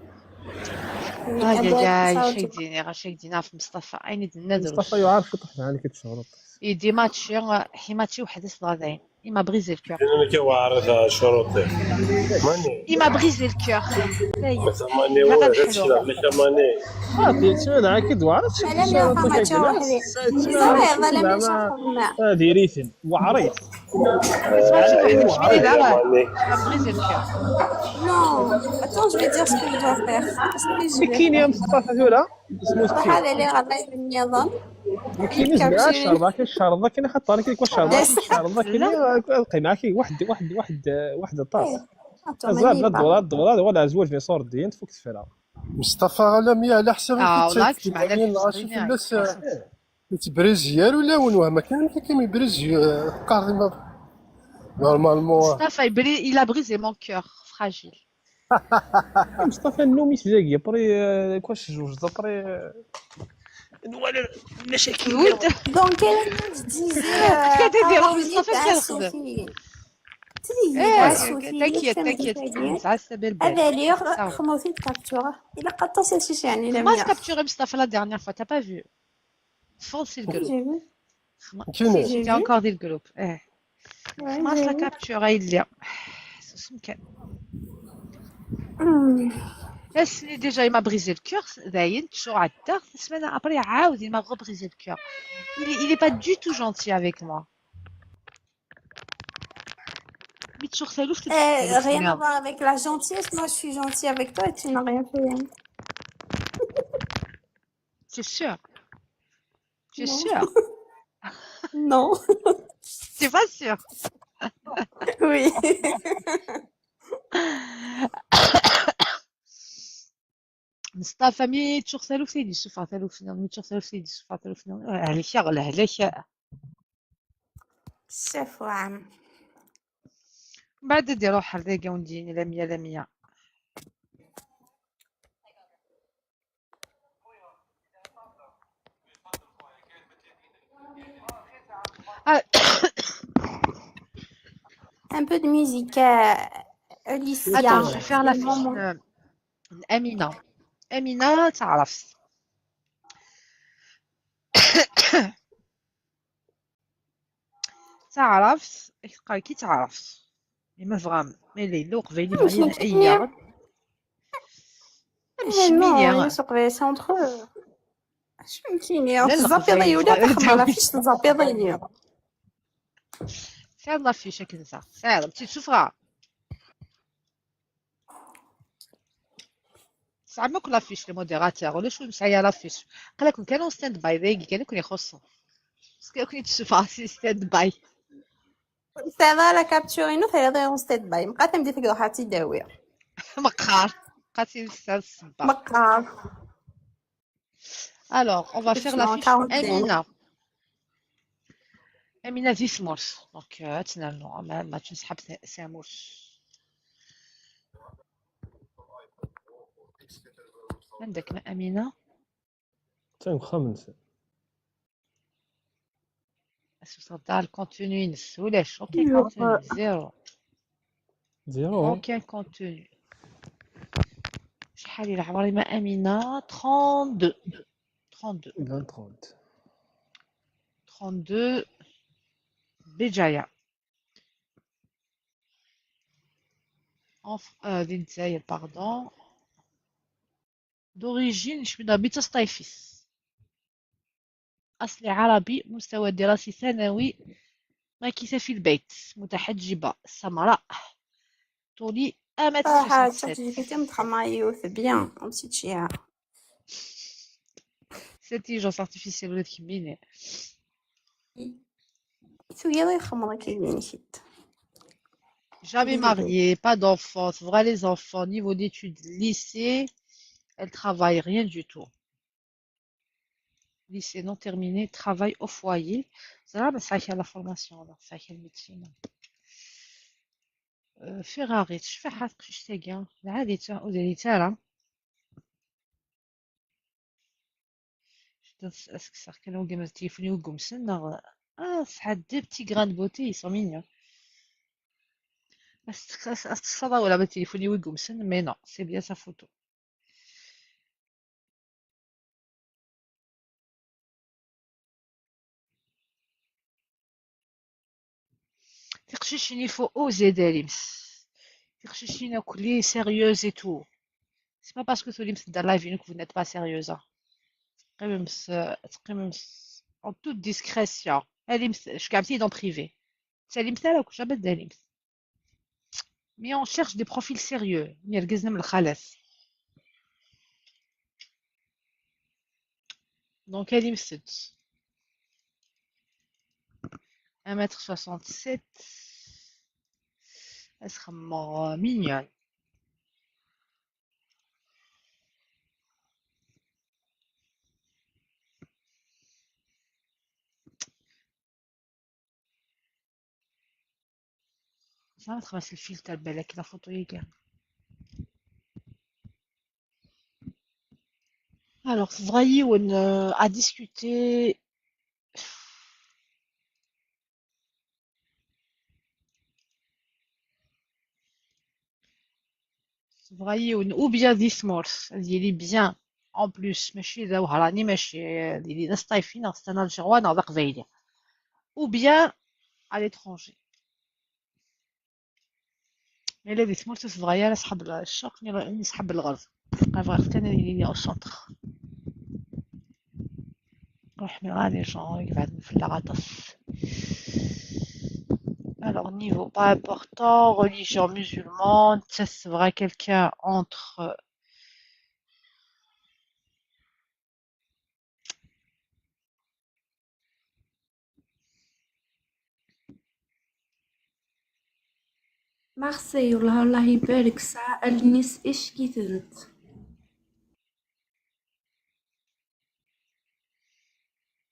Ay, ay, ay, acu ay d-iniɣ, acu ay d-iniɣ ɣef Mustafa, ayen i d-nna drus. Mustafa yuɛer ciṭuḥ mɛani كتشهرط. Yeddi match, ḥimatchi weḥd-s dɣa dayen. Il m'a brisé le cœur. Dina nekk weɛret ɣer ccuruṭi. Mani. Il m'a brisé le cœur. Ça y est. Mani, Ilaq ad weɛret ḥluɣ. cclaɣ, maka mani. Ah, tu es là, كي دوار. على مليح ما تشوف وحدي. زعما يلا لا مش خدمة. هذه ريتم وعريض. Isma tcuddeḍ, Weɛret la mani. m'a brisé le cœur. Non, attends, je vais dire ce que je dois faire. Parce que je vais كاين يا مصطفى ثورة. اسمه نروح ستيف. على لي غادي النظام. كاين زعما الشربة، كاين الشربة، كاين حتى راه كاين واش شربة، كاين شربة، كاين القيمة، كاين واحد واحد واحد واحد الطاس. زاد لا الدولار، الدولار ولا زوج لي صور ديال تفك تفرا. مصطفى غلامي على حسب آه، كي والله تشوف كنت معنا الدنيا نفس العاصفة الدنيا. لا س-، كتبريزيا ولا وين وهم كان كان يبريزيا قاضي ما نورمالمون. Mustafa, il bri-, il a brisé mon cœur fragile. مصطفى النومي في ذاك يبري، آه، كواش جوج دبري، آه، نوال المشاكل. Oui. Donc, elle me disait, euh, Qu'est-ce que t'as dit, ah, Mustafa, ah, كيرقد. Sophie. تي ايه، Sophie، تاكيت، فهمتي تاكيت. تاكيت. زعما السبب البارح. هذا لي صافي. خموتي كابتشورا. إلا قطعت هادشي يعني لا ما ميا. كابتشوري مصطفى la dernière fois, t'as pas vu. Foncez le groupe. J'ai vu. خما-، كاين. si, j'étais encore dans le groupe. ايه. Ouais, خلاص j'ai la vu. capture هي اللي. سوسم كان. Hmm. اسني déjà il m'a brisé le cœur, داين تشو عدا. السمانة après عاود il m'a rebrisé le cœur. Il est, il est pas du tout gentil avec moi. Mais tu sais, Eh, rien à voir avec la gentillesse. Moi, je suis gentille avec toi et tu n'as rien fait, hein. C'est sûr. C'est Non. Sûr. Non. C'est pas sûr. Oui. مصطفى مي تشوف ثلث يدي سفر ثلث نوم، مي تشوف ثلث يدي سفر ثلث نوم. عليك يا غلا، عليك يا. Safwam. Mbeɛd ad iruḥ ar dagi undin la mia la mia. Un peu de musique, euh, Alicia. Attends, je vais faire la fiche, euh, Amina. Amina, تعرف. تعرف، كي تعرف. Mais vraiment, mais les looks, mais les ماشي moyens, مكينة. ماشي مينيا. سوق فيسا اونتر. اش مكينة؟ لا، لا، تزابيضي ولا قبايل. تخمر لا فيش تزابيضي. سعر la fiche كنسا. سعر بتي تشوفها. سعر ما كل la fiche les modérateurs ولا شو مسعيا la fiche. قال لكم كانوا stand by دايقي كان يكون يخصهم. بس كان يكون يتشوفها سي stand by. سعر لا كابتشورينو في هذا ستاند باي. مقاتم دي تقدر حتى داوي. مقهار. قاتل السبة. مقهار. Alors, on va faire la Non, fiche. quarante. Amina. Amina ذي ثمورث. Donc, euh, اتنا نو ما ما تنسحب ث- ثمورث. عندك ما أمينة؟ تايم خمسة. السوسة تاع الكونتوني ينس ولاش؟ اوكي، أيوة. كونتوني زيرو. زيرو. اوكي، كونتوني. شحال العمر ما أمينة؟ trente-deux. trente-deux. vingt trente. trente-deux. بجاية. En Fr- آه، دي الجزائر، pardon. D'origine شميدة بيت سطايفيس. أصلي عربي، مستوى دراسي ثانوي، ماكثة في البيت، متحجبة، سمراء، طولي un mètre صراحة soixante-sept. تحت جيبتي متخمايوث بيان، مشيت شيها. C'est intelligence artificielle ولا تكميني. ثويا يخمر كي نسيت. Jamais mariée, pas d'enfants, vrai les enfants, niveau d'études, lycée, elle travaille, rien du tout. Lycée non terminé, travail au foyer. Ça va, mais ça, il y a la formation, alors, ça, il y a le métier, non. Euh, Ferrari, شفاحة تقشتاقيا العادي تا ودري تارا. شفت أس- أسكسر كان وقم تليفوني وقم سنة. آه، صحة deux petits grains de beauté, ils sont mignons. أس- أس- أس- تصدى ولا بتليفوني وقم سن, mais non, c'est bien sa photo. Tiqcicin, il faut oser, Darims. Tiqcicin akk les sérieuses et tout. C'est pas parce que Darims dans la vie que vous n'êtes pas sérieuse, hein. تقيمم س- تقيمم س- en toute discrétion. Darims, je suis dans privé. Darims, là, jamais Darims. Mais on cherche des profils sérieux. Mais le gazem le khalas. Donc, elle est un mètre soixante-sept. Elle sera mignonne. Ça va être facile filtre بالك la photo ياكا. Alors, c'est vrai, on euh, a discuté. C'est vrai, ou bien dix morts, il est bien. En plus, ماشي ذا وهراني ماشي ذي ذا سطايفين، c'est un Algérois, ذا قبايلي. Ou bien à l'étranger. Mais les bisous, c'est vrai, elle s'habille le choc, ni s'habille le rose. Pas vrai, c'est une ligne au centre. نروح من غادي جون يبعد من في الغطس. Alors, niveau pas important, religion musulmane, ça c'est vrai quelqu'un entre Marseille, والله الله يبارك، ساعة الناس إيش كيتنت.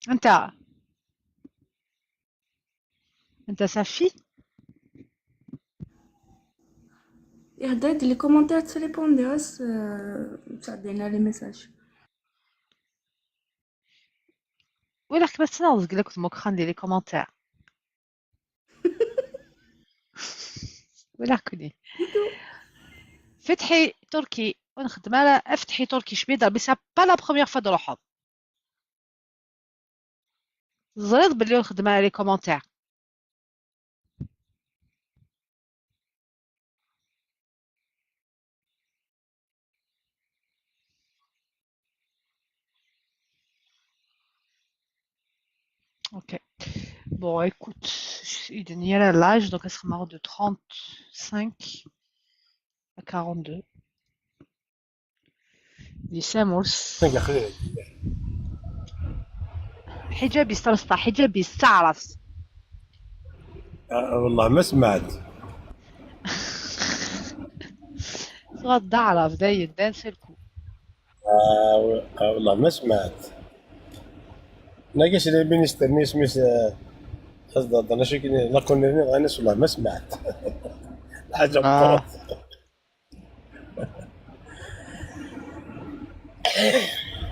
انت. انت صافي. يهدد les commentaires تسريبوندي اس. تسعدينا les messages. ولا كما تسناوز قال لك مكخان ديال les commentaires. ولا كوني. فتحي تركي، ونخدم على فتحي تركي شبيدة، mais c'est pas la première fois de روحهم. زريض باللي نخدم على les commentaires. Ok. Bon, écoute, il y a l'âge, donc elle sera mort de trente-cinq à quarante-deux. Di Samus. Ḥijabi s tameṣṭa, ḥijabi s taɛrabt. Ah, والله ما سمعت. Tɣad d aɛrab, dayen, d'un seul coup. Ah, w- ah, والله ما سمعت. ناقش لي ministre نيس ميس. هذا هذا انا شكل لا كونيرني غانيس والله ما سمعت. حاجه آه. مطرت.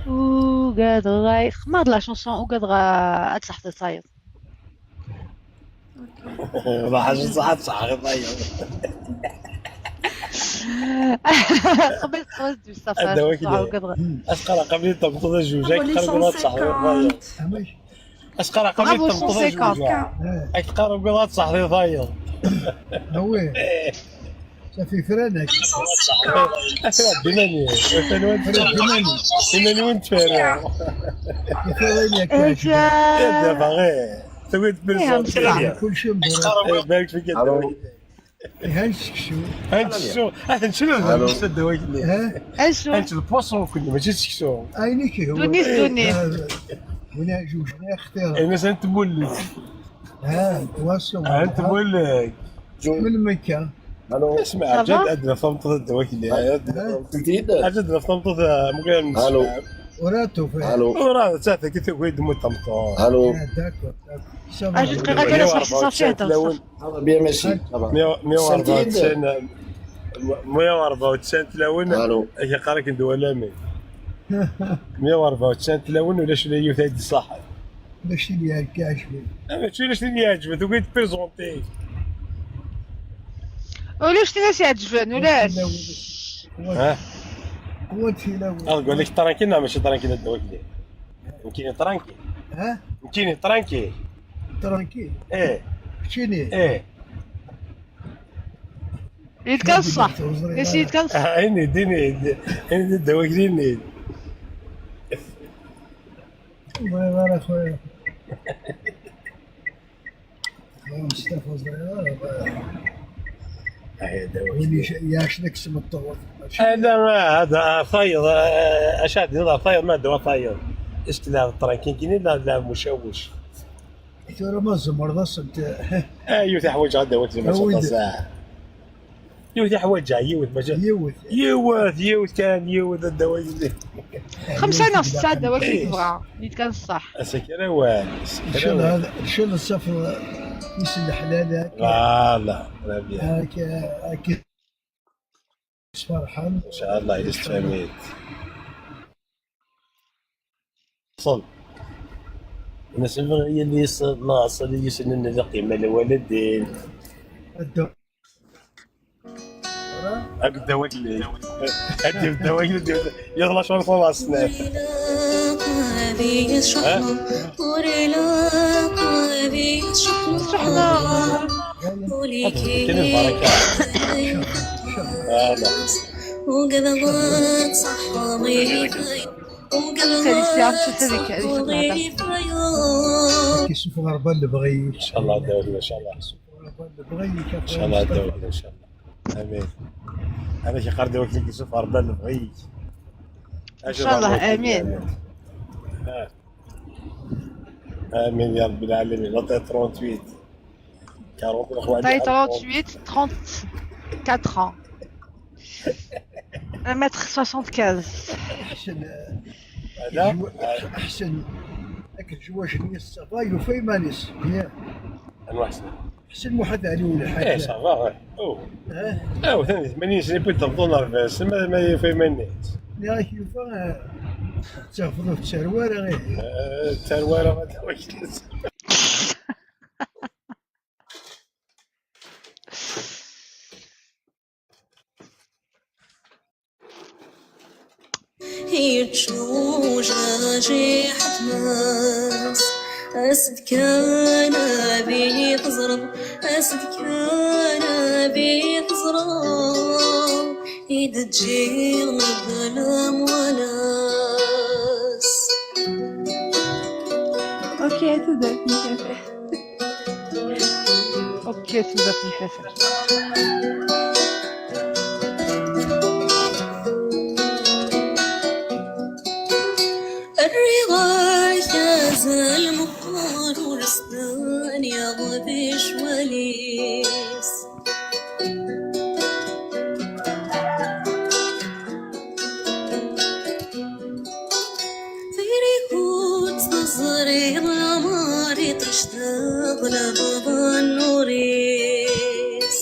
Ou قادرة خمار la chanson ou قادرة أتصح تصاير. والله حاجه صح صح غير طيب. قبل قبل بصح هذا هو كده. قادرة. اش قرا قبل تبطل الجوج هاك قرا قبل صح غير طيب. اش قرا قبل Bravo, تبطل الجوج cent cinquante. هاك قرا قبل صح غير طيب. Ah oui, ça fait freiner. اش راه بماني؟ بماني وين تفرع؟ يا خويا، يا دابا غير تقول إيه، بريزونتي. كل شيء مبارك. بارك فيك يا الو. دابا. هاي السكسو. هانت السو هانت شنو هذا الو. المسد واجد؟ ها؟ اش هانت البوسون كنا ماشي سكسو. عينيك هو. دونيس، دونيس. هنا جوج، هنا اختيار. انا سنت مولد. ها، توصل. انت مولد. من مكة. الو. اسمع Ça va؟ جد عندنا فهمت الدواء اللي سنتيد. عندنا فهمت مقام الو. وراتو فيه. الو. وراه ساعتك كيف يقول دمو طمطون. الو. آه، داكور، داكور. Ça va. اجي دقيقة كده صافي صافي هذا تلاون. هذا بيان ميرسي. صافا. مية وأربعة وتسعين. مية وأربعة وتسعين تلاون. الو. اش قالك ندوى لامي. مية وأربعة وتسعين تلاون ولا شنو يوث هادي صح. ماشي اللي يعجبني. انا شنو شنو اللي يعجبك تقول بريزونتي. ولاش تناس يعجبن ولاش؟ ها. قوة تلاون. نقول لك ترانكيل، لا ماشي ترانكيل الدواء كبير. يمكن ترانكيل. ها؟ يمكن ترانكيل. ترانكيل. ايه. شيني. ايه. يتكلم صح. يا سيدي يتكلم صح. عيني ديني. عيني الدواء كبير. الله يبارك خويا. يا مصطفى صغير. هاي الدواء وين يش- ياش نقسم الطور. هذا ما هذا فايض. اش هذا؟ هذا فايض ما دوا فايض. اش لا ترانكيل كيني لا لا مشوش. ترى ما زمر ضس انت. ايوه تحوج هذا وقت ما أوي. شاء الله. يوث يحوج يوث ما جا. يوث. يوث يوث كان يوث الدواء اللي. خمسة نص ساعة دواء كي تبغى. يتكلم صح. اسكره وين؟ شنو هذا؟ شنو السفر؟ يسلح لا لا. لا لا لا بيان. هاك هاك. فرحان. ان شاء الله يستميت. صل. الناس هي اللي يصل الله صلي يسلم لنا قيمة الوالدين. الدور. هاك الدواء اللي. هاك الدواء اللي. يلا شو نصل السنة. ها؟ كاين البركة. هذا. سالي ساعة تسالي كارثة هذا. كيشوف غربة اللي بغيك. ان شاء الله داود ان شاء الله. غربة اللي بغيك. ان شاء الله داود ان شاء الله. امين. انا شي قرد وقت نشوف غربة اللي بغيك. إن شاء الله، آمين. آه. امين يا رب العالمين. لا تاي ثرونتويت. كارونت الاخوان. تاي ثرونتويت، trente-quatre ans. Un mètre soixante-quinze. احسن. هذا. احسن. هاك الجواج نيس صافا يوفي مانيس. هي. انواع سنة. Ḥsen Muḥend Ɛli Ulḥaǧ. Eh, ça va, ouais. Oh. Eh? Ah, atan di tmanyin snin wwin-t ɣer unerbas, ma, ma yufa iman-is. Nniɣ-ak yufa, eh, ttafeḍ ur tettarew ara, eh. Eh, ttarew ara, ad awiɣ. Yeččuǧaǧ iḥetmas, as-d kan ad iyi-teẓreḍ, as-d kan ad iyi-teẓreḍ, i d-ǧǧiɣ mebla amwanas. Ok, tudert n Kafir. Ok, tudert n Kafir. Rriɣ-ak azal meqqar ur staniɣ di ccwal-is. Tayri-k ur tt-teẓriḍ, amer iṭij teɣleb nnur-is.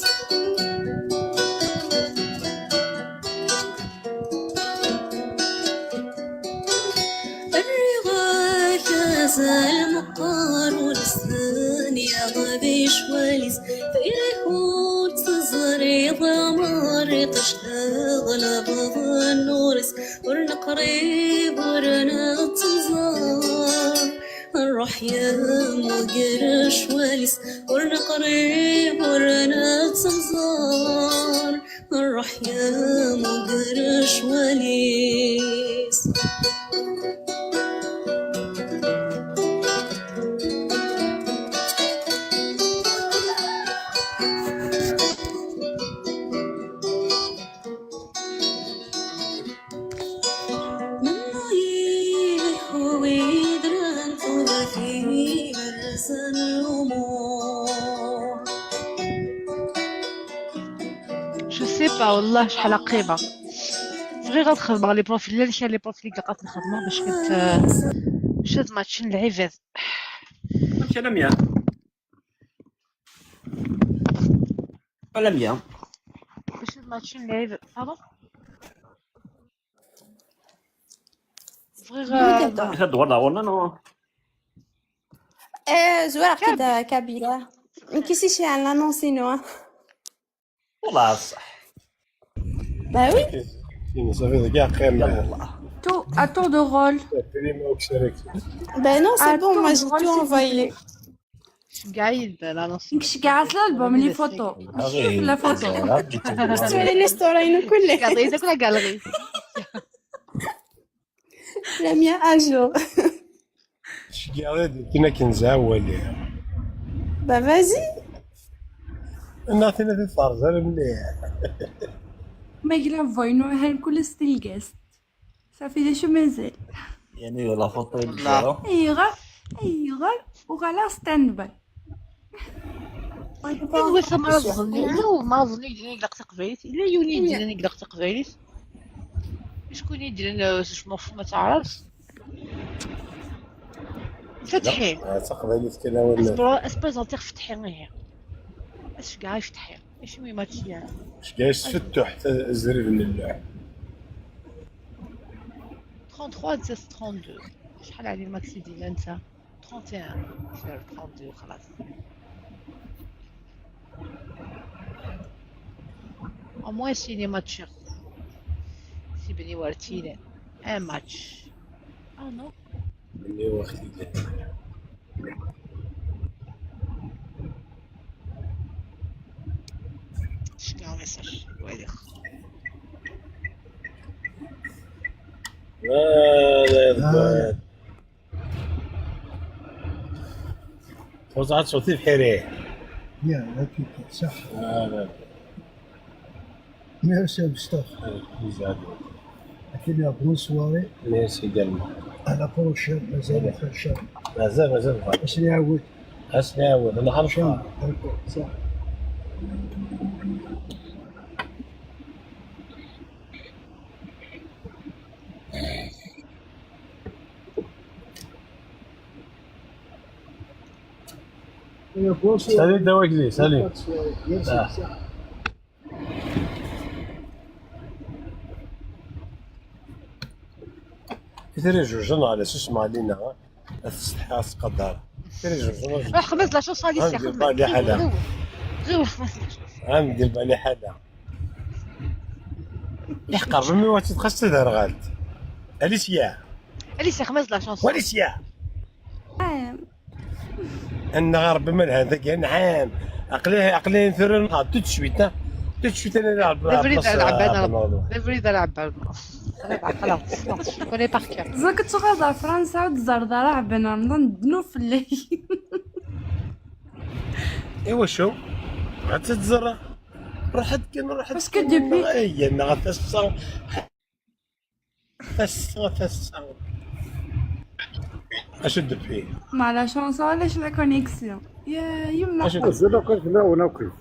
Rriɣ-ak azal meqqar ur staniɣ di ccwal-is. Tayri-k ur tt-teẓriḍ, amer iṭij teɣleb nnur-is. Ur neqrib, ur nettemẓar, ṛṛuḥ yemmuger ccwal-is. Ur neqrib, ur nettemẓar, ṛṛuḥ yemmuger ccwal-is. Je sais pas, والله شحال قيمة. بغيت غنخدم على les profils، لا، كاين les profils كاع قاعد نخدمو باش كت-، باش هاد ماتشين لعيبات. كلام يا. كلام يا. باش هاد ماتشين لعيبات، صافا. بغيت غ-، هاد الدور لا ولا نو؟ ايه، زوار كده كابيلا. كيسي شي على نونسينو. والله صح. Bah oui. كاين صافي كاع قيم. يلا والله. Tout, à tour de rôle. Bah non, c'est bon, moi j'ai tout envoyé. شكاع يدير لا نص. شكاع في الالبوم، les photos. شوف la photo. سولي les stories كلها. قاعدين كلها قالغي. La mienne à jour. شكاع كنا كنزعوا عليها. Bah vas-y. نعطينا في الفرز، أنا مليح. ما قلنا فوينو، هان كل ستيل جاست. صافي، دي شو مازال. يعني la photo لا. ايغر، ايغر، وغالا ستاند باي. ايوا، ما نظن يدير لك تقبايلت، الا يوني يدير لك تقبايلت. شكون يدير لنا شموف ما تعرفش؟ فتحي. لا، تقبايلت كان ولا. اسبرا-، اسبازونتيغ فتحي، ايه. اش كاع فتحي؟ اش مي ماتش يعني؟ اش كاع يستفتح حتى الزرير من اللعب. ثلاثة وعشرين زائد اثنين وعشرين. شحال عليه الماكسي ديما انت؟ ثلاثة وعشرين. سير ثلاثة وعشرين وخلاص. Au moins سيني ماتش. سي بني وارتيني. ان ماتش. اه نو. بني وارتيني. شنو ميساج؟ ويلي. لا، لا، لا. آه. وزعت صوتي بحيري. يا، هاكي صح. آه، لا. Merci بزاف. آه، بزاف. هاكي bonne soirée. Merci également. À la prochaine، مازال خير إن شاء الله. مازال، مازال خير. باش نعاود. باش نعاود، أنا عارف. إن شاء الله. صح. Salut, Dawagli, salut. Ah. Itri jujen ala susma lina. Tsetḥa tqadar. Itri jujen. Ruḥ xdem la chanson Alicia. Ɣa ندير بالي حالة. غير روح خدم la chanson. غا ندير بالي حالة. يحقر بمي واتدخل تدرغالت. أليسيا. Alicia خدم la chanson. وأليسيا. أنا غرب من هذا كان عام. عقلي، عقلي نثور نهار tout de suite، ها. Tout de suite أنا نلعب. Every day نلعب أنا. Every day نلعب أنا. أنا بعقلها. Je connais par cœur. زاك تغادر فرنسا وتزرد راه بن رمضان دنو في الليل. إيوا شو؟ عاد تتزرع. روح كان، روح. Parce que depuis. إيه، أنا غتسا. تسا، تسا. اش الدبي؟ مع la chanson علاش la connexion؟ يا يما. اش الدبي؟ زعما كنت هنا وهنا وكيف؟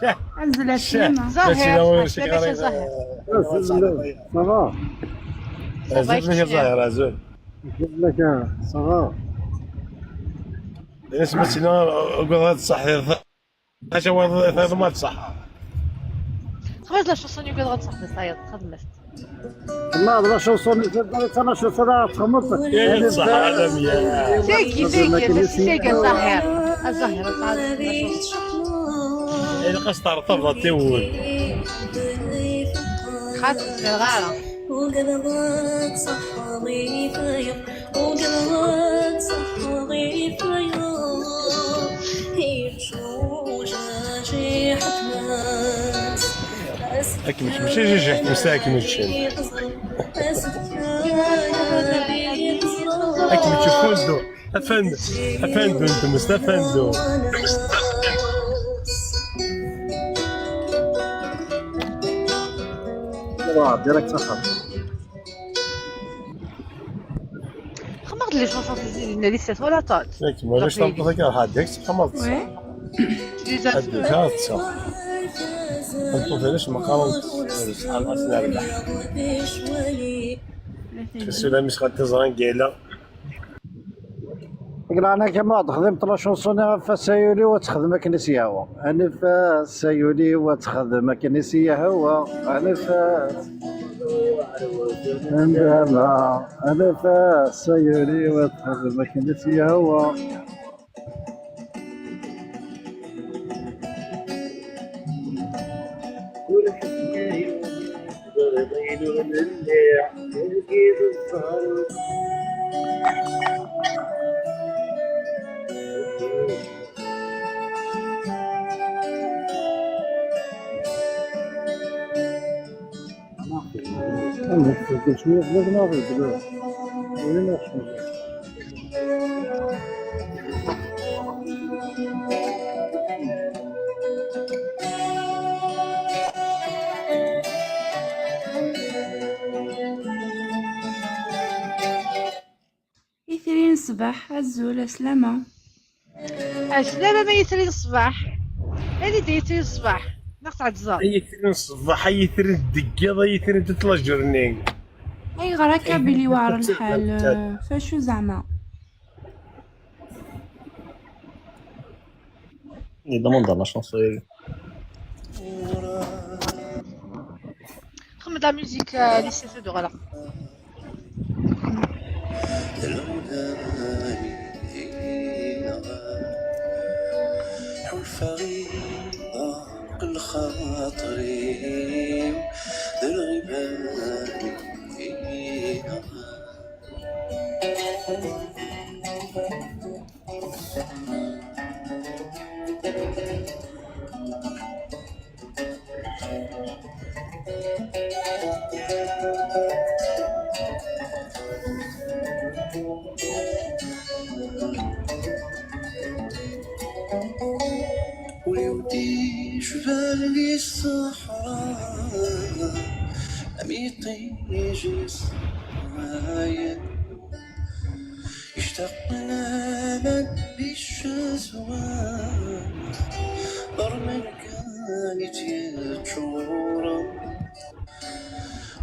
شاه. انزل شاه. السينما. زهرة، شاه. عسلامة شاه زهرة. زهرة. صافا. صافا. زهرة، زهرة. لك صافا. اسمع سينا، قول هذا صح. اش هو هذا ما صح. خلاص، la chanson يقول غتصح، صاير خدمت. لا، la chanson، la chanson، لا تخمط. يا صح، عالم يا. سيكي، سيكي، سيكي، الظاهر. الظاهر، الظاهر. إيه، قص تعرف تضغط تول. خاص الغارة. هاك مش، ماشي جوج حتى مساكن وتشين. هاك مش فندق. أفند، أفندو، أنت مست أفندو. ديريكت صح. خمرت لي شونسون في الزيزي، ناري سات ولا طات. ياك، ما علاش تنطق هكا، هاديك تخمرت. وي. هاديك، ها، تصح. تنطق علاش ما قالت. شحال أصلا ربح. السلام، مش غادي تزران قايلة. قلنا كما تخدم la chanson غا فاس سيولي وتخدم كنيسيا هو. أنا فاس سيولي وتخدم كنيسيا هو. أنا فاس. عندما أنا فاس سيولي وتخدم كنيسيا هو. Itri n ṣṣbeḥ, azul, aslama. Aslama, ma yitri n ṣṣbeḥ. Anida yitri n ṣṣbeḥ? Neɣ tɛeẓẓeḍ? Ay itri n ṣṣbeḥ, ay itri n deggiḍ, ay itri n toute la journée. Ayɣer akka, Billy, weɛer lḥal? Facu zeɛma? Yedda mundar la chanson. خمد la musique, euh, Alicia, c'est drôle. حلفة غير ضاق الخاطري، الغيبة. وليودي شبالي الصحراء، أم يطيج الصحراء. يشتاق لنا من بالشزوة، ضرب الكان يتشورى.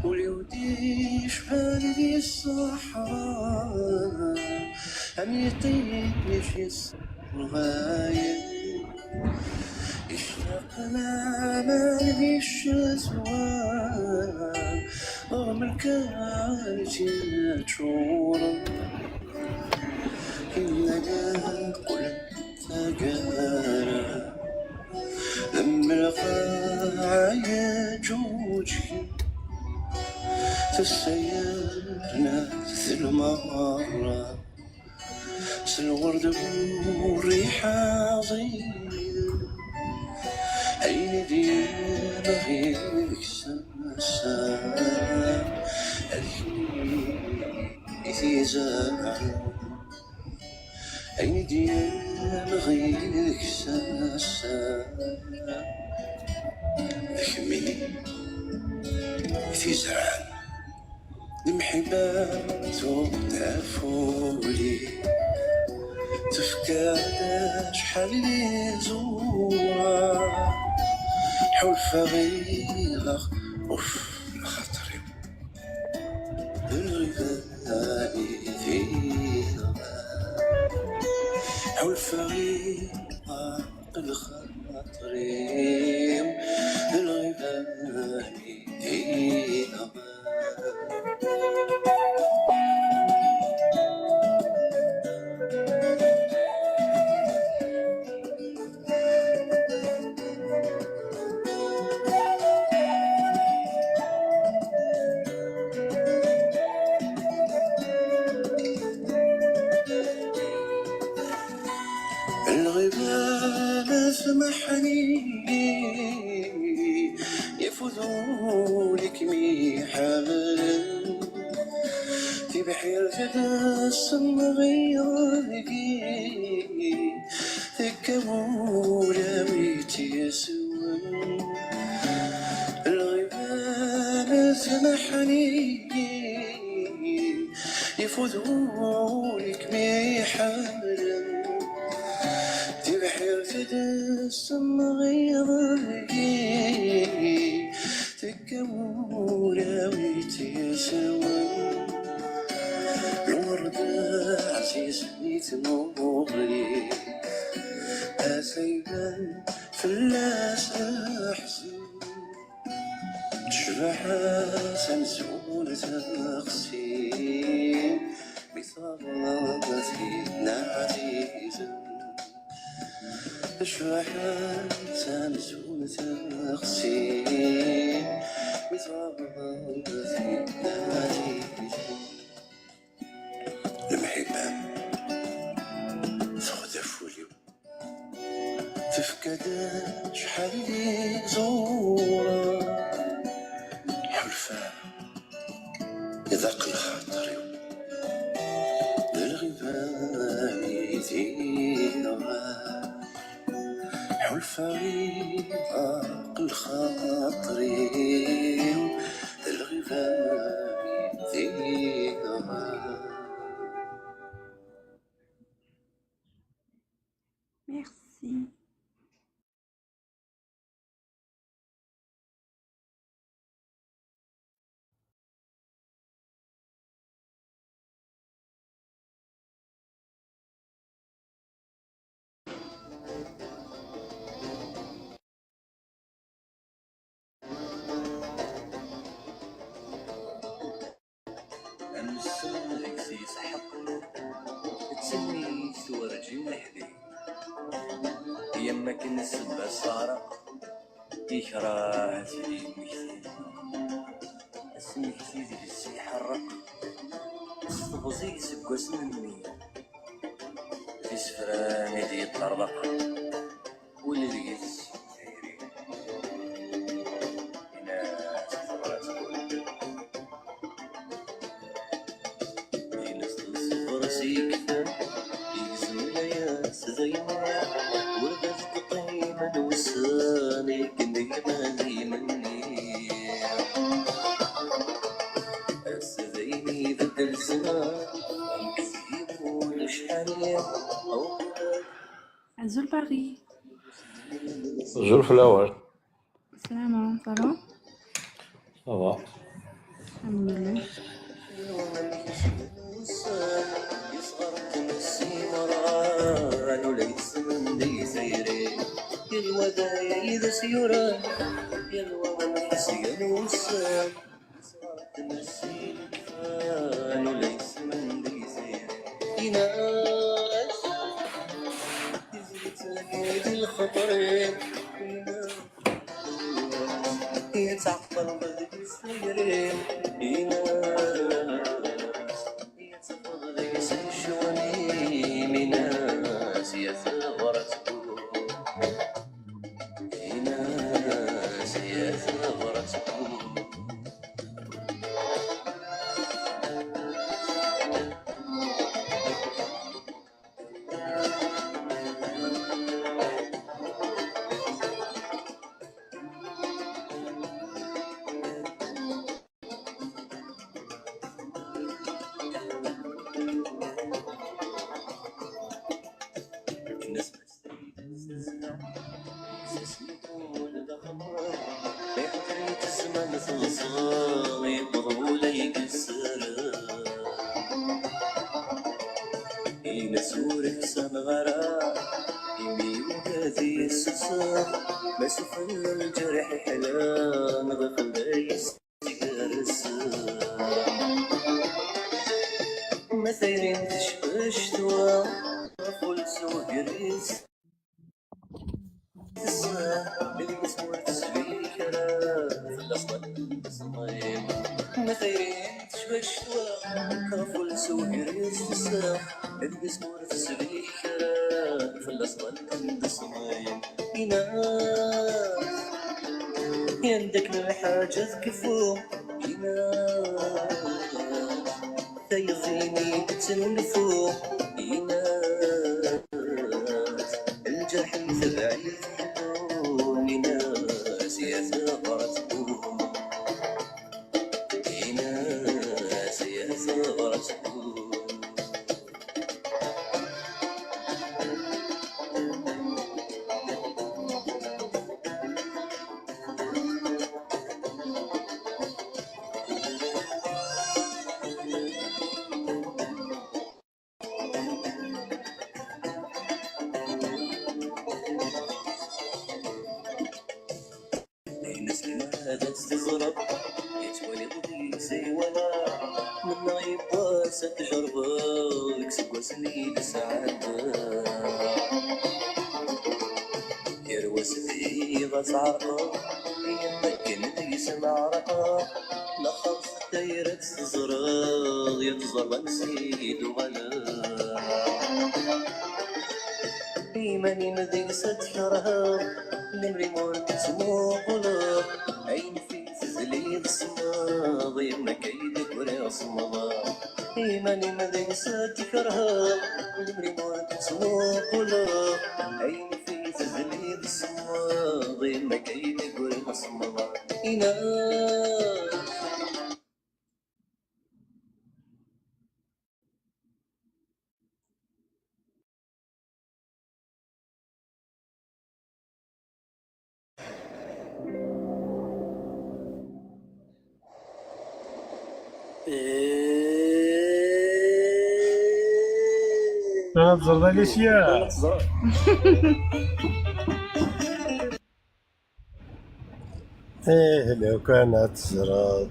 وليودي شبال ذي الصحراء، أم يطيش يس. Ɣayen yecraq laman di ccetwa, rɣem lkar-is yeččuren, imdanen qqlen taggara, d lmelxaɛ yeǧǧuǧgen, tessa yerna d lmerra. S lɣerd bu rriḥa ẓiden, ayen i d-yebɣi deg-sen ass-a, ad kemmini i t-izerɛen. Ayen i d-yebɣi deg-sen ass-a, d kemmini i t-izerɛen. Lemḥibba tuɣ-d afuli, tefka-d acḥal n iẓura. Ḥulfaɣ iɣaɣ, uf, lxaṭer-iw, d lɣiba i t-iɣaɣ. Ḥulfaɣ iɣaɣ lxaṭer-iw, d lɣiba i t-iɣaɣ. Lɣiba la tmeḥḥni, yafud ul-ik mi ḥemmlen. Tibḥirt ad tessemɣiḍ deg-i, tekka ulawi tt-yeswen. Lɣiba la tmeḥḥni, ifud ul-ik mi ḥemmlen. Tibḥirt ad tessemɣiḍ deg-i, tekka ulawi tt-yeswen. Lwerd ɛziz i tmuɣli, ata iban fell-as leḥzen. Tecbeḥ-as amzun teɣsi, mi tɣaḍ tinna ɛzizen. Tecbeḥ-as amzun teɣsi, mi tɣaḍ tinna ɛzizen. Lemḥibba tuɣ-d aful-iw, tefka-d acḥal n iẓuran. Ḥulfaɣ iḍaq lxaṭer-iw, d lɣiba i t-iɣaḍ. Ḥulfaɣ iḍaq lxaṭer-iw, d lɣiba i t-iɣaḍ. Merci. Am ssem deg-s yesḥeq, d timikt werǧin neḥdi. Yam akken ssebba s taɛraq, ikrah ad tili lmekti. Asmekti deg-s iḥerreq, s teɣzi iseggasen-nni, d isefran i d-yeṭṭerḍeqen. Ula deg-s tayri, in-as tebrat. Ines d ṣṣber s yekfan, yegzem layas d ayen, ur d as-d-qqimen wussan akken d gma d imenni. Ass d ayen ibeddel zzman, nekk s yiwen acḥal. Azul Paris. Azul fell-awen. Slam, ça va? Ça va. Alḥemdulillah. ula yesmen di tayri. Yal wa d ayla i d as-yuran, yal wa d lḥess, yal wussan. Nesɛa tmessin, ula yesmen di tayri. Ini-as tizlit-agi di lxeṭri. Yettɛeṭṭel deg-s tayri, ini-as, yetteffeɣ deg-s ccwami, ini-as ya tabrat, ini-as ya tabrat. Iḥder-itt zzman teḍṣa, yewweḍ wula yegzeren. Ini-as ur ksaneɣ ara, imi ugad yessusem, ma sufella lǧerḥ iḥlan, d aqelday yesgersen. Ma tayri tecba ccetwa, ɣef ulsu ger-is. Tessnem, deg-s ur tesbik ara, fell-as ṭṭalent tẓemmayin. Ma tayri tecba ccetwa, ɣef ulsu ger-is tessnem, deg-s ur tesbik ara, fell-as ṭṭalent tẓemmayin. Ini-as, yanda akken lḥaǧa tkeffu, ini-as. Tayeḍ-nni tettnulfu, ini-as, lǧerḥ-nni tebɛ-it ḥeṭṭun, ini-as ya tabrat, ini-as ya tabrat. Ayen ass-nni ad tt-teẓreḍ, yettwali deg-s ay wala, mennaɣ yiwwas ad tjerbeḍ deg iseggasen i d-sɛedda. Yerwa s tiɣ ad tɛerqeḍ, yemma akken deg-s meɛraqeɣ, laxert tayra ad tt-teẓreḍ, ya teẓreḍ ansi i d-uɣaleɣ. Iman-im deg-s ad tkerheḍ, lemri ur d-tettmuquleḍ, ayen fi tezliḍ semmeḍ, yemma akka i d-ggriɣ semmeḍ. Iman-im deg-s ad tkerheḍ, lemri ur d-tettmuquleḍ, ayen fi tezliḍ semmeḍ, yemma akka i d-ggriɣ semmeḍ. Ini-as. Ad tẓreḍ Alicia. Ih, lukan ad teẓreḍ.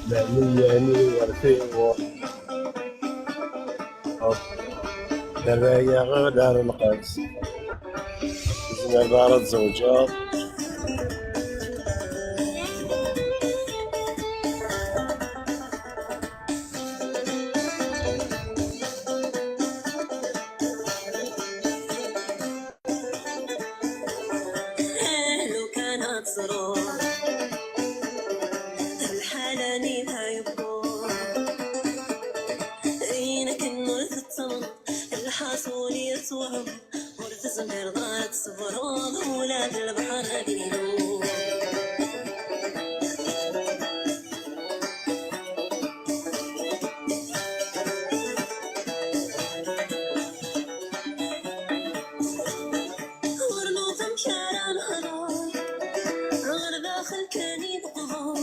Lehni yeɛni ɣer tiɣur. Nerra-yaɣ dar lqads. Tzemreḍ ara tzewǧeḍ. Lukan ad teẓreḍ lḥala-nni ma yewweḍ. Ayen akken ur tettreḍ, lḥaṣul yettwehmeḍ. Ur tezmireḍ ad tṣebreḍ ula d lebḥer ad ilul. Ur nuẓ amek ara nehder, ɣer daxel kan i neqber.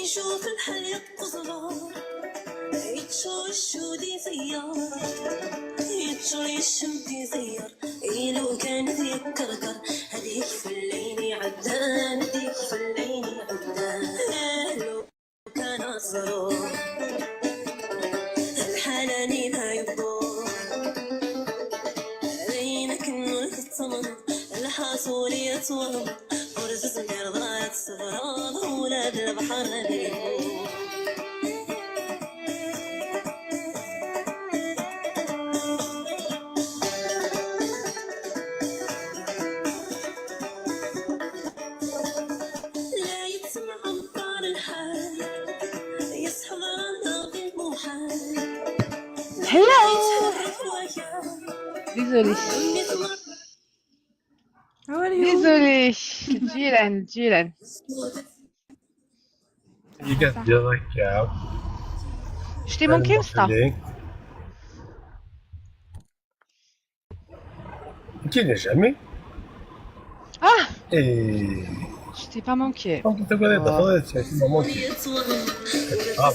Icuf lḥal yeṭṭeẓber, ittcuccu di tiyaḍ. Yecmet iẓeyyer, ilugan ad yekkerker, ad yekfel ayen iɛeddan, ad yekfel ayen iɛeddan. Ahlu kan aẓru, lḥal-agi ma yewweḍ, ayen akken ur tettmeḍ, lḥaṣul yettweḍ, ur tezmireḍ ara ad tṣebreḍ, ula d lebḥer ad yewweḍ. Hello. Désolée. Désolée. Jilan, Jilan. Iga teddiḍ akka. Je t'ai manqué, Mustafa. Qui n'est jamais. Ah, Et je t'ai pas manqué. Donc, tu connais, tu connais, c'est un moment qui. Ah,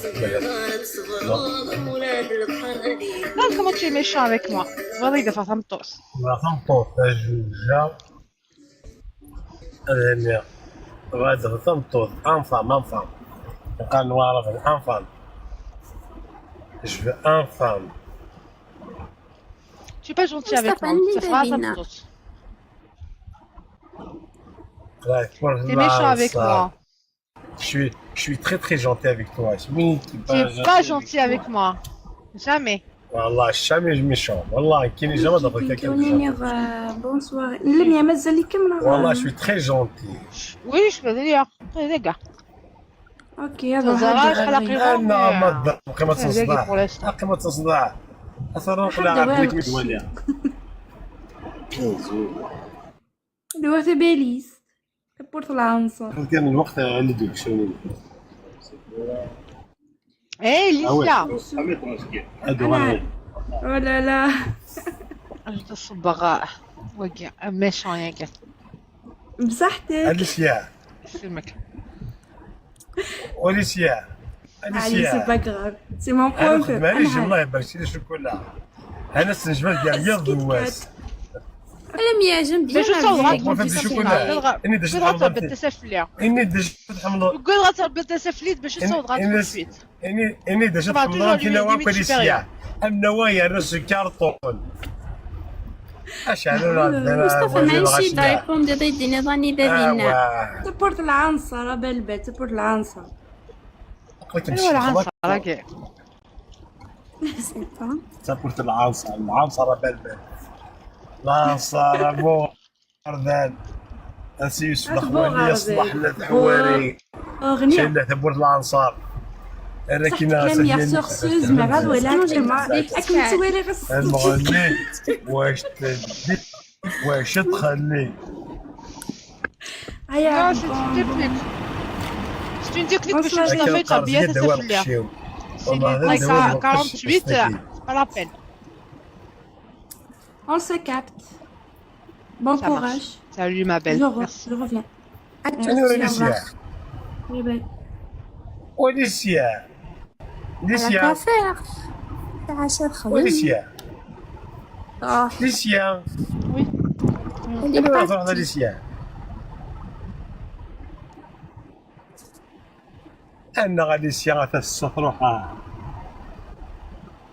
Non, comment tu es méchant avec moi. Voilà, il va faire ça me tosse. La femme porte un juge. Ad iniɣ, bɣiɣ ad tameṭṭut, am femme, am femme. Qqaren waɛraben am femme. Je veux am femme. Tu es pas gentil avec moi. Ça fera ça me tosse. T'es méchant avec moi. Je suis, je suis très très gentil avec toi. Tu es pas gentil avec moi. Jamais. والله jamais je méchant. والله كاين jamais ضربت quelqu'un de gentil. Bonsoir. Lemya, mazal-ikem neɣ? والله je suis très gentil. Oui, je suis d'ailleurs très dégâts. Ok, هذا واحد الزراعة شحال قيمة. انا ما تضحك ما تصدع. حق ما تصدع. اصلا نقول لها عندك ميت واليا. دوا في بيليس. تبورت العنصر. كان الوقت اللي دوك شنو. ايه ليسيا. هادو غير. ولا لا. اش تصبغ. وقع ميشون يا كاع. بصحتك. اليسيا. يسلمك. وليسيا. علي c'est pas grave. C'est mon انا point خدمه faible. عليك الله يبارك لي شكون. انا سنجمه ديال رياض دواس. لم يعجب باش تصور ما فهمتش شكون. اني ديجا غتهبط التسفليه. اني ديجا تحمل. وكل غتهبط التسفليه باش تصور غتسفليت. اني اني ديجا تحمل كي نوا كوليسيا. النوايا الرز كارطون. اش على مصطفى ماشي دايكم دي ضيدي نظامي بابينا. تبورت العنصر بالبيت، تبورت العنصر. ايوا العنصر راكي. تبورت العنصر، العنصر بالبيت. العنصر ابو غردان. اسي يصبح ولي يصلح لنا الحواري. اغنيه. شايل ثبورت العنصر. صح كلام يا سورسوز مع غير ولا كلمه. اكن توالي غير المغني. واش تدي؟ واش تخلي؟ هيا. C'est une technique باش نشطف بيها تسفليها. C'est une technique quarante-huit rappel. On se capte. Bon courage. Salut ma belle. Je, re- je reviens. انا وليسيا. Bye bye. وليسيا. ليسيا. كافير. عشر خمس. وليسيا. اه. ليسيا. Oui. انا راه تروح ليسيا. انا غادي سيا غتسوق روحها.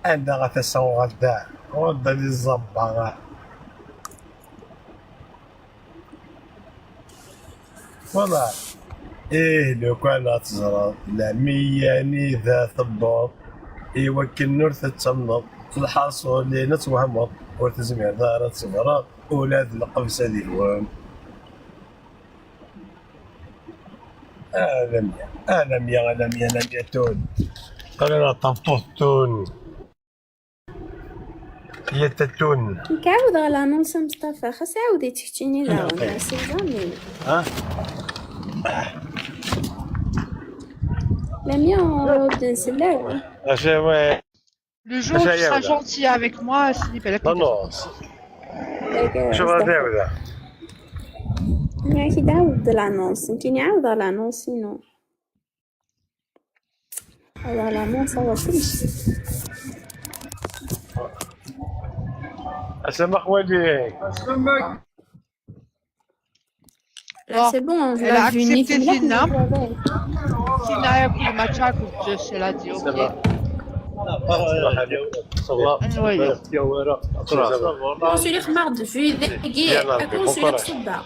انا غتسوق غدا. غدا لي الزبارة. Voilà. ايه لو كان تزرب لمية نيذا ثبوط. ايوا كنور تتمنض. الحاصول لين توهمض. وتزمير دار تصبر. ولاد القبسة دي الوام. آه لمية. آه لمية، آه لمية، لمية تون. قال لنا طبطوط تون. هي تتون. نكعاود على نونس مصطفى، خاص عاودي تحكيني لا سيزامي. ها؟ لميا ودن سلاوة. اش هو؟ Le jour où tu seras gentil avec moi, c'est Non, non. شوف هذا هذا. ماشي داود لانونس، يمكن يعاود لانونس سينو. هذا لانونس هو كلشي. Asama xwali. Là, c'est bon, hein. Elle a accepté Zina. Zina, elle a pris le match à côté, elle a dit, ok. صباح الخير. Oui. يا ورا. Consuler marde, je suis délégué. Consuler صباح.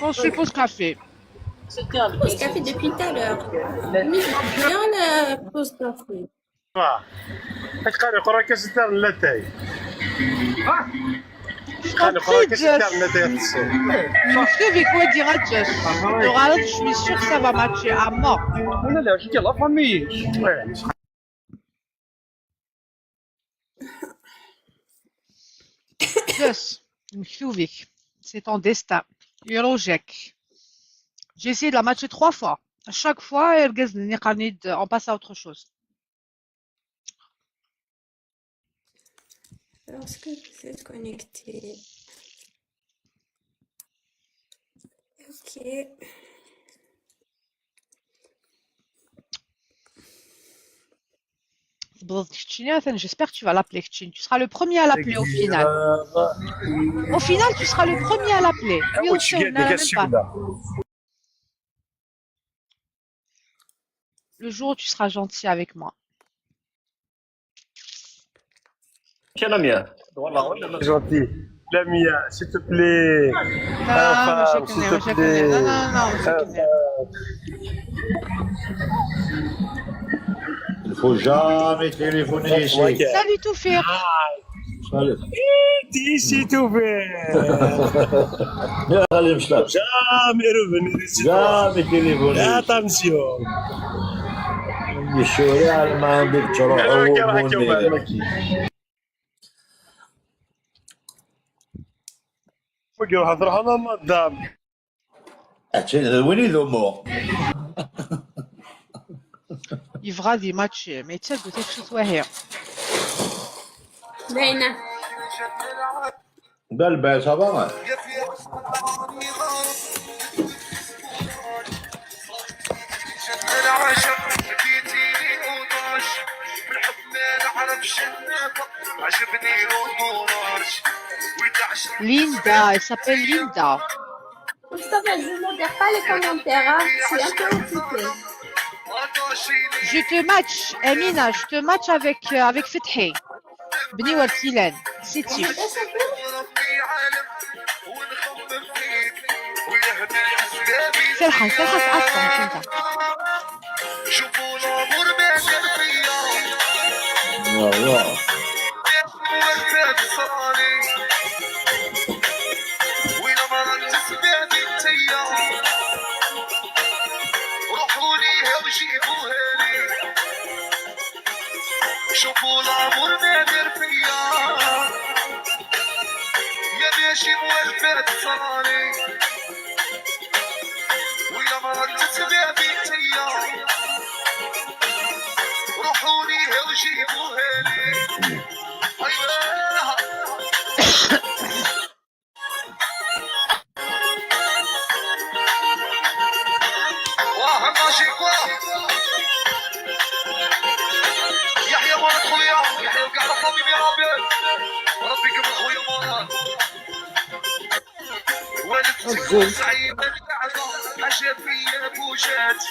On suppose café. Pause café depuis tout à l'heure. Mais je suis bien la pause café. تقري قرا كاس الدار لاتاي. تقري قرا كاس الدار لاتاي. Je suis avec quoi dire à Josh. Le Real, je suis sûr que ça va matcher à mort. ولا لا شكل لا فامي. Josh, مكتوبك. C'est ton destin. يروجك. J'ai essayé de la matcher trois fois. À chaque fois, elle gagne, on passe à autre chose. Alors, est-ce que vous êtes connecté? Ok. Bon, Kchini, attends, j'espère que tu vas l'appeler, Kchini. Tu seras le premier à l'appeler au final. Au final, tu seras le premier à l'appeler. Oui, aussi, on n'a même pas. Le jour où tu seras gentil avec moi. كلام يا والله ولا Gentil. Lamia, s'il te plaît. Non, non, non, non, non, non. Il faut jamais téléphoner ici. Salut Toufir. Salut. Ici Toufir. يا غالي مشتاق. Jamais revenir ici. Jamais téléphoner. Attention. الشورى ما عندك تروح. ويقول هضر هذا مدام. وين يذمو؟ يبغى دي ماتش ما يتسد وتشوف وهي. باينة. بالبال صافا. Linda, elle s'appelle Linda. Mustafa, je ne modère pas les commentaires, hein. Je suis un peu occupée. Je te match, Amina, je te match avec, euh, avec Fethi. Bni Wartilan, c'est Tif. Serhan, Serhan, attends, attends. يا الله. شوفوا الامور ما دار فيا، يا ماشي موالفات صرالي، ويا مرات تسبابي تيا، روحوني وجيبوها لي. ايوه. واه الماجيك واه. يحيى مراد خويا، يحيى وكاع الطبيب يا ربي. ربي يكمل خويا مراد. والد تكون صعيبة القعدة، حاجة فيا بوجات.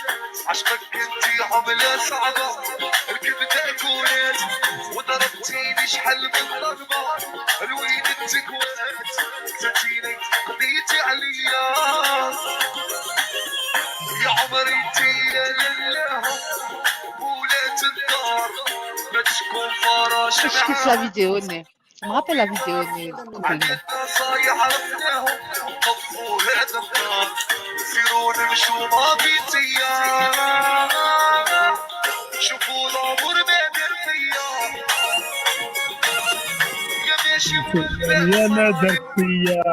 عشقك كنتي عملة صعبة، الكبدة كولات. وضربتيني شحال من ضربة، الوين التكوات. تجيني قضيتي عليا. يا عمري انتي يا لله، ولات الدار ما تكون فراش. Je kiffe la vidéo, né. Je me rappelle la vidéo, né. صايح عرفناهم، طفوا هذا النار. سيروا نمشوا ما بيتيا. شوفوا العمر ما دار فيا. يا ماشي يا ما درت فيا.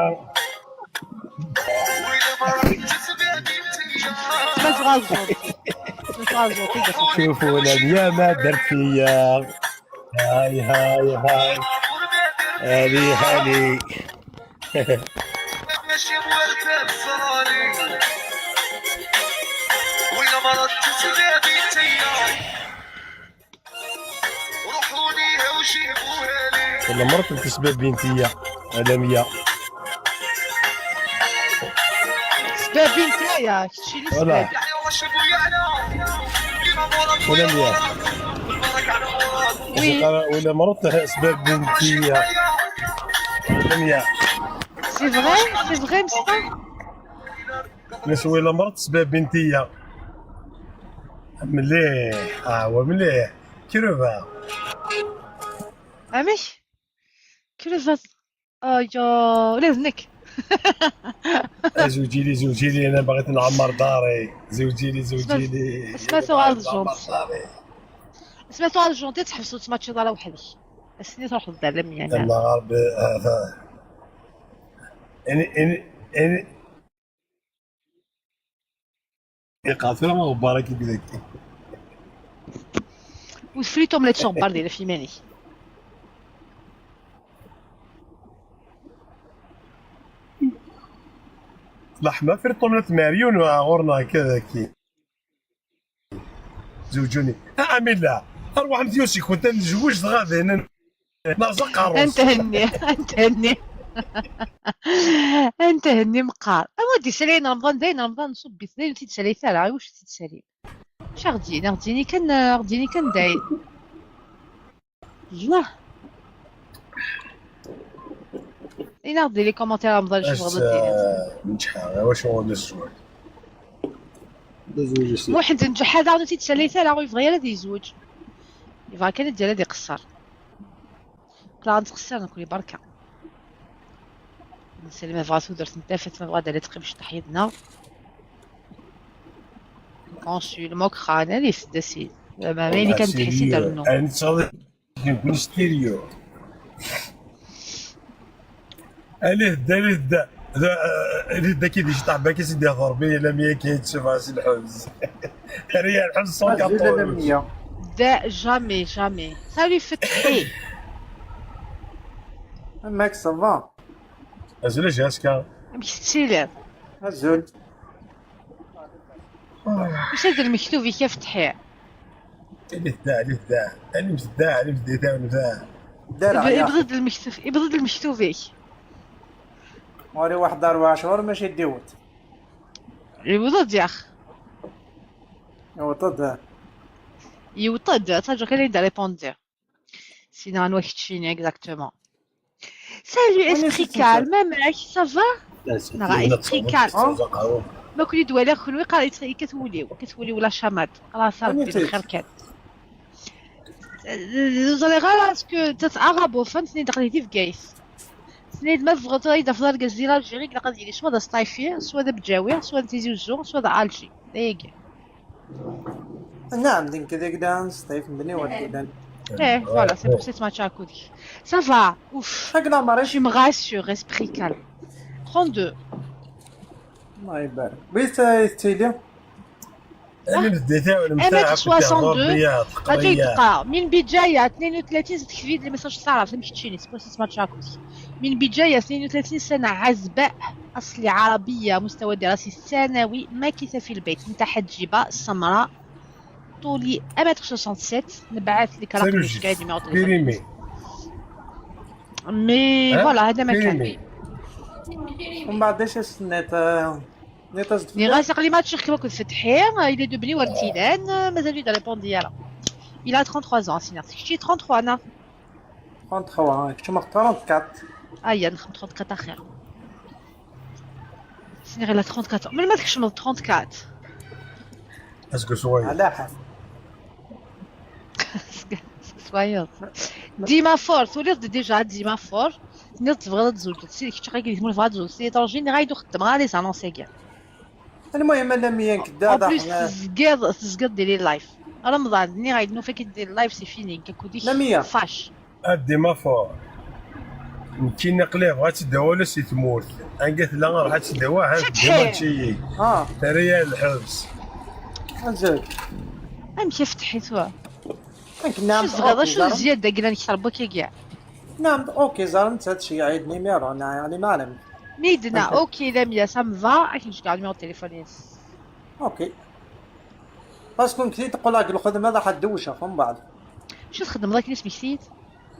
Pas grave, pas grave. شوفوا اليوم ما درت فيا. هاي، هاي، هاي. هاني، هاني. ماشي موالفة بصرالي. ولا مرات تسلابي تيا. روحوني هاو Wala mṛat n tesbabin tiya, a Lamia. Sbabin tiya, kečči li Voilà. Sbabin. Wala Lamia. Oui. Wala mṛat tesbabin tiya. Lamia. C'est vrai, c'est vrai, Mspa. Neswi la mṛat tesbabin tiya. Mliḥ, ah, wa mliḥ. Kruba. Amek? Kruba. Aya, ula d nekk. Zewǧili, zewǧili, ana bɣiɣ ad nɛemmer ḍari. Zewǧili, zewǧili. Asma tuɣal d Nɛemmer junti. ḍari. Asma tuɣal d junti, tḥebseḍ ur tettmaččiḍ ara weḥd-k. Ass-nni truḥeḍ d alam yani. Yalla ɣer bi-, ah, ah. Ini, ini, ini. Iqeɛ tura ma ɣebbar akka dagi. Ur tefri tumlet s uɣebbar di laf iman-ik. Leḥma fri tumlet Marion ɣur-neɣ akka dagi. Zewǧuni. A Amila, arwaḥemt yusik-went ad nezweǧ dɣa din. Nerẓ aqerru-s. Antenni, antenni. Antenni meqqar. Awa d-isalayen Remḍan, dayen Remḍan nṣubb-it, dayen ur t-id-salayet ara, iwacu ur t-id-salayen? Acu aɣ-d-yini? Aɣ-d-yini kan, aɣ-d-yini kan dayen. Yah. Ini-aɣ-d di les commentaires Remḍan acu tebɣiḍ ad d-tiniḍ. Neǧḥa, iwacu ur nezweǧ? Muḥend Nǧeḥḥa daɣen ur t-id-salayet ara, ur yebɣi ara ad yezweǧ. Yebɣa kan ad d-yerr ad iqeṣṣer. Aql-aɣ nettqeṣṣir nekkni berka. Nesselmed ɣer tudert n tafat ma bɣa ad teqqim cṭeḥ yid-neɣ. Consul, Mokran, alit-d a sidi. Ma ma ayen kan tḥis i d-rennu. Ayen tesɛiḍ deg ustéryo. Alit-d, alit-d. Alit-d akka di cṭeḥ bak i s-d-yehḍer bi Lamia kan yettcafeɣ si lḥebs. Terra-yi lḥebs sans quatorze. Da, jamais, jamais. Salut Fetḥi. Amek ça va? Azul a Jessica. Amek tettiliḍ? Azul. Usa-d lmektub-ik a Fetḥi. Alit da, alit da. Alit da, alit da, alit da. Dara ya. Ibḍ-d lmektub, ibḍ-d lmektub-ik. Uri waḥed ar waɛcur mačči d-iwet. Yewweḍ-d yax. Iwet-d. Yewweḍ-d, ttaǧǧa kan ad d-répondiɣ. Sinon anwa keččini exactement. Salut, esprit calme, amek, ça va? Neɣ esprit calme. Ma ken-id-waliɣ kenwi qqar yekkat wul-iw, yekkat wul-iw la chamade. Xalaṣ a Rebbi, bxir kan. Ur ẓriɣ ara est-ce que d arabophone, tenna-d aql-i di Bgayet. Tenna-d ma tebɣiḍ ad yi-d-tafeḍ argaz di l'Algérie, ilaq ad yili soit d asṭayfi, soit d abǧawi, soit d Tizi Uzzu, soit d Alger. D ayagi. Naɛam, d nekk d agdan, Sṭif, mebni wa d-ilan. Eh, voilà, c'est pour ça que je suis avec toi. Ça va, ouf. Chaque la Marie. Tu me rassures, esprit calme. trente-deux. الله يبارك. Oui, c'est c'est Alim d détail. un mètre soixante-deux. غادي تلقى من بجاية اثنين وثلاثين، تكتبي لي message صار في مكتشيني، c'est pour ça que je suis avec toi. من بجاية اثنين وثلاثين سنة، عزباء، أصلي عربية، مستوى دراسي الثانوي، ماكثة في البيت، متحجبة، سمراء، طولي un mètre soixante-sept. نبعث لك رقمي، شكاية numéro de téléphone. Périmé. Mais voilà، هذا ما كان. ومن بعد اش استنيت؟ آه، نيطاس ني غاسق لي ماتش كما كنت فتحي، il est de Bni Wertilan، مازال يد ريبوندي يلا. Il a trente-trois ans، سينا. كشتي trente-trois، أنا. trente-trois، كنت مختار trente-quatre. أيا، نخم trente-quatre أخير. سينا غير trente-quatre. من ما تكشم trente-quatre؟ Est-ce que soyez على حال. Soyons. ديما فور، تولي ديجا ديما فور. نيض تبغى تزوج، سي كنت غير تقول بغا تزوج، سي طونجيني غايدو خدم غا لي زانونسي كاع. المهم انا ميا نكدا En plus تزقيض، تزقيض ديري لايف. رمضان ني غايد نوفا كي دير لايف سي فيني كاكودي. لا ميا. فاش. ادي ما فور. نكي نقليه بغات تداوى ولا سي تموت. انقات لا راح تداوى عاد فتحي. ديما تشيي. اه تريا الحبس. ازول. امشي فتحي سوا. كنت نعم شو الصغير، شو الزيادة قلنا نكثر بوكي كاع. نعم، اوكي، زعما انت هادشي عيد نيميرو، انا يعني ما علم. ميدنا، اوكي، لا ميا، سا مفا، اكي نشكي على نيميرو تليفوني. اوكي. باسكو كنتي تقول لك الخدمه راح تدوشها من بعد. شو تخدم ذاك الاسم جديد؟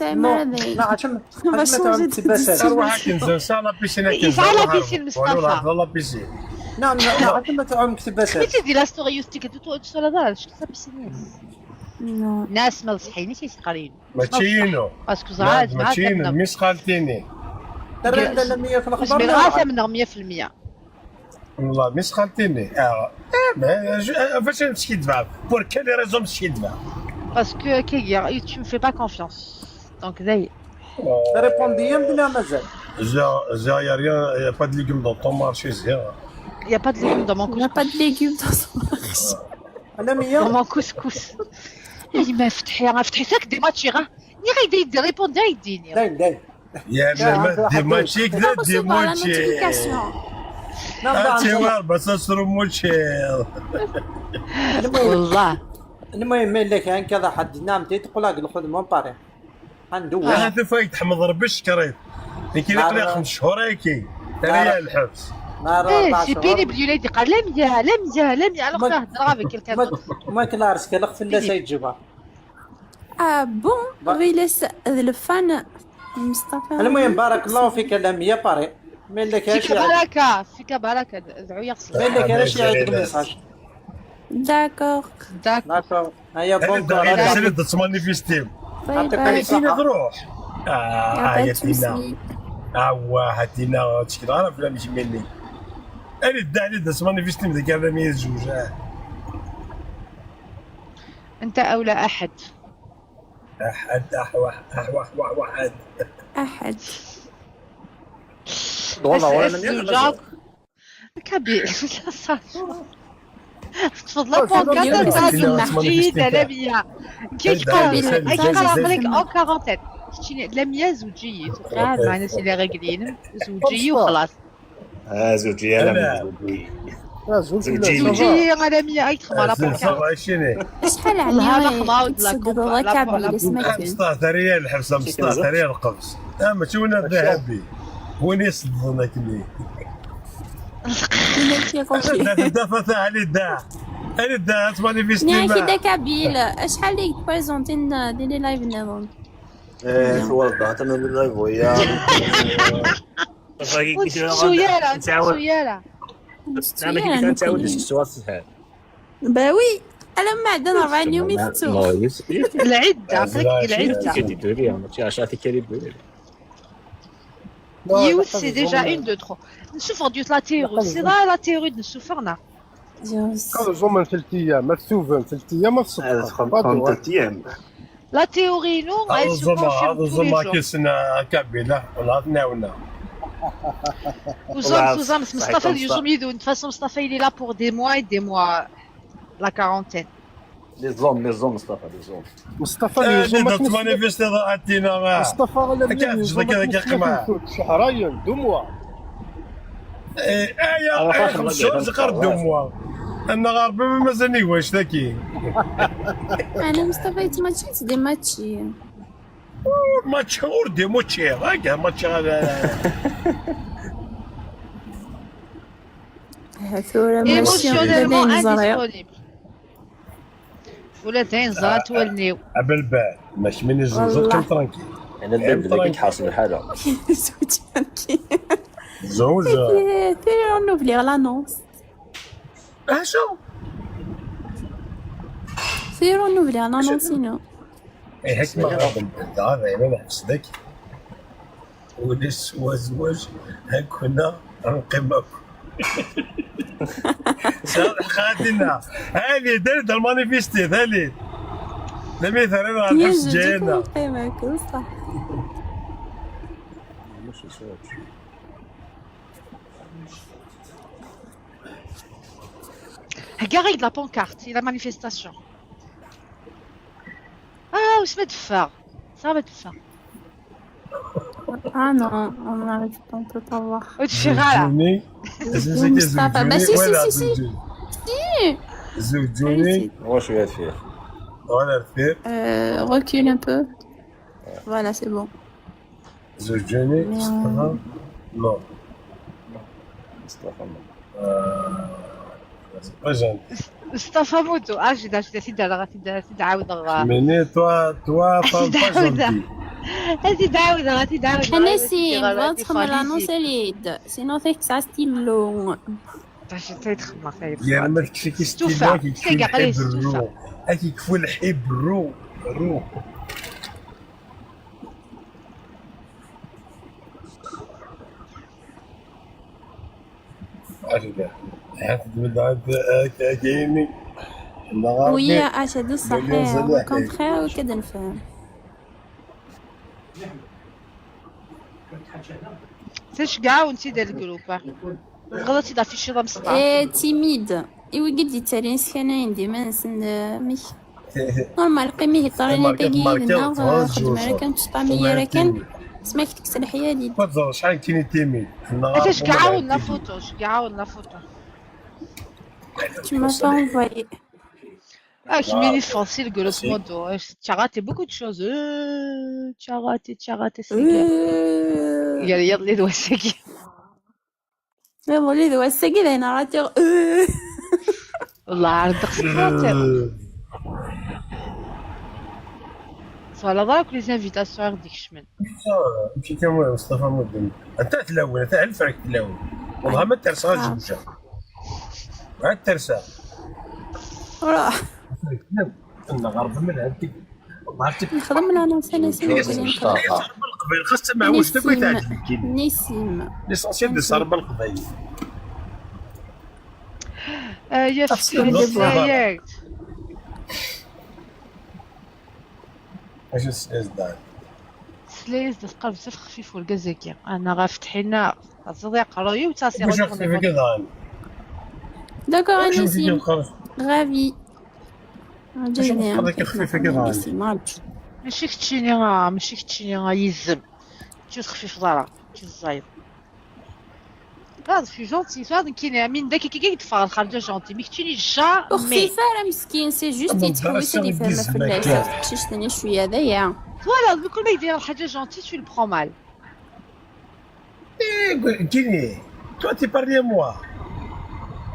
tesɛim ara dayen. Non, non, عشان ما تعوم كتباسات. Arwaḥ akken زنسا la piscine akken. يسعى la piscine مصطفى. La piscine. Non, non, non, عشان ما تعوم كتباسات. Mais c'est de la story يوستيك دوتو دوتو لا دار شكون la piscine. Non. ناس ما صحينيش يسقرين. ماشي ينو. Parce que زعما ماشي ينو ميس خالتيني. ترى لا لا مية في الخبر. زمير غاثة من مية في المية. والله مي سخنتيني. اه. إيه، ما- ج- آه، فاش نمشي دفع؟ Pour quelle raison نمشي دفع؟ Parce que كي tu me fais pas confiance. Donc داي. Répondez بلا مازال. J'ai, j'ai rien, y a pas de légumes dans ton marché, j'ai. Il y a pas de légumes dans mon couscous. Il y a pas de légumes dans son marché. انا مية. Dans mon couscous. اي ما فتحي، راه فتحي ساك دي ماتشي، راه. ني غيدي يدي ريبوندي يديني. داين داين. يا لا، ما دي ماتشي كذا دي ماتشي. هاتي وار بس اسرو ماتشي. المهم. والله. المهم ملي كان كذا حد نام تي تقول لك ناخذ مون باري. ندوي. انا تفايت تحمد ربي الشكريت. يمكن لا، يقلي لا. خمس شهور هيكي. لا، لا. تاني الحبس. نهار ايه أربع سي شهور. بيني بلي وليدي قال لا ميا لا ميا لا ميا، alors ما- كنهضر avec quelqu'un ما d'autre. ما كلارس كان خف لا سيد جبار. Ah bon. با- غير لس الفان مصطفى. المهم بارك الله فيك لمية باري. ملي كاش فيك بركه، فيك بركه، دعوا يغسل. ملي كاش يعيط الميساج. D'accord. D'accord. هيا انا بون داعي كوراج. نسالي ضد مانيفيستيم. باي باي. عطيني تروح. اه يا تينا. اوا هاتينا تشكي عارف لا مش مني. انا داعي ضد مانيفيستيم ذاك هذا مية زوج. آه. انت اولى احد. احد احوح احوح وح- واحد. احد. والله ولا من يوم كابي. تفضل لا بونكات تاع المحيد على بيا. كي يقرا لك، كي يقرا لك او كارونتين. شتيني لا مية زوجية، تقرا مع ناس اللي راقلين زوجية وخلاص. اه زوجية لا مية زوجية. زوجية انا مية اي تخمر لا بونكات. شحال عليا؟ هذا خمار ولا كومبا لا بونكات. مصطفى ثريا الحبسة مصطفى ثريا القفص. اه ماشي وين الذهبي. وين يصدقونك لي؟ دافع تاع علي داع. علي داع تماني في نيا سنين. كده كابيل. اشحال ديك بريزونتين دي لي لايف نظن؟ ايه في ورده حتى من اللايف ويا. سيارة سيارة. نعم كيف نتعاود السؤال سهل. Bah oui. انا ما عندنا أربعين يوم يفتو. العدة عقلك العدة. كتدوري ماشي عشرة كيلو دوري. يوث سي ديجا اون دو تخوا. نشوف غديوت لا تيوري سي لا لا تيوري نشوف غنا. كانوا زوما ثلاث ايام مكتوبين ثلاث ايام ما تصدق. ثلاث ايام. لا تيوري نو غايسو كونفيرم تو لي زوما كيسنا كابيلا ولا ناونا. وزوم وزوم مصطفى يزوم يدو نتفاس مصطفى يلي لا بور دي موا اي دي موا. لا كارونتين. لي زوم لي زوم مصطفى لي زوم. مصطفى آه، لي زوم اللي ما درت مانيفيستي ضاعتينا، آه. مصطفى غير هكا اللي تجي زوم كذا ما كيقمع. شهرين دو موا. إيه، آه، يا، آه، آه، خمس شهور زقر دو موا. أنا غير بما مازال يواش ذاكي. انا مصطفى يتماتشي دي ماتشي. Match ur d-imucci, ɣagga match ɣer. Tura maci Émotionnellement d ayen ẓriɣ. Indisponible. Ula d ayen ẓrat wallen-iw. Abelbal, mac min izzenzeḍ kan tranquille. انا الباب اللي كنت حاصل الحاله. Zewǧen ki. Zewǧ. Tira ur nubli l'annonce. Acu? Tira ur nubli l'annonce inu. Eh, hekk ma ɣaben da, d ayen ad ḥbes daki. Ulac wazwaj, hakuna nqim akk. Sɛiɣ lḥeqq dinna. Allez, d-manifestit, allez. Lami terra ɣer lḥebs ǧǧayna. Qqimek, صح. Heggaɣ-ak-d la pancarte, la manifestation. Ah, usma d-ffeɣ. Ça va d-ffeɣ. Ah non, on n'arrive pas, on peut pas voir. Ur teffiɣ ara. Zewǧuni. Mustafa, bah si, si, si, si. Si. Zewǧuni. هو شويه فيه. Voilà, le fait. Euh, recule un peu. Voilà, c'est bon. Zewǧuni. Mais, Mustafa. Non. مصطفى. Euh, c'est pas gentil. Mustafa Moto. Ah, j'ai acheté, c'est de la, c'est de la, c'est de la, Mais toi, toi, Ah, femme, c'est pas Daouda. gentille. C'est Daouda, c'est Daouda. Anassim, bɣiɣ ad txemmel l'annonce-agi. Sinon, tek tesɛa stylo. T'as jeté le remarque. Yerna ma tekfi ki Stufa, stylo, ki c'est gardé, berru. Stufa. Aki kfu lḥi berru. Berru. Acu da? Hat tbedɛed, ak-, ak-, ini. Oui, acu d ṣṣeḥ, au contraire, ur k-id-nefhem. Tecegɛew-tt-id ar lgrup. Tebɣiḍ ad tt-id-afficiḍ amesṭer. Eh, timide. I wigi d-yettalin skanayen d iman-nsen d amek. Normal, qqim ihi ṭṭarinit-agi yid-neɣ, xedmen akken tuṭṭam-iyi ara kan. Smak tekkes leḥyal-id. Ma tẓerreḍ acḥal kini timide. Ad tecegɛew la photo, cegɛew la photo. Tu m'as pas envoyé. Ah, kemmini teffeɣ si le groupe modo. Tu as raté beaucoup de choses. Euh, tu as raté, tu as raté, c'est gars. Euh. Gar yiḍelli d wass-agi. Iḍelli d wass-agi d ayen ara tiɣ. Wallah, ɛerḍeɣ si Twitter. Twalaḍ akk les invitations i ɣ-d-ikecmen. Amek akka Mustafa Mudin? Anta tlawin, ata lferq tlawin. Wallah ma tersa azewǧa. Ma tersa. Ruḥ. Nɣerb melha. Nexdem l'annonce Anassim. Leqbayel xas d tamɛawest akk i teɛǧeb-ik. Nissim. L'essentiel d ṣṣerba n Leqbayel. Ah, ya fsel Tafsir. Lezzayar. Acu tesliḍ da? Slayes d asqar bzaf xfif urgaz-agi. Ana ɣef tḥina, teẓẓiḍ aqerruy-iw, ttɛaṣiɣ. Acu xfif akka daɣen? D'accord, Acu Anassim. xfif akka? Ravi. Acu xfif akka daɣen? Anassim, ravi. Mačči keččini, ah, mačči keččini, ah, yizem. Mačči texfiḍ ara, mačči teẓẓayeḍ. Ah, je suis gentil, ça, nekkini, amin d akka i d-teffeɣ lxerǧa gentil, mi keččini jamais. Ur xfif ara meskin, c'est juste yettḥewwis ad yefhem fell-as. Teqcict-nni cwiya d aya. Twalaḍ, mi kul ma yeddi lḥaǧa gentil, tu le prends mal. Eh, Guinée, toi, tu parles à moi.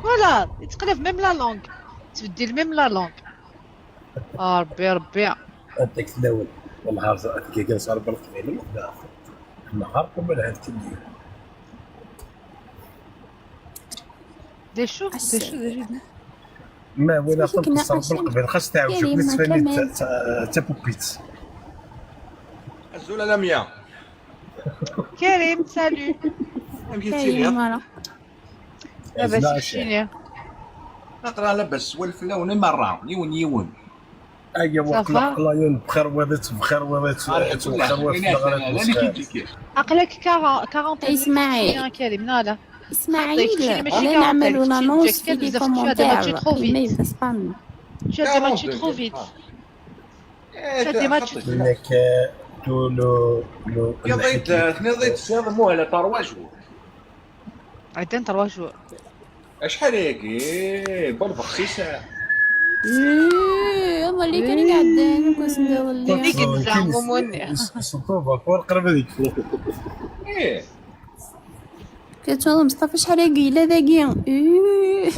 Voilà, yettqellib même la langue. Tbeddil même la langue. Ah, Rebbi, Rebbi. Anta tlawin? Nehar tga kan ṣerba n Leqbayel, nehar kan ma lhant tigi. D acu? D acu? D acu? Ma wala xemt ṣerba n Leqbayel, xas teɛwec, Karim, tfani Karim. d tapupit. Azul a Lamia. Karim, salut. Amek i Karim, tettiliḍ? Voilà. Labas, keččini? Aql-aɣ labas, swal fell-awen i merra, yiwen yiwen. Aya Ça waqla va? aqlayen bxir waḍit, bxir waḍit. Aql-aɣ labas, win yeɛnan, amek i d-tekker? Aql-ak quarante, quarante Ay, Ismaïl. Karim, neɣ ala? Ismaïl, Keččini mačči la quarante, nɛmel keččini l'annonce ǧǧiɣ-k في kan les bzaf, keččini mačči commentaires. trop vite. Mais spam. Tu as démarré trop vite. Eh, Ça démarre, tu xaṭi. Nekk, tu lo, lo, Tenniḍ-d, tenniḍ-d tesɛiḍ muhla ṛebɛa cchur. Ɛeddan ṛebɛa cchur. Acḥal ayagi? Bon, bexsis. Ih, iḍelli kan i iɛeddan, ur ken-sniḍelli. Nek nezɛa umunni. Surtout vapeur qrib ad yekfu. Eh, Kečč a Mustafa, acḥal agi yella dagi? Ih.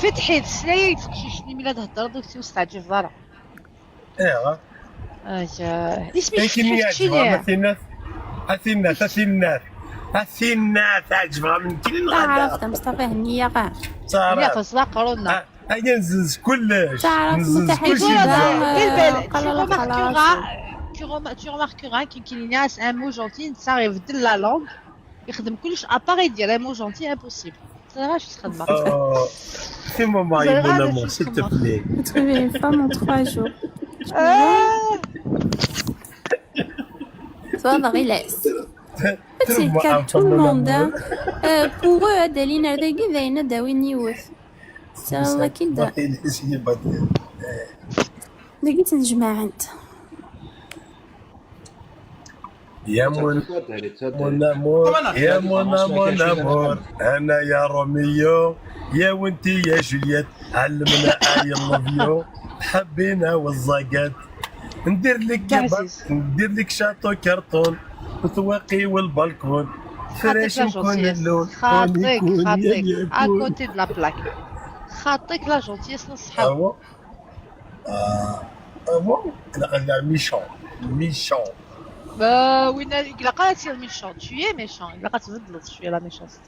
Fetḥi, tesla-yak teqcict-nni mi la d-heddreḍ ur s-teɛǧibeḍ ara. Ayɣer? Aya, isem-ik Akken i keččini. Yeɛǧeb-am a tinnat. A tinnat, a tinnat. A tinnat, ɛeǧbeɣ-am nekkini neɣ ala? Ɛrafet a Mustafa, henni-yaɣ. Illa teẓra aqerru-nneɣ. Aya nzez kullec. Teɛrafet Nzez mutaḥ kullec. iǧiba. Voilà, euh, Bilbel, tu qala remarqueras, xalaṣ. Tu, rem- tu remarqueras qu'une Kilinia, c'est un mot gentil, ça يبدل la langue. يخدم كلش à part يدير un mot gentil impossible. C'est vrai, je serais de marque. Oh, fais-moi marier mon amour, s'il te plaît. Trouver une femme en trois jours. Ah, Toi, Marie-Laisse. C'est le Trouve-moi cas un de tout le femme, mon monde, hein. amour. Euh, pour eux, Adeline, elle est guidée, elle a une C'est un lucky day. Essayez pas de- دقيت نجمع انت. يا مون مون امور، يا مون مون امور، انا يا روميو، يا وانتي يا جولييت، علمنا اي لوف يو، حبينا والزقات، ندير لك عزيز. بال- ندير لك شاطو كرتون، وثواقي والبالكون، خاطيك فريش لا نكون جونتيس، اللون، خاطيك، كون يكون خاطيك يا à يكون. côté de la plaque. خاطيك la gentillesse نصحاب. اه اه اه، انا قال لها ميشون، ميشون. Bah, وين قال قالت سير méchant, tu es méchant. قال قالت تبدلت شويه la méchance.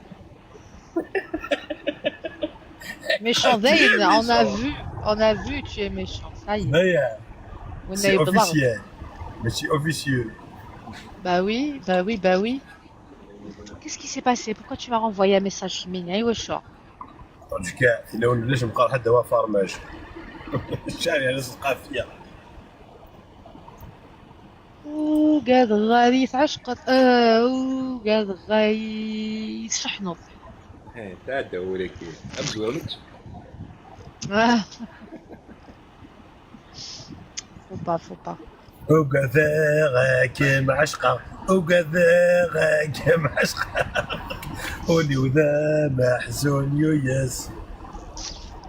Méchant, داين, on a vu, on a vu, tu es méchant, ça y est. هيا ولا سي يبغض. اوفيسيال، ماشي اوفيسيو. Bah oui, bah oui, bah oui. Qu'est-ce qui s'est passé? Pourquoi tu m'as renvoyé un message مين؟ ايوا شو؟ كاع لو ليش مقال حد هو فارماج. الشارع لازم تلقاه فيا. وقاد غالي تعشقت، آه، وقاد غالي تشحنط. تعدى ولكن امزوره. آه. Faut pas, faut pas. وقذاغك معشقة، وقذاغك معشقة. ولي وذا محزون يويس.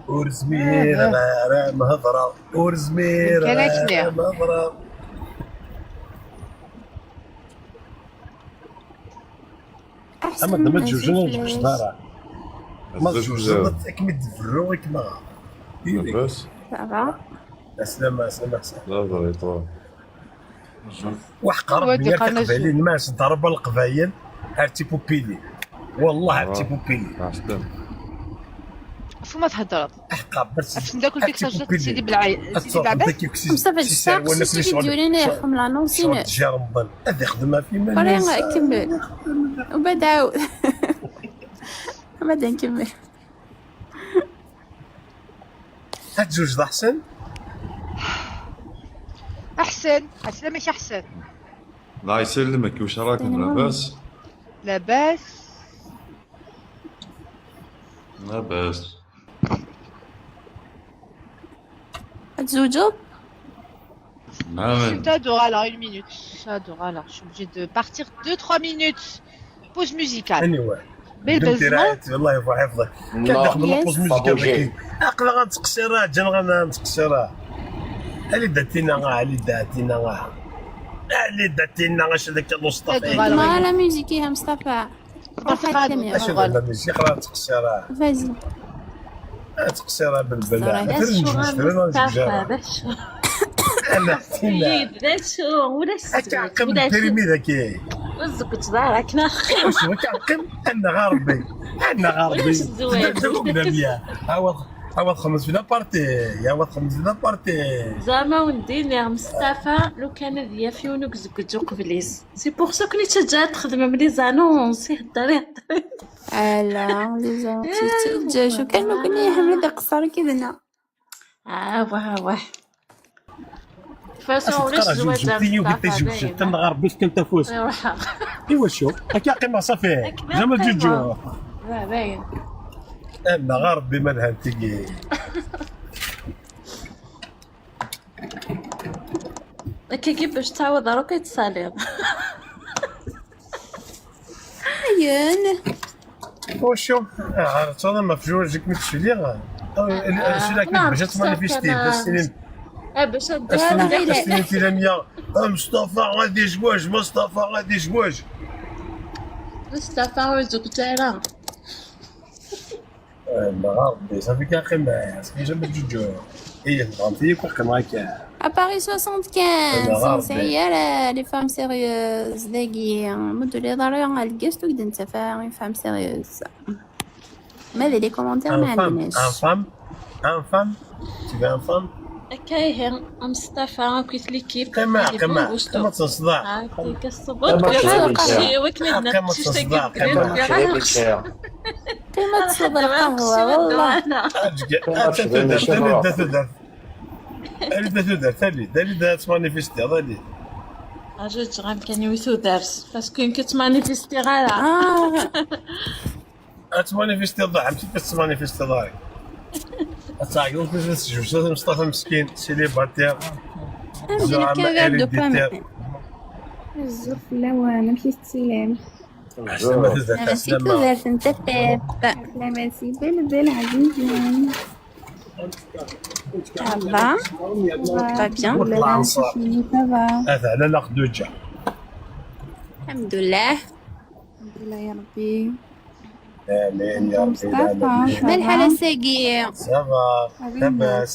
ورزمير غير مهضرة، ورزمير كان غير يسمع. مهضرة. احسن اما ما من تجوجنا عزيز نجوج ليش. دارا. ما بزاف تجوج بزاف. تاك مدفرو كما. لاباس؟ Ça va. السلامة، السلامة، السلامة. لا لا، يطول. وحق هو ربي دي يا قناة تقبلي ما ضرب القبايل. ارتي بوبيلي. والله ارتي آه. بوبيلي. مع السلامة. فما تهدرض. احقا بس. افتم داك الفيك ارتي سجلت بوبيلي. سيدي بالعين، سيدي اتصور بعدا. داك يكسي. مصطفى، سي الشاق ساروال شتي نفسي شغل. كيديري لنا يا شغل. خم لانونسينوس؟ شغل جا رمضان. هذا خدمة في قري ماليزيا. نكمل. وبعد عاود. بعد نكمل. هاد جوج ذا حسن. احسن، عسلامك احسن. الله يسلمك، واش راكم؟ لاباس؟ لاباس. لاباس. تزوجوا؟ نعم. Ça dure alors une minute. Ça dure alors. Je suis obligée de partir deux trois minutes. Pause musicale. Anyway. بالبزمة. الله يرفع حفظك. كان داخل Yes. لابوز ميوزيكال داكي. عقل غنتقصي راه، جان غنتقصي راه. اللي داتينا غا، اللي داتينا غا. اللي داتينا غا، شدك الوسطى. هادو غا. ما لا ميوزيك يا مصطفى. روح غادي الكاميرا. اش هذا الميوزيك راه تقصي راه. Vas-y. تقصي راه بالبلا. صراحة. غير نجوج، غير نجوج. انا حتى يبدا شو ولا هكا عقب البريمي ذاك. وزكت ضهرك ناخ. واش هو كيعقل؟ انا غا ربي، انا غا ربي. ولاش الزواج؟ تبدا تقول لنا بيا. عوض، عوض خمس في لابارتي، عوض خمس في لابارتي. زعما ونديني مصطفى لو كان هذيا في ونوك زكجو قبليس. C'est pour ça كني تشجع تخدم ملي زانونس يهضر يهضر. على لي زونتي تجاجو كانوا كنا يحملوا ذا قصار كذا. اه واه واه. فاسون أصدقاء ولاش جوج، زواج جوج، تيجي مصطفى وقت تيجي وقت، باين. تنغار بس كنت فوز. روحها. ايوا شو؟ هكا قيمة صافي. زعما تجوج. لا باين. انا غا ربي ما نهنتي. هكا كيفاش تعاود راك يتصالي. عيان. Wacu? Ɛerḍeɣ ma f jwaj mi tceliɣ. Celak bac ad tmanifestiḍ, ad s-tiniḍ, Ah, bac ad ad s-tiniḍ, ad s-tiniḍ i Lamia, a Mustafa ad yezweǧ, Mustafa ad yezweǧ. Mustafa ur yezweǧ ara. Neɣ Rebbi, ça fait qu'un qimar, ça fait jamais du jour. Et il rentre, il court comme un cœur. À Paris soixante-quinze, ur nesɛi ara les femmes sérieuses dagi. Ma d-tuliḍ ara lgest ur d-nettaf ara une femme sérieuse. Ma d les commentaires, Un ma femme, عندناش. Un femme, un femme, tu veux un femme? Akka ihi, a Mustafa akkit l'équipe. Qima, qima, qima tseḍḍaɛ. Tika ṣṣubut. Wakken ad Qima tseḍḍaɛ, qima. Qima tseḍḍaɛ lqahwa, والله. Aǧga, atta tudert, atta tudert. Ali da tudert, ali, ali da tmanifestiḍ, ali. Aǧaǧ ɣam kan i tudert, parce que nekk ur ttmanifestiɣ ara. Ah, Ad tmanifestiḍ, ḍaḥ, amek i tettmanifestiḍ ara? Ad tɛeggeḍ, ad tjebseḍ Mustafa meskin, célibataire. Anda nekk un verre de pomme. Azul fell-awen, amek i tettilim? Ɛeslama tudert, Merci ɛeslama. Tudert n Tafat. Ɛeslama si belbel ɛzizen. Ça va? Très bien. Ur tlaɛmseḍ. Ça va. Ad ɛlaleɣ Xduǧa. الحمد لله. Alḥemdullah ya Rebbi. Amin ya Rebbi. Mustafa, ما الحال الساقي؟ Ça va, Amin. Labas.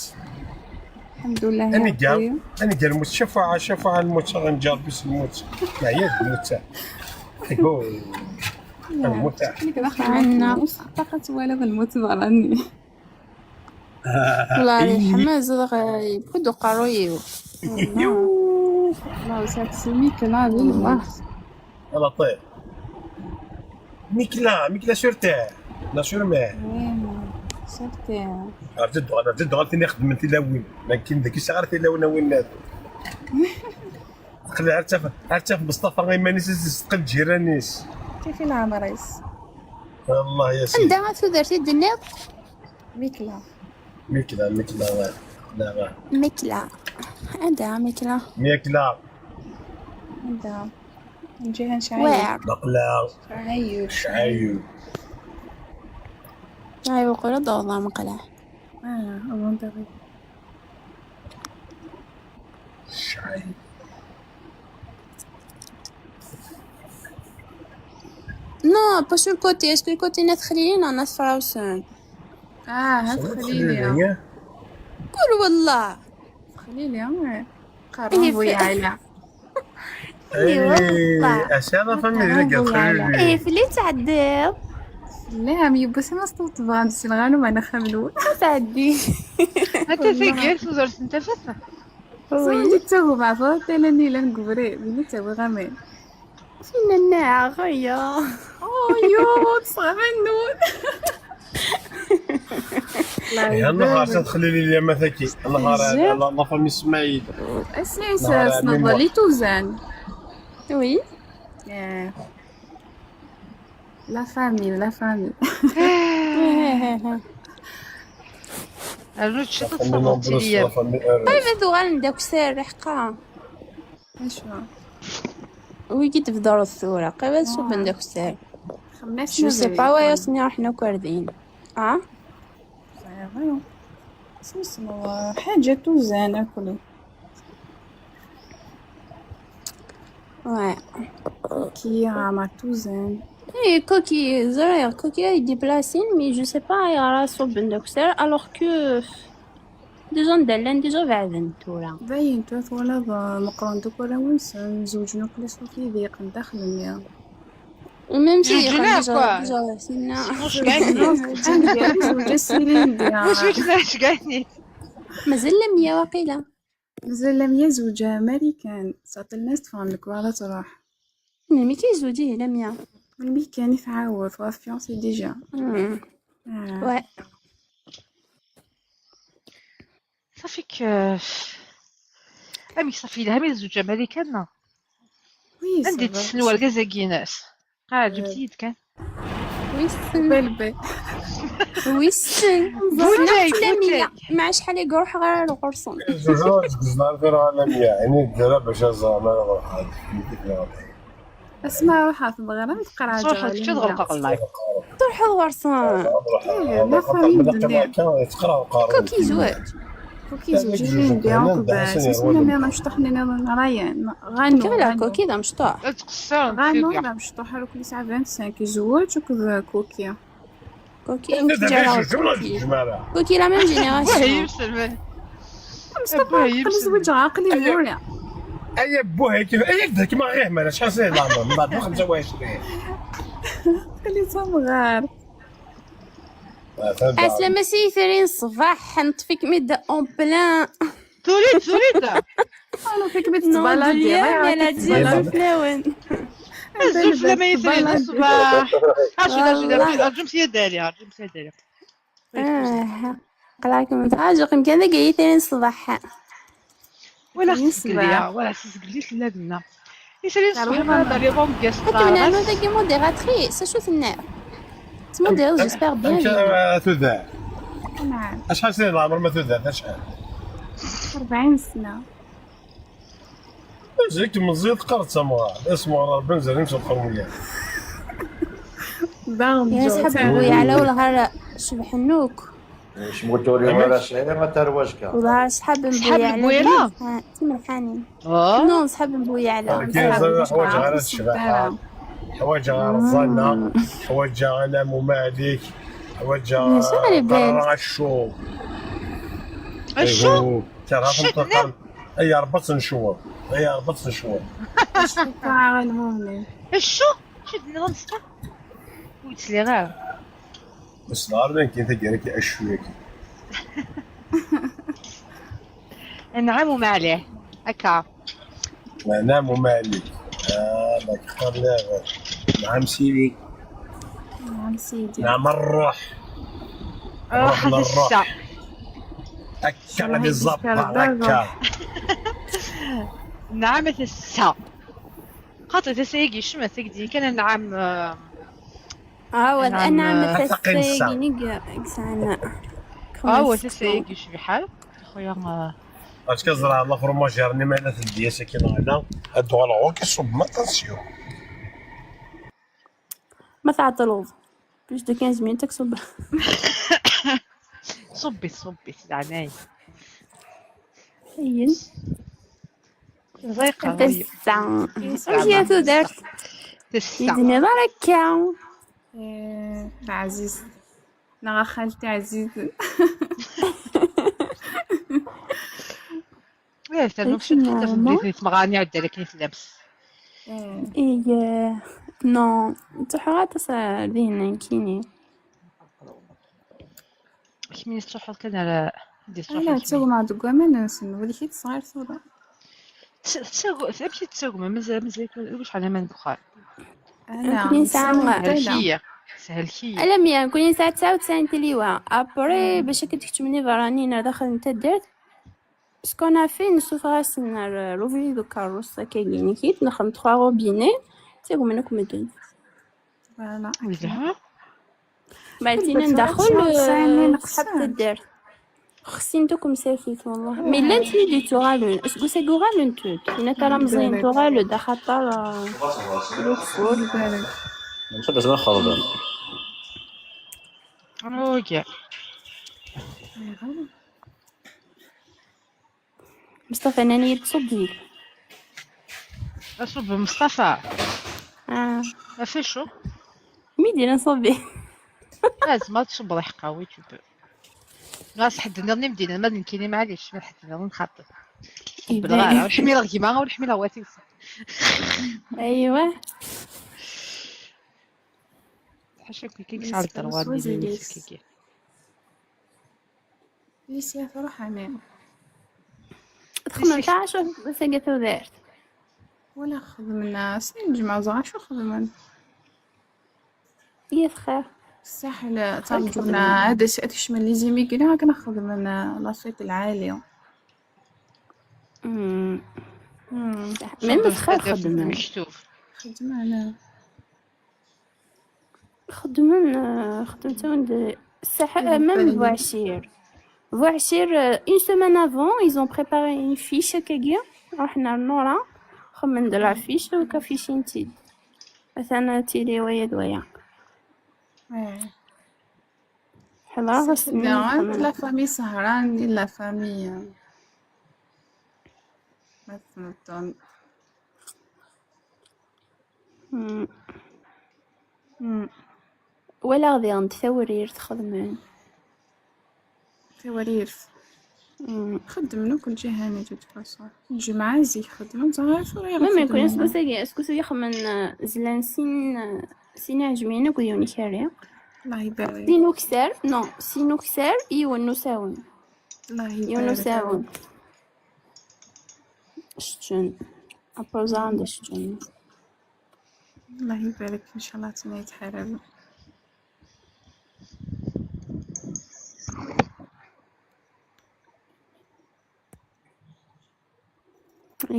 Alḥemdullah ya Aniga, Rebbi. aniga lmut, cafeɛ, cafeɛ lmut, ad nǧerreb s lmut. Neɛya d lmut. Aywa. Lmut. Nekk d axxam-nneɣ. Ṭaqa twalaḍ lmut berrani. والله الحماز يبكد قرويو. Là, ça te soumet que là, oui, là. Ala ṭayr. Mikla, Mikla sur terre. La sur mer. Oui, sur terre. Ar d-tuɣal, ar d-tuɣal tin ixedmen tilawin. Lakin dagi sɛiɣ tilawin a winnat. Aql-i ar taf, ar taf Mustafa iman-is, iseqqel ǧiran-is. Kif i leɛmer-is? Allah ya sidi. Anda a tudert i d-tenniḍ? Mikla. Mikla, Mikla, wa. Aql-aɣ. Mikla. Anda Mikla? Mikla. Anda? Nǧiha n Cɛayub. Where? Baqla. Cɛayub. Cɛayub. Ay, وقيلا دور الله مقلع. Ah, avant d'arriver. Cɛayub. Non, pas sur le côté. Est-ce que le côté نتخليلي؟ Non, نتفراوسن. Ah, هاد خليلي. قول والله. خليلي، اه. إيه، قربوا في- يا عيلة. إيه، والله. Ass-a d afamili deg Bravo, xlili. إيه، في اللي تعديض. لا، مي بس ما استوطبان، سنغانو ما نخملو. تعدي. حتى تيقير تزور سنتفت. صوم جيت تاهو مع فوق، تلاني لان قبري، بني تاوي غامين. فين الناعة غيا؟ Oh, yo, تصغى منون. Ihi, nnaɣ ar tadxel i Lilya ma taki. Nnaɣ ar la, la famille Smaïl. Asmi sers neḍli tuzan. Oui. Eh. La famille, la famille. Rnu ciṭ ad Famille tfehmeḍ nombreuse, tilya. La famille heureuse. Qrib ad uɣalen d akessar, ḥqa. Acu? Wigi tebdreḍ tura, qrib ad ṣubben d akessar. خمس Je sais pas, ouais, ass-nni ruḥen akk ar din. Ah? Voilà. Smesmeḍ حاجة توزان أكلي. Ouais. كي عمر توزان. Eh, Koki, ẓriɣ, Koki ay d-iplasin, mais je sais pas ayɣer ara ṣubben d akessar, alors que déjà anda llan, déjà beɛden tura. باين تو ولا مقرن دوك ولا ونسن زوجنا كل شوف يضيق داخل المياه. Même si زوجنا déjà, quoi. Déjà, sinna. Mhux kayni. زوج السيرين ديال Mhux kayni. مازال لمية واقيلا. مازال لمية زوجة ماريكان، ساطل الناس تفهم لك ولا تروح. Mais كي زوجيه لمية. ملي كان يتعاود، هو fiancé déjà. مم. آه. Ouais. صافي ك-، أمي صافي لها من زوج أمريكان. Oui, عندي ça va. تسنوا الكازاكيناس. قاعد جبت يد كان. ويسن. بلبي. ويسن. بوتاي، لمية. بوتاي. مع شحال يقول روح غير القرصون. زوج روز قزنا في راه لمية. يعني الدرا باش زعما نروح هذا. Asma ruḥeɣ tebɣiḍ ad teqreɛ. Truḥeḍ kečč ad ɣelqeɣ lmayk. Truḥeḍ ɣer-sen. Eh, la famille de merde. Yettqerqer. Koki zwaǧ. Koki zwaǧ yindi akked isem-nni amecṭuḥ-nni niḍen Ryan. Ɣanu. Koki d amecṭuḥ. Ad tqeṣṣer. Ɣanu d amecṭuḥ, ara kul yesɛa vingt-cinq, zwaǧ akked Koki. Koki, Koki la même génération. Mustafa, aql-i zwiǧeɣ, aql-i d Nura. Ay abbuh, ay kif, ay ak-d-hekma ɣir mara, acḥal snin leɛmer, mbeɛd xemsa u ɛecrin. Aql-i d tamɣart. Ɛeslama s yitri n ṣṣbeḥ, neṭṭef-ikem-id en plein. Tuli-d, tuli-d. Neṭṭef-ikem-id tettbaladi. Azul fell-awen. Azul fell-am a yitri n ṣṣbeḥ. Azul, azul, azul. Rǧum s yadali, rǧum s yadali. Aql-ikem tettɛajiqem kan deg yitri n ṣṣbeḥ. Wala s zgelli, wala s zgelli tella dinna. Yisali n ṣṣbeḥ ma d-rriḍ umgas. Ad tmenɛem dagi modératrice, acu tenna? Tettmudireḍ, j'espère bien. Tudert. Acḥal snin leɛmer ma tudert, acḥal? Rebɛin sna. Zik meẓẓiyeḍ teqqareḍ d tamɣart. Asma Rebbi nzerrim s lqerwiyat. Daɣen. Yesḥeb bu yeɛla ulɣar cebḥen akk. Cmutur yuɣal ass-a ma tarwa azekka. Ulɣar ṣḥab n bu yeɛla. Timelḥanin. Non, ṣḥab n bu yeɛla. Ḥwaǧeɣ ara ccbaḥa. Ḥwaǧeɣ ara ẓẓana. Ḥwaǧeɣ anamu malik. Ḥwaǧeɣ acu. Acu? Kerha tmeṭṭaqan. Ay Ṛebbi ad tt-necweḍ. Ay Ṛebbi ad tt-necweḍ. Acu? Acu d-nniḍ? Ur tt-sliɣ ara. Ur sliɣ ara nekkini taggara-agi acu-agi. Anɛam umaɛlih. Akka. Anɛam umaɛlih. Ah, la k-qqar la. Nɛam sidi. Nɛam sidi. Nɛam ṛṛuḥ. Ṛuḥ ad tessa. Akka ad iẓabber akka. Nɛam ad tessa. Xaṭi tasa-agi yecmet, i d-kan anɛam. Awad, anɛam ad tasa-agi-nni i yesɛan. Awad, tasa-agi yecbeḥ akk. Xuya. Acu ka ẓreɣ la fromagère-nni ma yella teldi-as akken ɣana, ad d-uɣaleɣ akk iṣubb ma attention. Ma tɛeṭṭleḍ plus de quinze minutes ad k-ṣubbeɣ. Ṣubbi, ṣubbi, s leɛnaya. Ayen. Ẓiqa. Tessa. Amek i tudert? Tessa. Ur d-tenniḍ ara akka. Taɛzizt. Neɣ a xalti ɛzizen. Ih, ternu kcent ḥaǧa n tmeɣra-nni iɛeddan akken i tellamt. Ih, non, ttruḥuɣ aṭas ar dihin nekkini. Kemmini tettruḥuḍ kan ar di tettruḥuḍ. Ala, ttagmeɣ deg waman-nsen, wid i tesɣar tura. Amek i tettagmem? Mazal, mazal wacḥal aman deg uxxam? Nekkni nesɛa Helkiya. Helkiya. Alammi nekkni nesɛa tesɛa u tesɛin tiliwa. Après, bac akken tkeččmen iberraniyen ar daxel n taddart, ce qu'on a fait, nessuffeɣ-asen ar, ar ubrid ukerrus akkagi-nni, nexdem trois robinets, ttagmen akk medden. Yelha. Mbeɛd tinin daxel, ṣṣḥab taddart. Xsin-t akk msakit, wallah. Mi llant mi d-ttuɣalen, aseggas-agi uɣalent-d. Yenna-t ara meẓẓiyent, uɣal-d axaṭer, ah, lukfur. Nxeddem ad xerben. Rugi. Mustafa, nnan-iyi-d ṣubbi. Aṣubbi Mustafa. Ah. Ɣef acu? Mi d-yenna ṣubbi. Ah, tzemreḍ ad tṣubbeḍ, iḥeqqa, oui, tu peux. Ɣas ḥedd nniḍen i m-d-yennan, ma d nekkini, maɛlic, ma d ḥedd nniḍen xaṭi. Ur ḥmileɣ gma, ur ḥmileɣ wat-is. Aywa. Ḥaca akk kik sɛa lderwa n yimsik-agi. Lisya truḥ, amin. Txedmem ta acu deg-s agi tudert? Wala xedmen, sin ǧemɛa ẓer acu xedmen. Yat xir. Saḥel, ttṛaǧun ad as-, ad kecmen les immigrés, akken xedmen la suite lɛali. Mm. Mm. Même d xir xedmen. Xedmen. Xedmen, euh, xedmen-awen-d ssaḥa, même Buɛcir. Buɛcir, euh, une semaine avant, ils ont préparé une fiche akkagi. Ruḥen ar Nora, xedmen-d la fiche, akka ficin-tt-id. Atan ad tili waya d waya. Eh. Ḥeḍreɣ Safida, la famille Sahran, la famille, euh, ma tmeṭṭen. Mm. Walaɣ diɣen tawrirt xedmen. Tawrirt. Mm. Xeddmen akk lǧihanat, de toute façon. Lǧemɛa zik xeddmen, ẓer tura même yakk aseggas-agi, aseggas-agi xemmen, euh, zlan sin, euh, sin iɛejmiyen akked yiwen ikerri. Allah ibarik. Sin ukessar, non, sin ukessar, yiwen n usawen. Allah ibarik. Yiwen n usawen. Ččen. Après ẓran d ččen. Allah ibarik, inchallah ttnayt ḥarab.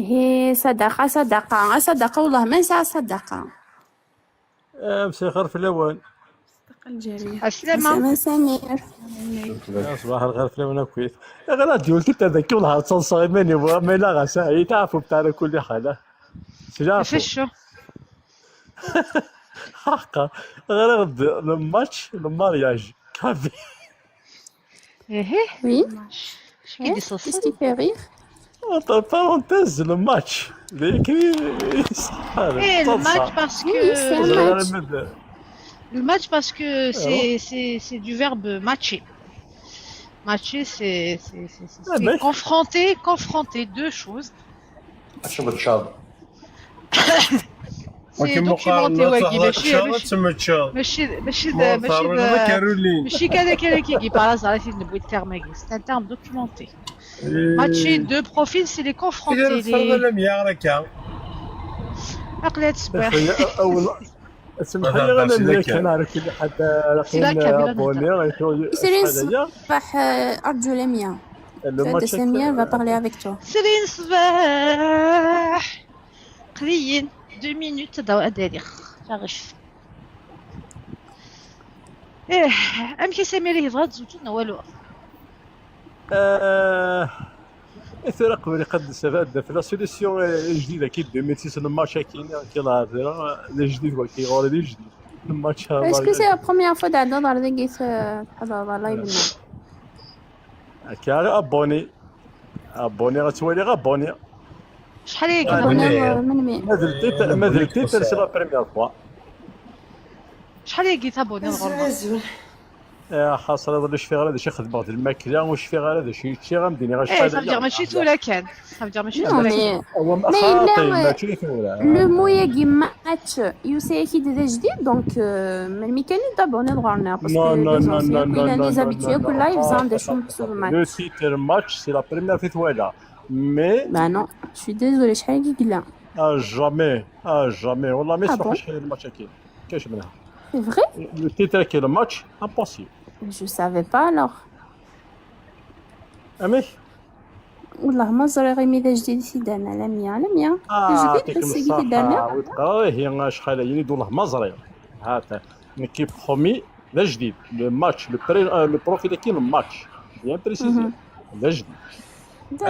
Ihi sadaqa, sadaqa, a sadaqa, wellah ma nesɛa sadaqa. مساء الخير في الاول. السلامة. Samir. صباح الخير في الاول اكويت. غير هاد يولتي تذكي والله تصنصر ايماني، ما لا غا ساعي تعرفوا بتاعنا كل حالة. سلاحو. فشو؟ حقا. غير غد الماتش المارياج كافي. ايه. Oui. اش كيدي Qu'est-ce صوص؟ Qui fait rire? Entre parenthèses, le match. Les écrits. ايه، le match parce Oui, que c'est un match. Le match parce que c'est c'est c'est du verbe matcher. Matcher, c'est c'est c'est- c'est- Ah, c'est ben. Confronter, confronter deux choses. اش بتشاض؟ C'est documenté, wagi, ماشي ماشي ماشي ماشي ماشي كذا كذا كي يجي بارازار، عرفتي نبغي التيرم هاكي. C'est un terme documenté. Matcher deux profils, c'est les confronter, les عقلية الصباح. اول سمح لي، انا ملي كان على كل حد سي لا كاميرا ابوني. Iselin ṣṣbeḥ, euh, أرجو لميا. Samir va parler avec toi. Iselin ṣṣbeḥ. قليل deux minutes. داو اداري تعرف. ايه، امشي سمير يبغى تزوجنا والو. آه، ثورة قبل يقدس هذا في la solution جديدة كي deux mille six الماتش كاين كي لا جديد وكي غوري جديد الماتش. Est-ce que c'est la première fois تعدى دار ديك تحضر لايف؟ كاري ابوني ابوني غتولي غا ابوني. شحال هي كيتابوني؟ من مين؟ ما درتي ما درتي c'est la première fois. شحال هي كيتابوني الغربه؟ أزول. يا حسرة، ولا شفيغ هذا شي خدمة الماكلة، وشفيغ هذا شي شي غنمديني غير ايه، صافي ماشي ثولا كان. صافي ماشي ثولا كان. Non, mais هو ما إلا ماشي ثولا. Le mot ياكي match يوسا كي ديجا جديد، donc euh, من ميكاني دابوني غورنا parce Non, que non, les non, anciens non, كنا non, les non, habitués non, كل لايف non. زان دي شو محسوب Le match. titre match, c'est la première fois voilà. Mais Bah non, je suis désolée, شحال كي قلنا. à jamais, à jamais. والله ما Ah يسمح bon? شحال الماتش كاين. كاش منها. C'est vrai? Le titre كاين le match, impossible. Je savais pas alors. اميك والله ما زريغ ميدا جديد سيدانا لميا لميا. آه، جديد يعطيكم بس سيدي دانا. الصحة. وتقراه هي شحال هي يدو الله ما زريغ. هاتا نكي برومي لا جديد. Le match, le pré, euh, le profil كاين الماتش. Bien précisé. لا جديد.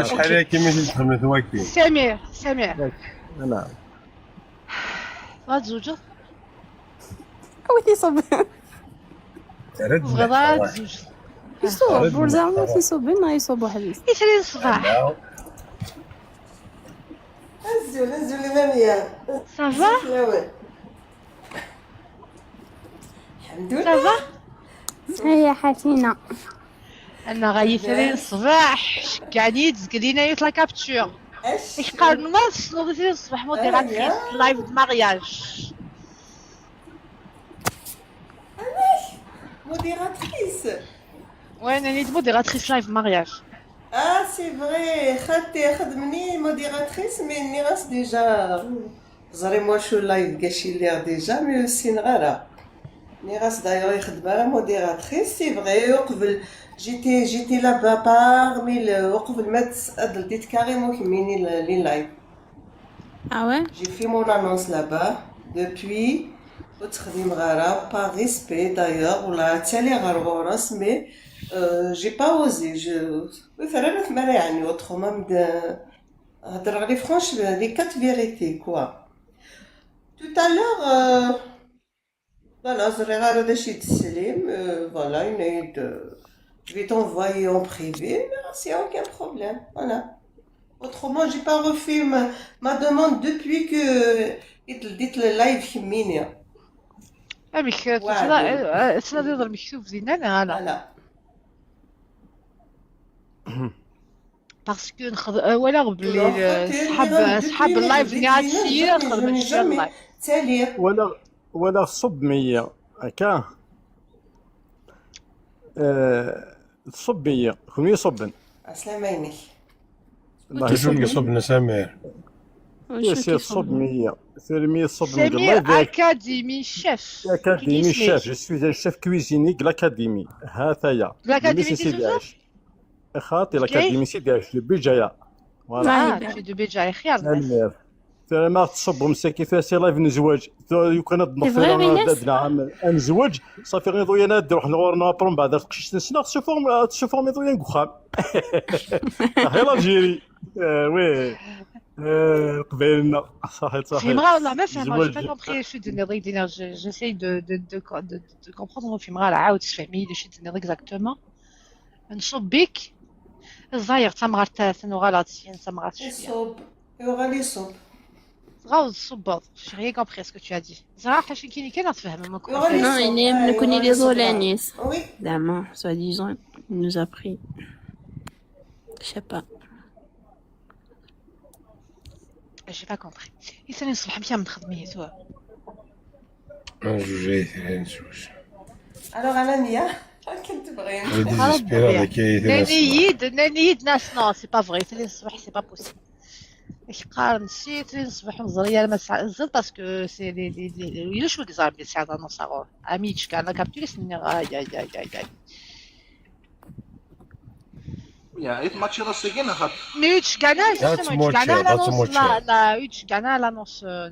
شحال هي كيما تخدم ثواكي؟ سمير، سمير، انا غتزوجوا؟ ويلي صب. بغا غتزوج. يصوب برزا، يصوب بنا، يصوب واحد. يسري الصباح. أزول، أزول لمامية. صافا؟ لا وين؟ الحمد لله. صافا؟ هيا حاتينا. انا غيثرين الصباح، شكاني تزقلينا يوت لا كابتشور. اش؟ اش قال ما تصلو غيثرين الصباح موديراتريس لايف د مارياج؟ موديراتريس. وين انا موديراتريس لايف مارياج؟ اه c'est vrai، خدتي خدمني موديراتريس، mais ني راس déjà زري موا شو لايف كاشي ليغ déjà، mais سين غارة. ني راس d'ailleurs يخدم على موديراتريس، c'est vrai، وقبل j'étais j'étais là-bas parmi le، وقبل ما تسأل ديت كاريمون كميني لي لايف. Ah ouais? J'ai fait mon annonce là-bas depuis. وتخدم غارة par respect d'ailleurs، ولا تالي غير غورس، mais euh, j'ai pas osé. Je مثلا ثمانية يعني autrement مد هضر على فرانش les quatre vérités quoi. Tout à l'heure, euh, voilà, ẓriɣ ara d acu i d-teslim, euh, voilà, yenna-yi-d, euh, je vais t'envoyer en privé, mais c'est aucun problème, voilà. Autrement, j'ai pas refait ma, ma demande depuis que i d-teldiḍ le live kemmini. Amek Weɛden. Tettnadiḍ lmektub dinna neɣ ala? Voilà. Parce que nxed- euh, walaɣ belli Alors, euh, خاطر ṣḥab نيغان ṣḥab دوبي live nni ميغدينا ad sir jamais, xedmen jamais, ci jamais. Live. Tali. ولا ولا صب مية هكا. آه، صب مية، كون يصبن. عسلامة عينيك. الله Toujours يسلمك. يصب نسامير. يا سي صب مية، سير مية صب من Samir الله يبارك. Academy chef. Academy chef, je suis un chef cuisinier de l'académie. هاتايا. L'académie Mimi تيزوزو؟ سيدي عاش. خاطي l'académie سيدي عاش de Béjaïa. Voilà. Ah, tu es de Béjaïa. خير الناس. ترى ما تصبوا مساكي في سي لايف نزواج. تو يمكن هاد C'est vrai, Inès. هاد العام نزواج. صافي غير ضويا ناد نروح نغور نابرون بعد تقشيش نسنا تسوفورم تسوفورم ضويا نكوخام. هي l'Algérie. آه، وي. آه، قبايلنا. صحيت، صحيت. فهمغ والله ما فهمغ. J'ai pas زواج. Compris شو تنيض. J'essaye de de de de de comprendre. فهمغ عاود تفهمي لي شو تنيض exactement. نصب بيك. الزاير تمغرت تنوغالات سين تمغرت شويه. يصب، يغال يصب. غاوز الصباط. J'ai rien compris à ce que tu as dit. زعما حاشا كيني كان تفهم ما كنت. يغال Non, يصب. il est آه، نكون يغال les يصب. Olanais. Oui. زعما soi-disant il nous a pris. Je sais pas. J'ai pas compris. يسالي الصبح مشى من خدميتو. جوجي ثاني نشوش. Alors انا مية. كنت بغينا. جدي ديسبيرا ذاك يثنى. نانيد نانيد ناس. Non, c'est pas vrai. ثلاثة الصبح c'est pas possible. اش قارن شي ثلاثة الصبح مزريه ما تسع زل parce que c'est les les les les شو كزار بلي ساعه نص غور. امي تشكى انا كابتوريس من غا جاي جاي جاي جاي. يا عيط ماتشي راسي كاين خاطر. Mais tu gagnes, That's justement, tu much, gagnes that's l'annonce, much. la, la, tu gagnes l'annonce, euh,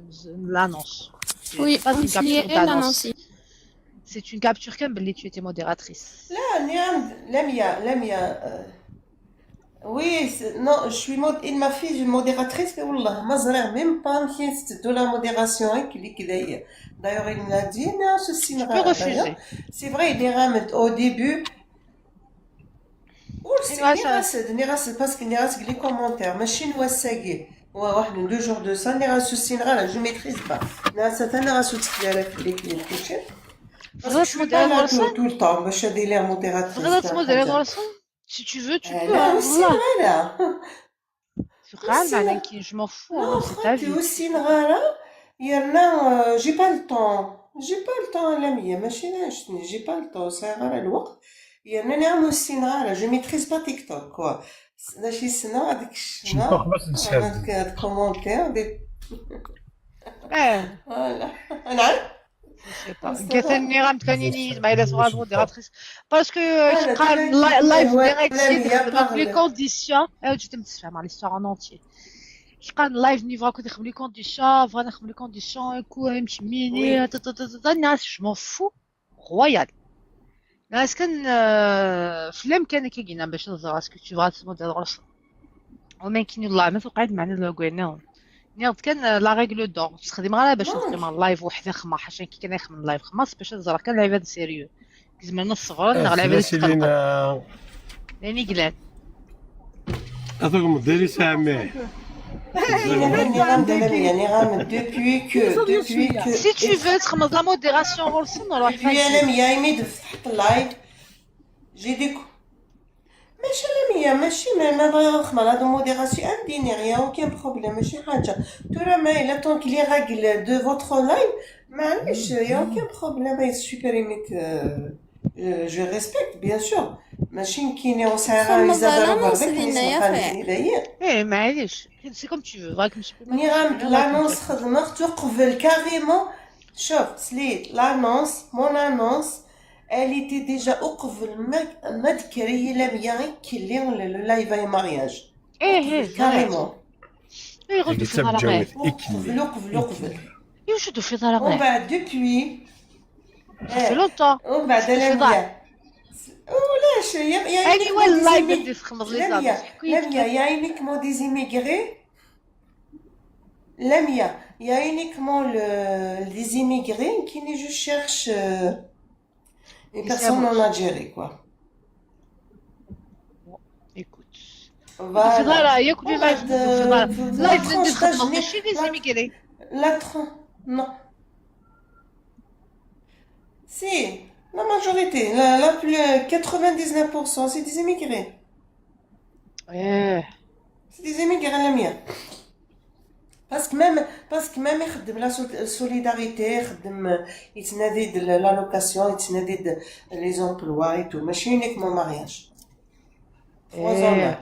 l'annonce. Oui, C'est pas une c'est capture d'annonce. l'annonce. C'est une capture كان بلي tu étais modératrice. لا نعم. لميا، لميا، آه. Oui, c'est- non, je suis mod... il m'a fait une modératrice, mais والله ما زريغ même pas مشي نستدو la modération هاك اللي كدايا. D'ailleurs il m'a dit non, ceci Tu peux refuser. C'est vrai, il est ramé au début. إيوا، ça- نيغاس نيغاس parce que نيغاس les commentaires ماشي نواساكي. هو واحد deux jours de ça نيغاس سوسين غير je maîtrise pas. نيغاس انا غاسو تكلي على في les clients prochain. Parce que je suis pas là tout, tout le temps باش هادي les modératrice. تقدر تموديري غورسون. Si tu veux, tu peux. لا، والله. لا. سبحان الله، كي je m'en fous. Non, C'est ta vie. وسين غارة. يرنا، euh, j'ai pas le temps. J'ai pas le temps, لميا ماشي عشتني. J'ai pas le temps, ساعة غارة الوقت. يرنا نعم وسين غارة. Je maîtrise pas TikTok, quoi. ماشي سنة هذيك الشنة. خلاص نسحب. هذاك commentaire دي. ايه. Voilà. نعم. كثني غام تاني ما الا صغار موديراتريس. Parce que أنا كيقال دابا لايف هو ديريكت لميا يخدم لي parle. كونديسيون. انا جيت متسفه مع l'histoire en entier. كيقال لايف نيفا كنت يخدم لي كونديسيون، بغا نخدم لي كونديسيون، كو مكميني. الناس je m'en fous. Royal. الناس كان آه، في الامكان كيجينا باش نزرع سكو تشوف غتمود الغرس. وما كاين والله ما توقعت معنا لو كويناهم. نيض كان لا ريغل دور تخدم غير باش نخدم اللايف وحده خما حاشا كي كان يخدم اللايف خماس باش نزرع كان لعيبه سيريو. زعما الصبر نغ لعيبه سيدينا. يعني قلال. اثوك مديري سامي. يعني غام دابا، يعني غام depuis que depuis que Si tu veux تخمض la modération غورسون نروح depuis انا ميا يميد فتحت اللايف. J'ai des cou- ماشي انا ميا ماشي ما ما بغا نخمر هادو modération عندي ني rien, aucun problème, ماشي حاجه. ترى ما الا طونك لي règles de votre live معليش, y a aucun problème, I supprimé, je respecte bien sûr. ماشي نكيني وسعي خمض زاد على راه نص برك لينا نسمع يا قال خير. لي داير. ايه معليش. C'est comme tu veux. ني غام la annonce خدمت وقبل carrément. شوف سليت l'annonce, mon annonce elle était déjà وقبل ما ما تكري لميا غير كلي ولا le live et mariage. ايه ايه Carrément. ايه غدو في تبجاوث ضربات. اكلي. وقبل وقبل. يوجدوا في ضربات. ومن بعد depuis في لونتون. ومن بعد في انا ضرب. ميا ولاش يا يا اني والله بدي تخمض لي لميا زعما. لميا يا عينيك موديز immigrés. لميا Il y a uniquement le, les immigrés qui ne je cherche euh, une personne en Algérie, quoi. Bon, écoute. Voilà. Voilà, ياك ولا Voilà, لا de- ماشي la les tranche d'âge, ماشي les immigrés. La tranche, non. Si, la majorité, la, la plus, quatre-vingt-dix-neuf pour cent, c'est des immigrés. ايه C'est des immigrés, la mienne. Parce que même, parce que même يخدم la sol- solidarité, يخدم يتنادي de l'allocation, يتنادي de les emplois et tout, ماشي uniquement mariage. Trois ans ايه là.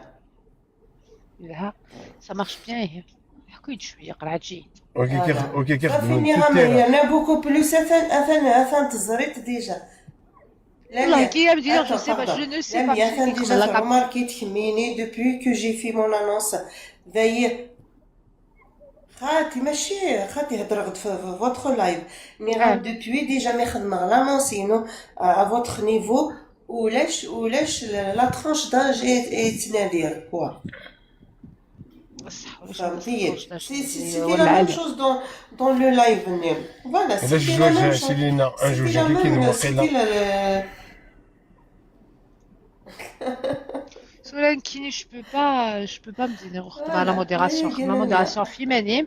لها. Ça marche bien. ايه حكيت شويه قرعه جيد. اوكي كيخ- اوكي Ça كيخدموا finira, في mais il y التيران. En a beaucoup plus. اثن اثن اثن تزريت déjà. والله كي يا مدير je sais pas, je ne sais pas. اثن déjà في العمر كي تخميني depuis que j'ai fait mon annonce. D'ailleurs خاتي ماشي خاتي هضر غد في في votre live. Mais راه depuis déjà ما خدمغ l'annonce à votre niveau. ولاش ولاش la tranche d'âge يتنادي quoi. بصح فهمتي؟ C'était la même chose dans dans le live. Voilà, علاش جوج سيلينا؟ ان جوج هكا كيدير واقيلا. سوران كيني je peux pas, je peux pas me dire la modération, la modération féminine.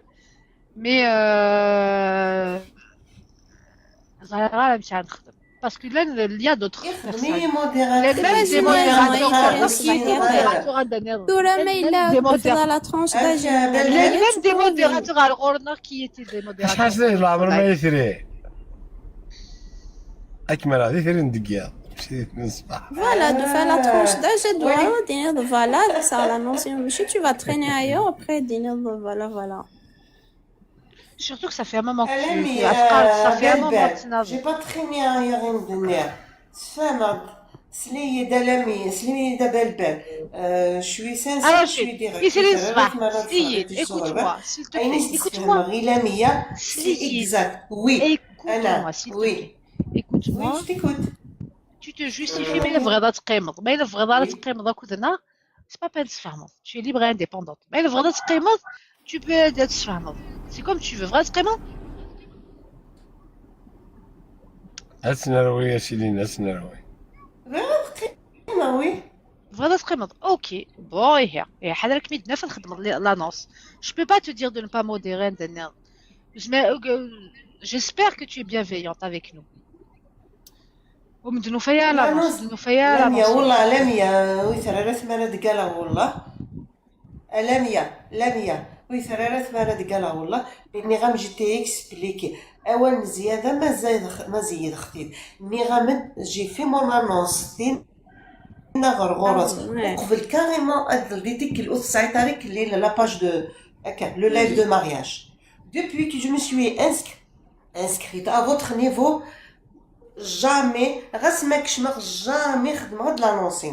Mais euh, زهرة مش غنخدم. Parce que là, il y a d'autres personnes. Les mêmes des modérateurs. ثورة ما إلا la tranche d'âge. Les mêmes des modérateurs à l'honneur qui étaient des modérateurs. شحال سنة العمر ما يثري؟ أكمل هذه ثري ندقيا. ماشي من الصباح. Voilà, donc la tranche d'âge, elle doit dire, voilà, ça, l'annonce, mais si tu vas traîner ailleurs, après, dire, voilà, voilà. Surtout que ça fait un moment que tu ألمي tu as parlé, ça fait un moment بلبل. que tu n'as J'ai pas très bien rien de nerf. تفهمت. سليد ألمي، سليد بلبل. Euh, je suis sincère, Alors, je suis je- directe. Essaye de Ça se va voir. être malade, Seyid, ça va être écoute-moi, s'il te plaît, عيني écoute-moi. تفهمي، غير لمية. C'est Seyid. Exact. Oui. Écoute-moi, أنا. s'il te Oui. plaît. Écoute-moi. Oui, je t'écoute. Tu te justifies, mais il faudra تقيمض. Mais il faudra تقيمض. C'est pas peine تفهمض. Tu es libre et indépendante. Mais il faudra تقيمض. Tu peux تفهمض. C'est comme tu veux. تفهمض. أسنروي يا سيلين، أسنروي. غير قيمة، oui. تفهمض. Ok. Bon, et هي. Et حضرك ميدنا فين خدمت l'annonce. Je peux pas te dire de ne pas modérer. J'espère que tu es bienveillante avec nous. ومدنوفيا la L'annonce. نص دنوفيا la لمية نص. والله، لمية ويثرى راه ثمانة دقالة والله. لمية، لمية ويثرى راه ثمانة دقالة والله. لاني غام جيتي اكسبليكي اوان زياده ما زايد خ- ما زيد ختي. ني غامد j'ai fait mon annonce تين نغر غرز. آه، ouais. وقبل كاريمون ادل دي ديك الاوت سايتاريك اللي la page de هكا le live de mariage. Depuis que je me suis inscrite inscrite à votre niveau. Jamais غاس ما كشمغ jamais خدمغ هاد l'annonce.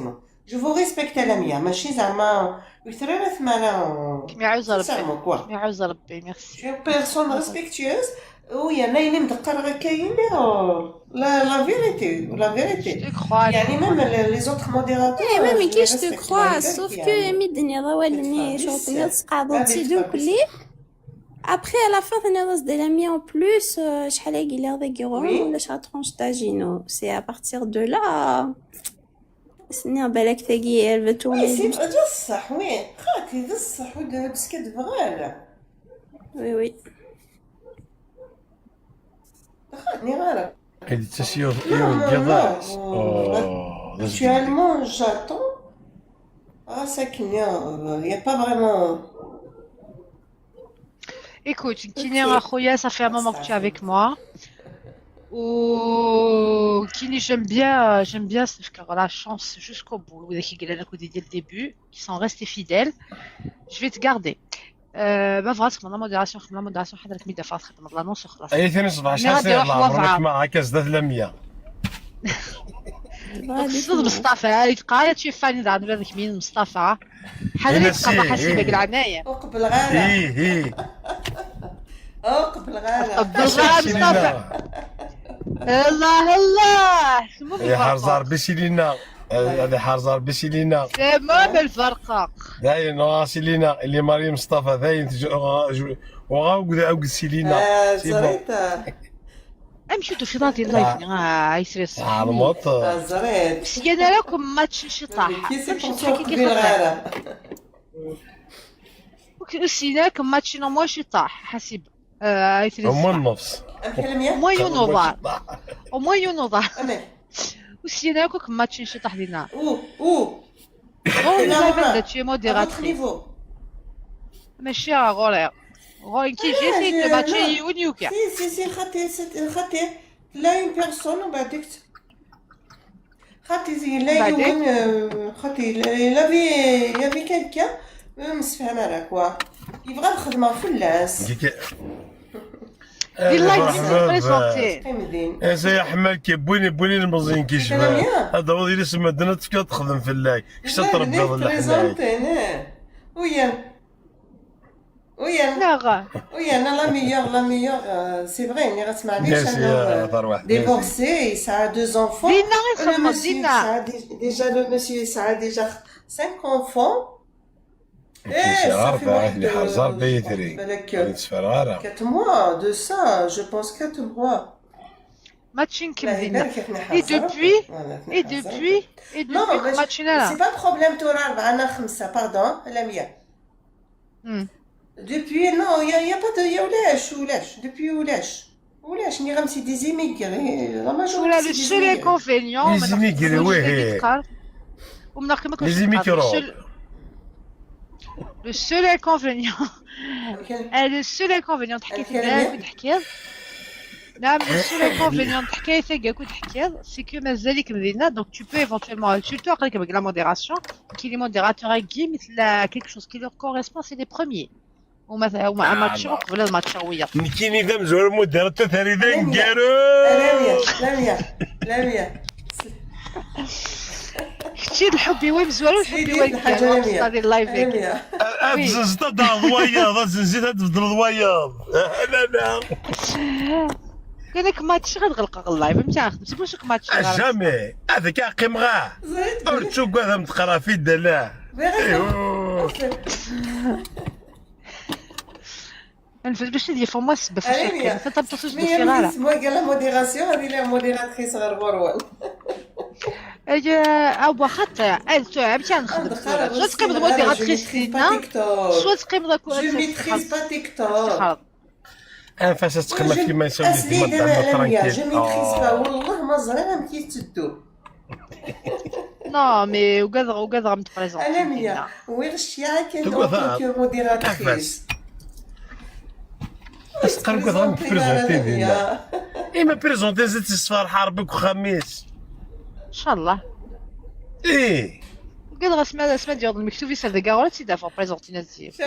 Je vous respecte لمية، ماشي زعما ويثرى راه ثمانة. كيما يعوز ربي. Sincèrement, quoi. كيما يعوز ربي. Merci. Je suis une personne respectueuse. Oui, انا اللي مدقر غير كاين اللي la la vérité, la vérité. Je te crois. يعني même les autres modérateurs. Eh, même je qui les je te respecte crois, بالك، sauf يعني. que ميدني ضوال ني تفهميش. شوط ني تسقاضو ما تسيدو بيتفهمش. كلي. Après, à la fin, ثاني راه زدي لمية en plus, euh, شحال هي قليل هذا كيغون Oui. ولا شحال tranche d'âge نو. C'est à partir de là. سني بالك تاقي elle veut Oui, c'est tourner. d الصح, oui. خاطي d الصح, parce que d vrai. Oui, oui. خاطني غير. هادي التسيير Non, non, non. القضاء. Actuellement, j'attends. Ah, c'est qu'il n'y a, il y a pas vraiment. Écoute, كيني اخويا, ça fait un moment que tu es avec moi. وكيني, j'aime bien, j'aime bien, c'est la chance jusqu'au bout. ولا كي قال لك ودي ديال le début, qui sont restés fidèles. Je vais te garder. Euh, bah voilà, c'est la modération, la modération, حضرت ميدا فاس خدمت l'annonce وخلاص. اي ثاني صباح شحال سير العمر؟ ما كاز دات لمية. اقصد مصطفى, هاي تقايا تشوف فاني دعنا بالك مين مصطفى. حضرت قبل حسيبك العناية. وقبل غانا. ايه ايه. وقبل غانا. قبل غانا مصطفى. الله الله. يا حرزار بسيلينا. Ad ad iḥerẓ Ṛebbi Silina. Tama ma lferqa. Dayen, uɣeɣ Silina, ili Mariam Mustafa, dayen, tj-, uɣeɣ, uɣeɣ akked, akked Silina. Ah, c'est bon. Teẓriḍ, ah. Amek ur tufiḍ ara di live-nni, ah, ay sres. Tɛelmeḍ. Ah, teẓriḍ. Syan ara akk match n ciṭaḥ. Amek i s-, amek i s-, qbel ɣara. Ur syin ara akk match n ciṭaḥ, ḥasib. Ah, ay sres. Au moins nnefs. Amek alamya? Au moins yiwen uḍar. Au moins yiwen uḍar. Amek? Ur syin ara akk match n ciṭaḥ dinna. Ouh, ouh. Bon, la, Isabelle, tu es modératrice. À votre niveau. Mačči ɣer ɣur-i. Ɣur-i, kif, ah, j'essaie de matcher yiwen yuka. Si, si, si, xaṭi, xaṭi, tella une personne, ومن بعد ديك. Xaṭi, yella yiwen, euh, xaṭi, il y avait, il y avait quelqu'un, ur nemsefham ara, quoi. Yebɣa ad xedmeɣ fell-as. Di live, di présenter. Qqim din. Asa ya ḥmal ki, bwini, bwini lmeẓyen ki cban. Ad d-taweḍ yili s medden ad tefkiḍ texdem fell-ak. Kečč ad trebbiḍ leḥnak. Présenter, ne. Uyan. Uyan. Neɣ. Uyan, la meilleure, la meilleure, euh, c'est vrai, nniɣ-as maɛlic, divorcé, yesɛa deux enfants. Dinna i txedmeḍ, dinna. Le monsieur, yesɛa dé-, déjà, le monsieur yesɛa déjà cinq enfants. Eh, ça fait moins de, balak, quatre mois de ça, je pense quatre mois. Matching comme dinna. Et depuis, et depuis, matching là. C'est pas problème, tura rebɛa neɣ xemsa, pardon, Lamia. Depuis, non, il y a, il y a pas de, il y a ulac, ulac, depuis ulac. Ulac, nniɣ-am c'est des immigrés, la majorité c'est des immigrés. Le seul inconvénient, les immigrés, oui. Les immigrés. Le seul inconvénient. Eh, le seul inconvénient, تحكي في الكلام. نعم، le seul inconvénient, تحكي في الكلام, c'est que مازالك مدينة, donc tu peux éventuellement, surtout après avec la modération, كاين les modérateurs, مثل quelque chose qui leur correspond, c'est les premiers. وما، وما، ما تشوق بلا ما تشويق. نكيني ذا مزور مدير تثري ذا نقارو. لامية، لامية، لامية. كتشي الحب يوي مزور والحب يوي نقارو. هذه اللايف هيك. أتزنزت هذا ضويض، أتزنزت هذا بدل ضويض. لا، لا. قال لك ماتش غتغلق اللايف، متى خدمتي واش ماتش؟ جامي. هذاك قيم غا. أرتشوك هذا متقرا في الدلاع. إيوه. نفد باش يدي فما السبب في الشركة. أنت تبطل تسد في رارا. اسمه قال la modération، هذه la modératrice غير غروال. أي، أو خاطر، أي، تو، أمشي نخدم. سوا تقيم modératrice لينا، سوا تقيم ذاك. Je maîtrise pas TikTok. أنفاس تقيم كيما يسوي ديما دعم tranquille. Je maîtrise pas، والله ما زرينا مكي تدو. Non, mais وكذا، وكذا غنبريزونتي. أنا مية. ويغ الشيعة كان en tant que modératrice. أس تقرب كذا غنبريزونتي دينا. إما بريزونتي زدت الصفار حربك وخميس. إن شاء الله. إيه. وكذا غسمع، اسمع ديال المكتوب يسال دقا ولا تيدافع بريزونتي نزيف. شوف،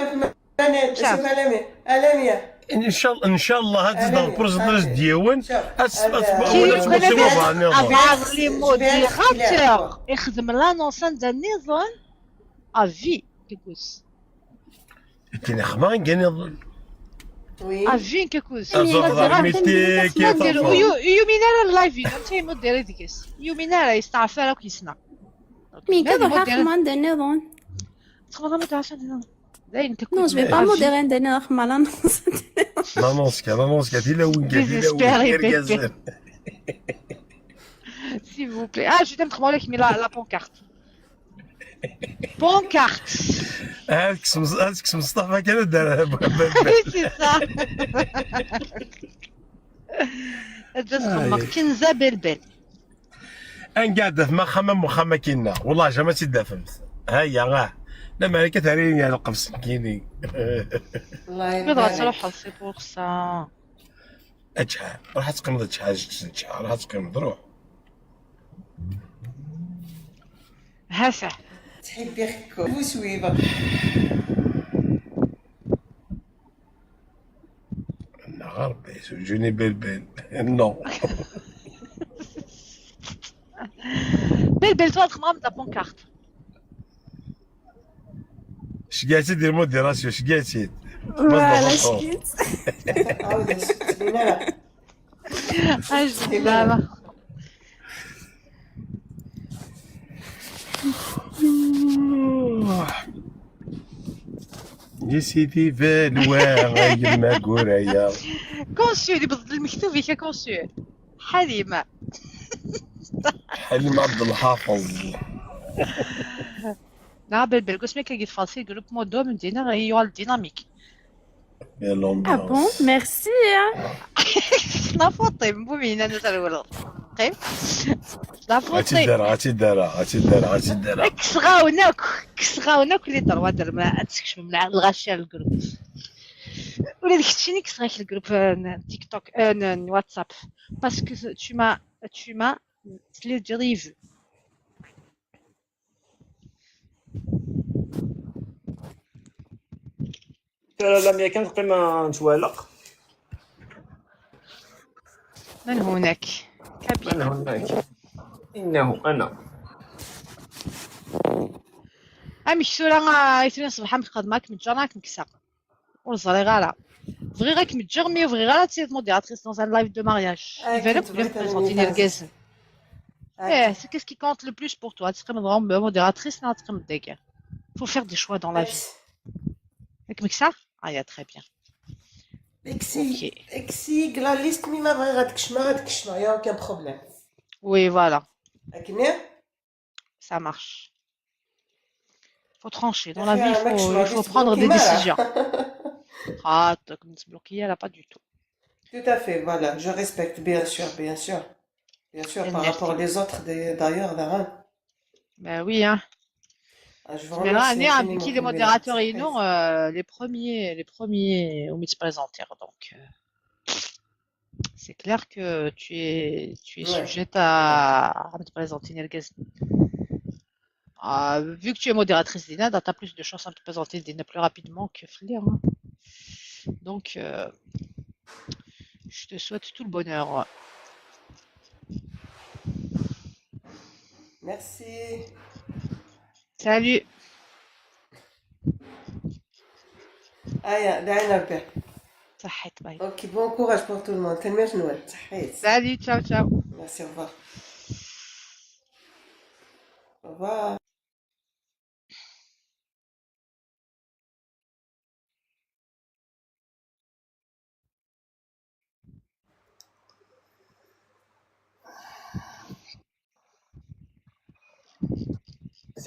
أنا، شوف، ألمية، ألمية. إن شاء الله، إن شاء الله، هاد الزهر بروز ديون. شوف، أس-، أس-، أنا أس-، كي أس-، يقول أس-، لك أس-، أس-، بعض لي موديراتور يخدم لانونس عند النظام. أفي، كيكوس. كاين خبر كاين يظن. Oui. أفي، كيكوس. أزهر ميتي، كيف ندير؟ يو-، يومين على اللايف، أنت مدير ديكس. يومين على يستعفى راك يسمع. مي كذا حق ما عندنا نظام. تخبط ما تعرفش عندنا. Non, je vais pas modérer عندنا خما لانونس. لانونس كا، لانونس كا، دي لون كا، دي لون كا، دي لون كا. S'il vous plaît. آه، je t'aime trop, mais la, la pancarte. Pancarte. هاك اسم، هاك اسم مصطفى كان دار. C'est ça. هذا اسمه كنزة بلبل. أنقعد في مخمم مخمة كنا. والله جا ما تدافمت. هيا، آه. لا، ما عليك تهريني على القفص كيني. الله يبارك. تروح، c'est pour ça. أجحا. راح تقيم ذا أجحا، أجحا. راح تقيم ذا روح. هاسا. تحبي خكو. بوسويبة. غربي، جوني بلبل. Non. بلبل، toi, تخمم ذا بونكارت. شقاتي دير موديراسيون، شقاتي. Voilà، شقيت. عاود شقيت. لا، لا. اش لا، لا. Yesidi Belwa, a yemma Guraya. Consul, yebḍel lmektub-ik a Consul. Ḥalim. Ḥalim Abdelḥafeẓ. Neɣ belbel, gusmi akka yeffeɣ si groupe Modo, medden-a yuɣal dynamique. Belle Ah bon, ambiance. Merci, hein. La faute, bu mina n terwel. Qim. La Ad faute. tt-id-ara, ad tt-id-ara, ad tt-id-ara, ad tt-id-ara. Kkes-awen akk, kkes-awen akk les droits de l'homme, ad tkecmem lɣaci ar lgrup. Ula d keččini kkseɣ-ak lgrup, euh, n TikTok, euh, n, n WhatsApp. Parce que tu m'as, tu m'as, je l'ai déjà vu. Tara Lamia kan teqqim ad nettwaleq. من هناك؟ من هناك؟ إنه أنا. Amek tura, ah, itri n ṣṣbeḥ, amek xedmeɣ, akken ǧǧan, akken kkseɣ. Ur ẓriɣ ara. Bɣiɣ ad kem-ǧǧeɣ, mi ur bɣiɣ ara ad tiliḍ modératrice dans un live de mariage. Ah, Iban akk كنت belli بغيت tqezzent نميتها. Irgazen. Eh, c'est qu'est-ce qui compte le plus pour toi? Ad teqqimeḍ modératrice neɣ ad teqqimeḍ dagi? Faut faire des choix dans la vie. Ad kem-kkseɣ? Ah, ya, très bien. اكسي Ok. اكسي la liste, mais ما بغيت غتكشمها، غتكشمها، y a aucun problème. Oui, voilà. هكني. Ça marche. Faut trancher. Dans la vie, il faut, il faut prendre des décisions. Ah, donc, me débloquer, là, pas du tout. Tout à fait, voilà, je respecte, bien sûr, bien sûr. Bien sûr, par Merci. Rapport les autres, des- d'ailleurs, là, hein. Ben oui, hein. Ah, je vous Mais remercie là, infiniment. qui les modérateurs, et non, euh, les premiers, les premiers, au présenter, donc, euh, c'est clair que tu es, tu es Ouais. Sujette à, à me présenter, Nergaz. Euh, vu que tu es modératrice d'Ina, tu as plus de chances à me présenter d'Ina plus rapidement que Flir, hein. Donc, euh, je te souhaite tout le bonheur. Merci. Salut. Aya, dɛina Rebbi. صحيت, bye. Ok, bon courage pour tout le monde. Tanemmirt-nwen. Salut. Salut, ciao, ciao. Merci, au revoir. Au revoir.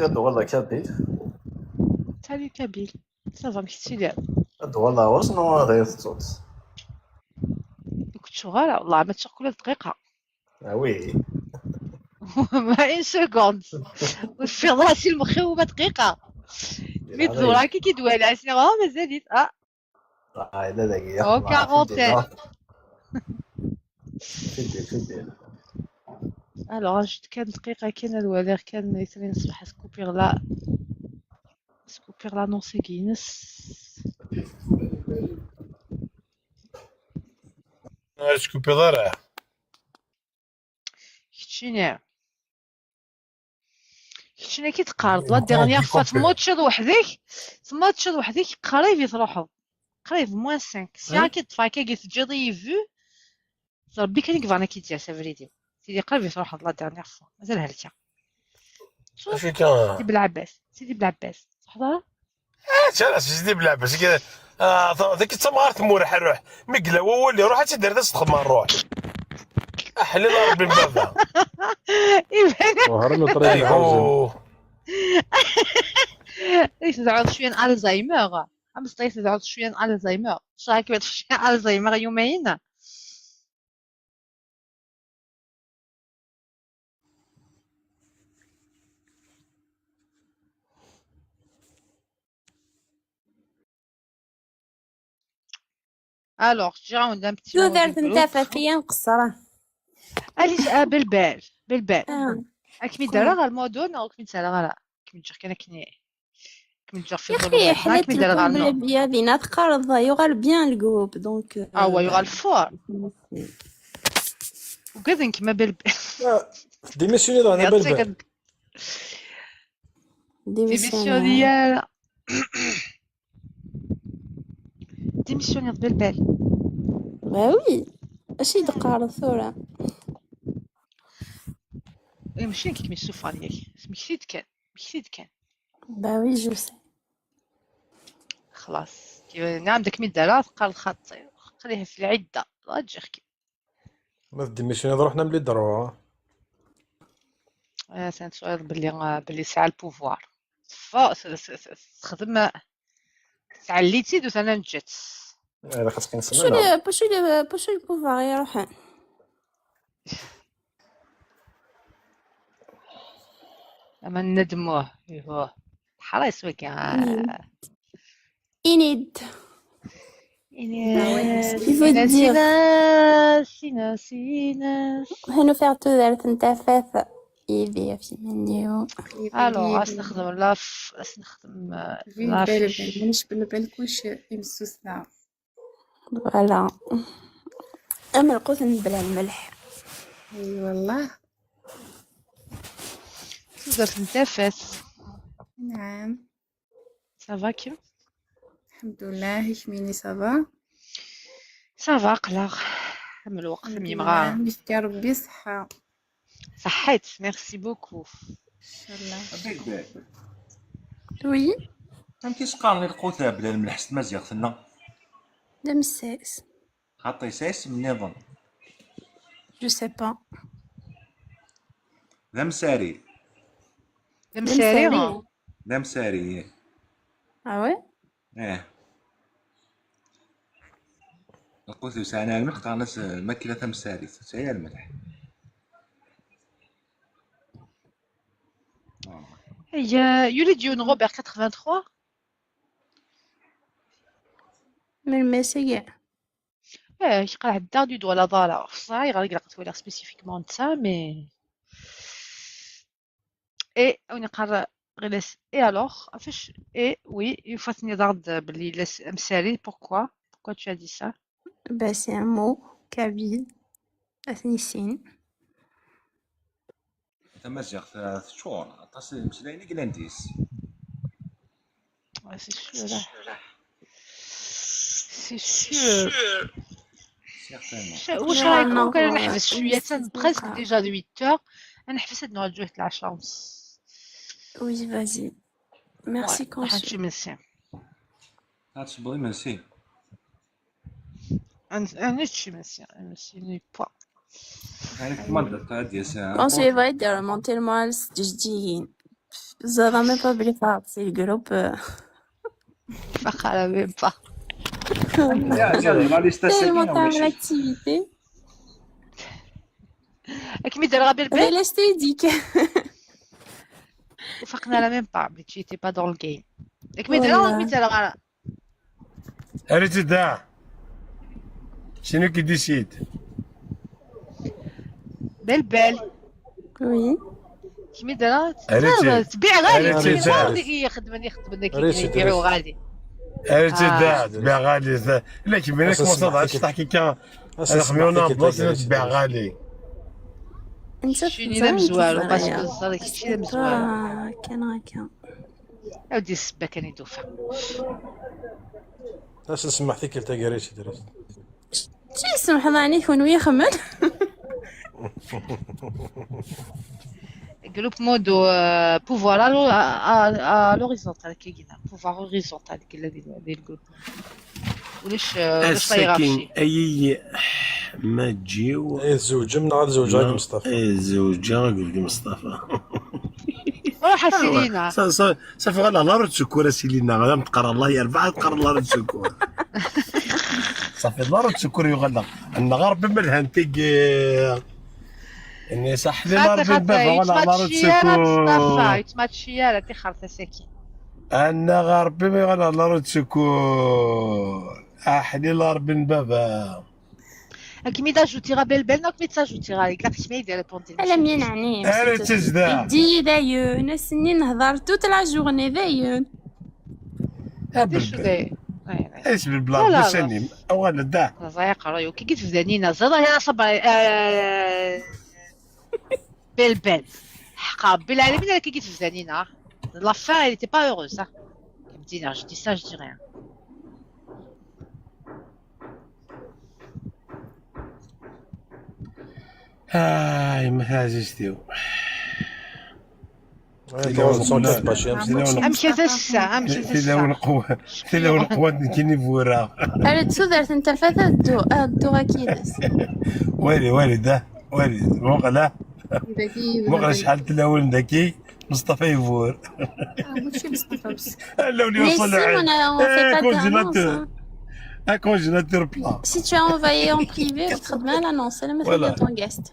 Ad d-uɣaleɣ Kabyle. Salut, Kabyle. Ça va, amek tettiliḍ? Ad d-uɣaleɣ ɣur-s neɣ ad iyi-tettuḍ? Ur k-ttuɣ ara, والله ma ttuɣ kul dqiqa. Ah oui. Ma une seconde. Ur teffiḍ ara si lmex-iw ma dqiqa. Mi d-ḍureɣ akka ki d-walaɣ, sniɣ, oh, mazal-it. Ah, Ah, yella dagi. Oh, quarantaine. Fidèle, fidèle. Alors, ajoute kan dqiqa kan ad waliɣ kan itri n ṣṣbeḥ, ad skupiɣ la, ad skupiɣ l'annonce-agi-ines. Ur skupiḍ ara. Keččini. Keččini ki teqqareḍ, la dernière fois, tmatchiḍ weḥd-k, tmatchiḍ weḥd-k, qrib i truḥeḍ. Qrib, moins cinq. Si Hein? Akka teṭṭef akka, teǧǧiḍ-iyi vu. D Rebbi kan i yebɣan akka i d-yers abrid-iw. Tili qrib i truḥeḍ la dernière fois. Mazal helkeɣ. Acu akka? Sidi Belɛebbas. Sidi Belɛebbas. Tṣeḥḥa? Ttara Sidi Belɛebbas. Ah, ta- taki d tamɣart Murḥ, ruḥ. Mi yella wawal, iruḥ ad tt-id-terr, ad s-texdem ṛṛuḥ. Aḥlil a Rebbi n baba. Iban Wehran uṭrad iḥerzen. Ayhuh. Ay tedɛuḍ cwiya n Alzheimer. Am s-tɛuḍ cwiya n Alzheimer. Cṛaḥ-ik cwiya n Alzheimer yumayin. Alors, ǧǧiɣ-awen-d un petit Tudert n groupe. Tafat i nqeṣṣer. Alice, ah, belbal, belbal. Ah. Ad kem-id-rreɣ ɣer Modo neɣ ur kem-id-rreɣ ara? Ad kem-ǧǧeɣ kan akken, ad kem-ǧǧeɣ fi Yaxi, ḍḍulmat, ad ḥlat kem-id-rreɣ ɣer lkubla Modo. Biyadina teqqareḍ yuɣal bien le groupe, donc. Ah, wa yuɣal fort. Ugaden kemm a belbal. Démissionner dans la Merci, belbal. kan. Démissionner. Démissionner. Démissionner belbal. Bah oui. Acu i d-teqqareḍ tura? Eh, mačči nekk i kem-yessufɣen yak. Smekti-d kan. Smekti-d kan. Bah oui, je sais. خلاص. كي نعم، داك من دارها تقال خاطي، خليها في العده، لا تجي اختي. ما تدميش، انا روحنا ملي دروها. آه، سنتصور بلي، آه، بلي ساعه البوفوار. فا س- س- س- تخدم، تعليتي دوت انا نجت. هذا خاصك نسمع شو لها. لي بوشو لي بوشو البوفوار يروحون؟ اما ندموه ايوه. حريص وكا. Inid. إناس، Il faut إناس، dire. إناس، إناس، إناس. هنو فيها تودرت نتافات. يدي في منيو. الوغ، اش نخدم لا ف-، اش نخدم، آه، فين لا بالبل، فيش. مانيش بالبل كلشي يمسوسنا. Voilà. اما القوت نبلع الملح. اي والله. تقدر تنتفس. نعم. صافا كيم؟ الحمد لله، هيك ميني صافا. صافا قلاغ. من الوقت الحمد ميمغا. لله، يشكر ربي صحة. صحيت، merci beaucoup. ان شاء الله. Oui. فهمتي اش قالني القوت بلا الملح ست مزيغ ثنا؟ دمساس. خاطي سايس منيضن. Je sais pas. ذا مساري. المساري. ذا مساري، إيه. Ah ouais. ايه. القوت وسعنا الملح، قالنا س-، الماكلة ثا مساري، سعيا الملح. آه. هي يولد يون روبير quatre-vingt-trois. من المسيا. ايه، يقرا عدا دو دو على ضالا. صاي غير قلقت ولا سبيسيفيكمون نتا، مي. اي، ونقرا غير اس-، اي الوغ، فاش، اي، وي، يفاتني ضغط بلي لاس-، مساري، pourquoi؟ Pourquoi tu as dit ça؟ Bah, c'est un mot kabyle. اثني سين. تمزيغ ث-، تشور، عطاس المسلاين قلانديس. آه، c'est sûr. C'est sûr. Certainement. ش-، واش لا، رايكم لا، لو كان لا، نحبس لا، شويه؟ لا، تن بريسك لا. ديجا huit heures، نحبس هاد نهار جوج العشرة ونص. Oui, vas-y. Merci, راح Kansu. نمشي منسي. هاتش بغي ميرسي. نمشي منسي، نمشي ني بوا. هذيك ما درت هاد يا ساعة. Kansu, il va être vraiment tellement à السجديين. زعما même pas بلي خلاص الجروب. فقرة même pas. يا، يا، لا ليست Tellement ساكنة تاع ولا شي. l'activité. اكمي دار غبي البيت. غير لاش تيديك. وفقنا لا même pas، بلي tu étais pas dans le game. اكمي دار، Voilà. اكمي دار غا. Arrêtez de. C'est nous qui décide. بلبل. Oui. كمي دار. Arrêtez. تبيع غالي، Arrêtez تبيع de. غالي، يخدم يخدم داك Arrêtez de. يبيعوا غالي. Arrêtez آه. de. تبيع غالي. لا كيما أصل كما سمعتك صدعت شطح كي كان. أصل انا خميونة سمعتك بلاصه كتقريتي تبيع دابا. غالي. انت شيني لا مزوالو، باسكو الزري كيتشي لا مزوالو. كان هكا. اودي السبه كان يدوفها. اش نسمع فيك انت قريتي دريس؟ شي يسمح الله عليك ونوي يخمن. جروب مودو، آه، بوفوار الو، آه، آه، آه، لوريزونتال كي قلنا، بوفوار اوريزونتال كي الذي الذي الجروب. ولاش، آه، ولاش لا السكين يغافشي. اي ما تجيو. ايه، تزوجم نهار تزوج غير لا، مصطفى. ايه، تزوج غير مصطفى. روح سيلينا. صا- صا- صافي غالا لا روت سكور سيلينا، غادا متقرا الله يربح، تقرا لا روت سكور. صافي لا روت سكور يغلق. عندنا غير ربي من الهنتيك. اني صح لي لا خاطي ربي بابا خاطي ولا لا روت يتماتشي يا مصطفى، سكور. يتماتشي يا لا تيخرت ساكي. عندنا غير ربي ما يغلق لا روت سكور. احلي لا ربي بابا. اكمي دا جوتي غا بلبل، ناك مي تساجوتي غا، قالت لك ما يدير ريبوندي. انا مين عني؟ انا تزدا. دي دايون سني نهضر توت لا جورني دايون. دي شو داير؟ ايش لا، بالبلاد لا، بسني اولا دا. راه يقرا يو كي قلت في ذانينا زاد يا صبا، آه، بلبل. حقا بالعالمين انا كي قلت في ذانينا. La fin, elle était pas heureuse, hein. Elle me dit, non, je dis ça, je dis rien. هاي ما عزيزتي. Tilawin n qwa, tilawin n qwa. Amek a tassa? Amek a tassa? Tilawin n qwa, tilawin n qwa, nekkini bura. Ar d tudert n tafat ad dduɣ, ad dduɣ akka yid-s. Wali, wali, da, wali. Muqel, ah. Muqel acḥal n tlawin daki, Mustafa yebur. Ah, mačči Mustafa bes. Ala, uli mais si, on a, on fait pas d'annonce, hein. Un congélateur plat. Si tu as envoyé en privé, tu te demandes l'annonce, c'est le message de ton guest.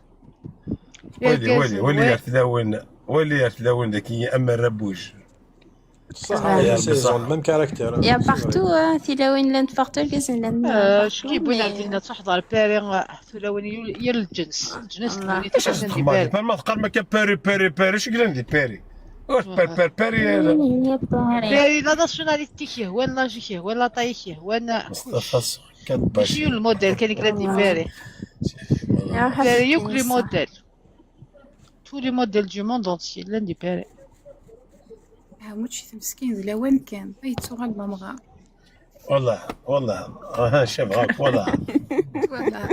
Wali, wali, wali ar tlawin, wali ar tlawin daki, am Rabuj. Ṣṣeḥ, ah, ils ont le même caractère. Il y a partout, hein, tilawin llant partout, irgazen llan partout. Cki yewwin ar dinna tuḥḍer Paris, tulawin yal lǧens, lǧens n wid yettuḥsen di Paris. Paris, ma teqqarem akka Paris, Paris, Paris, acu yellan di Paris? Ur Paris, Paris, Paris. Paris, la nationalité-k yehwan, l'âge-ik yehwan, la taille-ik yehwan. Mustafa, mačči yiwen lmodèle kan i yellan di Paris. Paris, yakk les modèles. Tous les modèles du monde entier, llan di Paris. Ah, mačči d meskin, d lawan kan. Ay, yettuɣal d amɣar. Wallah, wallah. Aha, caf ɣak, wallah. Wallah.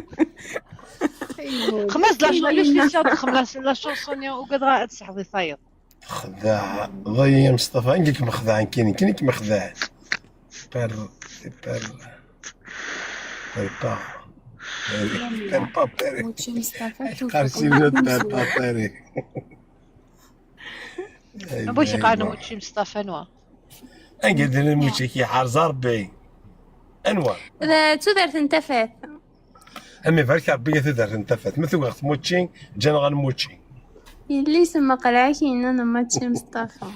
Xmas la chanson, xmas la chanson, ugadeɣ ad tesɛeḍ i tayeḍ. Xdaɛ, ḍayya Mustafa, angi kem-xdaɛen kini, kini kem-xdaɛen. Per, per, per pa. Per pa, per. Mučči Mustafa, tufa. Qar si wet per pa, per. Amek i qqaren Mučči Mustafa, anwa? Anga d Mučči ki ḥerz Rebbi. Anwa? D tudert n tafat. Ami barek Rebbi a tudert n tafat. Ma tugaɣ tmučči, ǧǧan ɣer mučči. Yelli-s meqleɛ-ak yenna n Mučči Mustafa.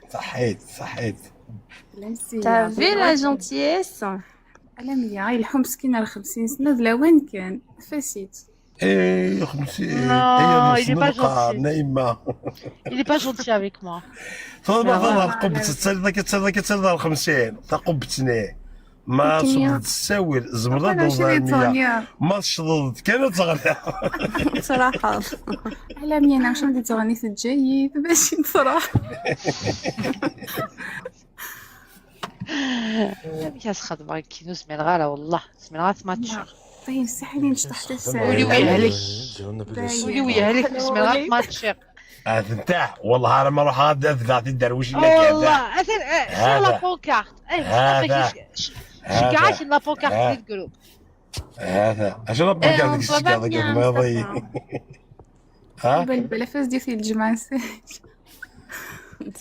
Ṣaḥit, ṣaḥit. T'as vu la gentillesse? Alamya, yelḥu meskin ar xemsin sna d lawan kan. Fasit. Eh, xemsin. Non, il est pas gentil. Naïma. Il est pas gentil avec moi. Tfeḍ ma tfeḍ ɣer tqubbet, tettaliḍ akka, tettaliḍ akka, tettaliḍ ɣer xemsin. Taqubbt-nni. Ma tṣubbeḍ tessawil, tzemreḍ ad d-tawḍeḍ ɣer meyya. Ma tecḍeḍ kan ad teɣliḍ. Ttruḥeḍ. Ala mi ana mecɣal di tɣenni teǧǧa-yi, bac i nefreḥ. Amek ad xedmeɣ akken ur zmireɣ ara, wellah, zmireɣ ad t-matcheɣ. Ayen ssaḥli necṭeḥ tasa. Ul-iw yehlek. Ul-iw yehlek, ur zmireɣ ad t-matcheɣ. Atentah, wellah ara ma ruḥeɣ ad d-afdeɣ tiderwicin akka. Wellah, atan, eh, sur la pancarte. Eh, Mustafa, ceggeɛ-ak la pancarte di le groupe. Hata, acu la pancarte deg tceggeḍ deg tmaḍi? Ha? Belbel afas di fi lǧemɛa.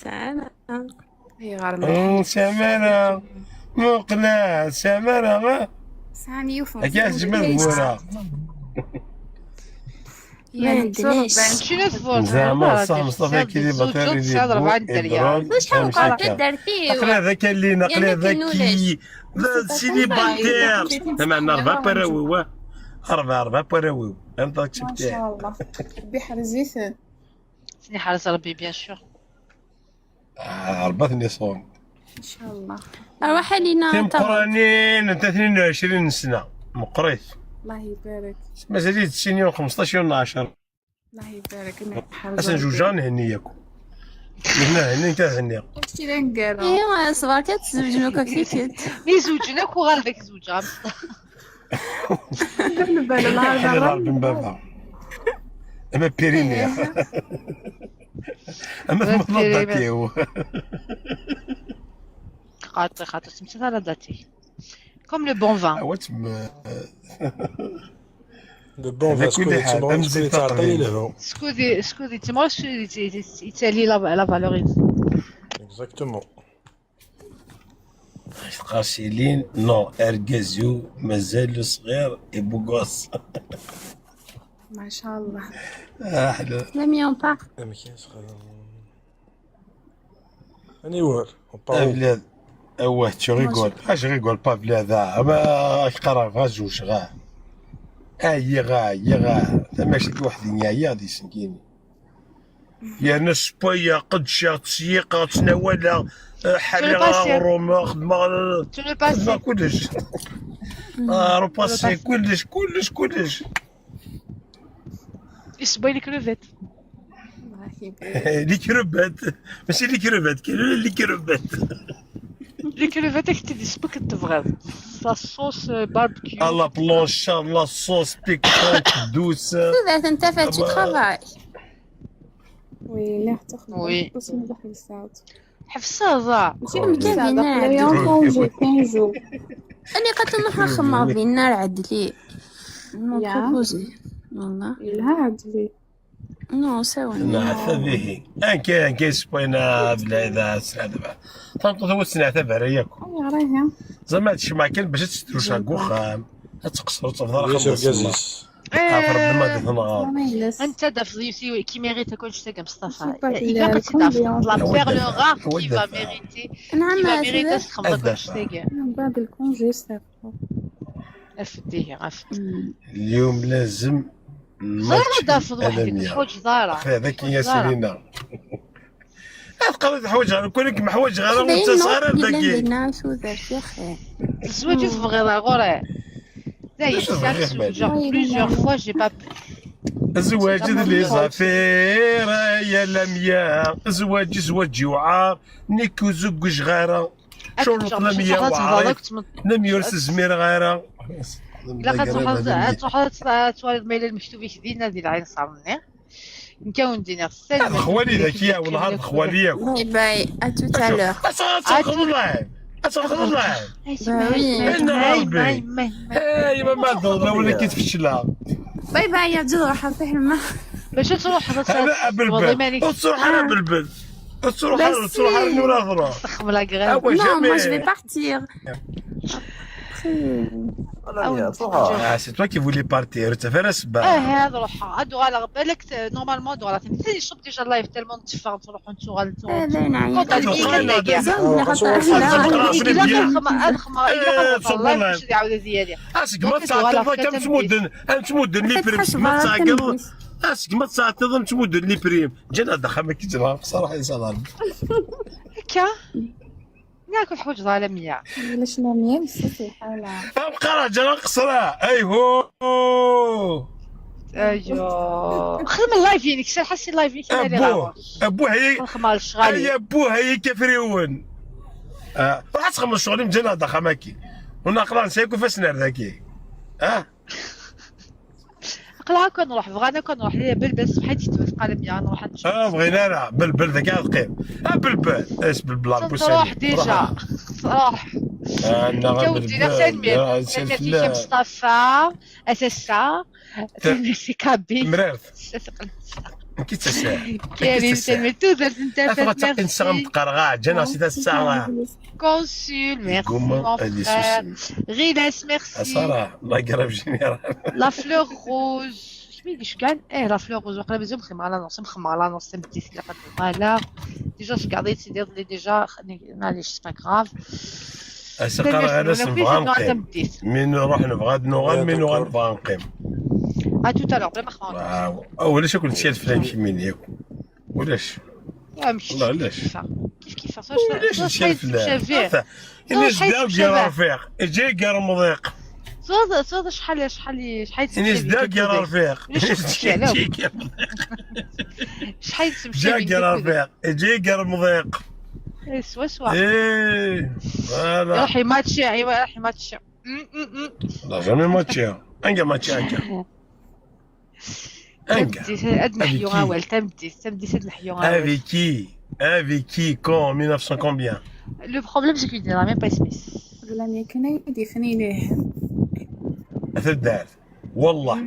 Sɛana. Ayɣer ma? Samara. Muqla, Samara, ha? Sɛan yiwet n akka tezmer tmura. Mačči d tburt. Zeɛma ṣṣeḥ Mustafa kilibaṭir. Acḥal uqerṭ taddart-iw? Aql-i ad ak-allin, aql-i ad ak-iyi. D silibaṭir. Lameɛna rebɛa n warraw-iw, ah. Rebɛa, rebɛa n warraw-iw. Am taksibtir. Maca Allah. Rebbi ḥrez-iten. Ad ten-iḥrez Rebbi, bien sûr. Ah, Rebbi ad ten-iṣun. Incallah. Arwaḥ a Lina. Timeqqranin n tnin u ɛecrin n ssna. Meqqrit. Allah ibarek. Mazal-itt sin yiwen xmesṭac yiwen ɛecṛa. Allah ibarek. Asen juj ad nhenni yakk. Nehna henni, nka henni. Kečč d aneggaru. Ih, ṣber kan tzewǧem akk tikkelt. Mi zewǧen akk uɣal d ak zewǧeɣ. Ḥlil Rebbi n baba. Ama Pirini. Ama tmutleḍ datiw. Xaṭi, xaṭi, semsed ara dati. Comme le bon vin. Le bon vin, skud yettɛeṭṭil yelhu. Skud yettmɣur, skud yettali la valeur. Exactement. Teqqar Céline, non, argaz-iw mazal sɣir, ibugas. Maca Allah. Aḥlu. Amek i sɣir? Aniwer? Ablad. Awah, tu rigoles. Ah, je rigole pas, blad, ah. Ma ak-qqareɣ, ɣa zuǧ, ɣa. Ɛyiɣ, ɛyiɣ, ah. Tamacint weḥd-i, ɛyiɣ di sengini. Yerna ssewwayeɣ, qeddceɣ, ttseyyiqeɣ, ttnawaleɣ, eh, ḥerriɣ aɣrum, xedmeɣ, xedmeɣ kullec. Ah, repassé, kullec, kullec, kullec. Issewway les crevettes. Les crevettes. Mačči les crevettes, kan, les crevettes. Les crevettes, ak-id isewway akken tebɣiḍ. La sauce, euh, barbecue. À la planche, la sauce piquante, douce. Tudert n tafat, tu travailles. Oui, la تخدم. Oui. بس مزح يساعد. حفصة. ماشي مكان دينا عدلي. كونجي كونجو. انا قلت له نروح نخمم دينا عدلي. مون بروبوزي. والله. لا عدلي. نو سوا. نعثا به. ان كان كيسبوينا بلا اذا سنعثا. تنقذ هو سنعثا برياكم. اي رايها. زعما هادشي ما كان باش تستروش على كوخام. تقصروا تفضل يوسف خمس عزيز. عفر بما ديثنا. ما يلس. انت دافض يوسي كي ميريت كون شتاقا مصطفى. شوف هاد الا قلت دافض الكونفيرماسيون. لا هو بيرلو الدفع. غار هو كي فا الدفع. ميريتي. نعم كي فا عاد. ميريتي تخمض كون الدفع. شتاقا. من بعد الكونجي صافي. افديه عفا. مم. اليوم لازم زارة دافض واحد ألمية. الحوج زارة. اخي هذاك يا زارة. سيدينا. تقدر تحوج غير كون لك محوج غير وانت دايما صغير بلا داكي. بلا شو ذاك يا اخي. الزواج تبغي لا غوري. لا شو يسال تبغي سوجا غير؟ بليزيور فوا جي با. الزواج زعما لي الزواج. زافير يا لميا. الزواج زواج يوعار. نيكو زوج غيره. شروط لميا وعارف. لم يرس زمير غيره. لا خاطر تروح تروح توالد ميلا المكتوب يشدينا دي العين صامني. نكون دينا السلم. خوالي ذكية والله خوالي ياكم. باي باي. اتو تالور. اصغر اصغر الله. اصغر الله. باي. إن ربي. هاي ما ما دور ولا كيتفشلها. باي باي يا جدو راح نطيح الماء. باش تروح انا بلبل. تروح انا بلبل. تروح انا تروح انا ولا ضرا. تخم لا غير. اوا Non, moi je جامي. vais partir. لا، تروح. Ah, c'est toi qui voulais partir. انت فين السبب؟ اه هذا روحها هادو على بالك نورمالمون دو على ثاني ثاني شوف ديجا اللايف تيلمون تفا تروح نتوغل هذا نعيا. كنت هادو دقيقه خاينة. دقيقه زعما خاطر خاطر خاطر الا بيان. خدمه انا خدمه إيه، الا سبحان الله. خدمه يعاود زياده. اسك ما تعطيض كم تمدن، ان تمدن لي بريم، اسك ما تعطيض، ان تمدن لي بريم. جينا دخل ما كيتنا بصراحه يا سلام. هكا. ناكل حوج ظالميه. علاش لا ميم سي حاله. ابقى راه جا قصرة. اي هو. ايوا خدم اللايف ينك سير حسي اللايف ينك انا اللي ابوه غاوي. ابوه هي. الخمار الشغالي. اي ابوه هي كفريون. آه. راح تخمم الشغل مجنة دخل ماكي. ونقرا نسيكو فاس نار ذاكي. اه. قلها كون نروح بغانا كون نروح ليا بلبس بحال تكتب في قلم يا نروح نشوف. اه بغينا راه بلبل ذاك القيم. اه بلبل ايش بلبل تروح ديجا. روح. انا كون دينا تنمير تنمير كيف مصطفى. اساسا. تنمير سي كابي. مرارت. استثقل. كي تسال. كريم تنمير توزر انت افغا فات تقين سام ميرسي. تقرا جانا سي تسعه. كونسول ميرسي كومون مون هادي فرير. سوسي. غيلاس ميرسي. اصرا الله يقرب جينيرال. لا فلور روز. شنو يدير كاع؟ ايه لا فلور روز وقيلا مازال مخمره لا نص مخمره لا نص مديت لا قد فوالا. ديجا شكاع ديت سيدي لي ديجا. معليش سي با غراف. اسقر انا سنبغى نقيم. تمديت. مين نروح نبغى نوغل إيه، مين نوغل دكتور. نبغى نقيم. ا تو تالور بلا ما خمرت. واو. اولا شكون تشيل فلان كيمين ياكو. ولاش؟ لا ماشي والله علاش؟ كيف كيف كيف ولاش تشيل فلان؟ الناس داو يا رفيق. جاي قال مضيق. صوت صوت شحال شحال شحال الناس داو يا رفيق. علاش تمشي على جاي قال مضيق. شحال تمشي جاي قال رفيق. جاي قال مضيق. سوا سوا. ايه. فوالا. روحي ماتشي ايوا روحي ماتشي. م- م- م. لا جامي ماتشي. انقا ماتشي انقا. انقا. تمديت هاد نحيو كي؟ غاوال تمديت تمديت هاد نحيو غاوال. Avec qui? Avec qui? Quand? Mille neuf cents combien? Le problème c'est que je dirais même pas اسمي. بلا ما كان يدي خني ليه. اثدار. والله.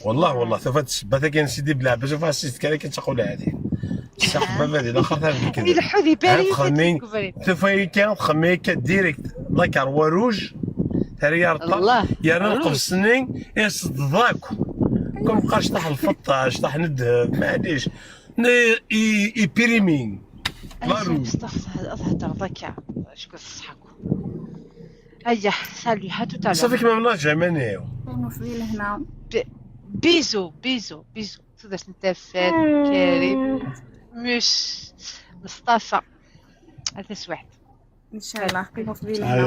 والله والله شوف هاد السبه كاين سيدي بلا عباس شوف السيست كان كتقول هذه. السحبه هذه لا خاطر هذيك. يلحو دي هاد باري خمين. كوفري. تفاي كان خمي كديريكت. لا كار وا روج. تاري يا رطا. الله. يا نقف روج. سنين. يا صداكو. كم قاش طاح الفطاش طاح ندهب معليش. ني اي اي بيريمين. لا روج. مصطفى هذا هضر ضكا. شكون صحاكم؟ هيا سالي ها تو تالور. صافي كما بنا جامانيو. كاين في لهنا. بيزو بيزو بيزو. تقدر تنتفل. كريم. مش مصطفى. هذا واحد. ان شاء الله كاين في لهنا.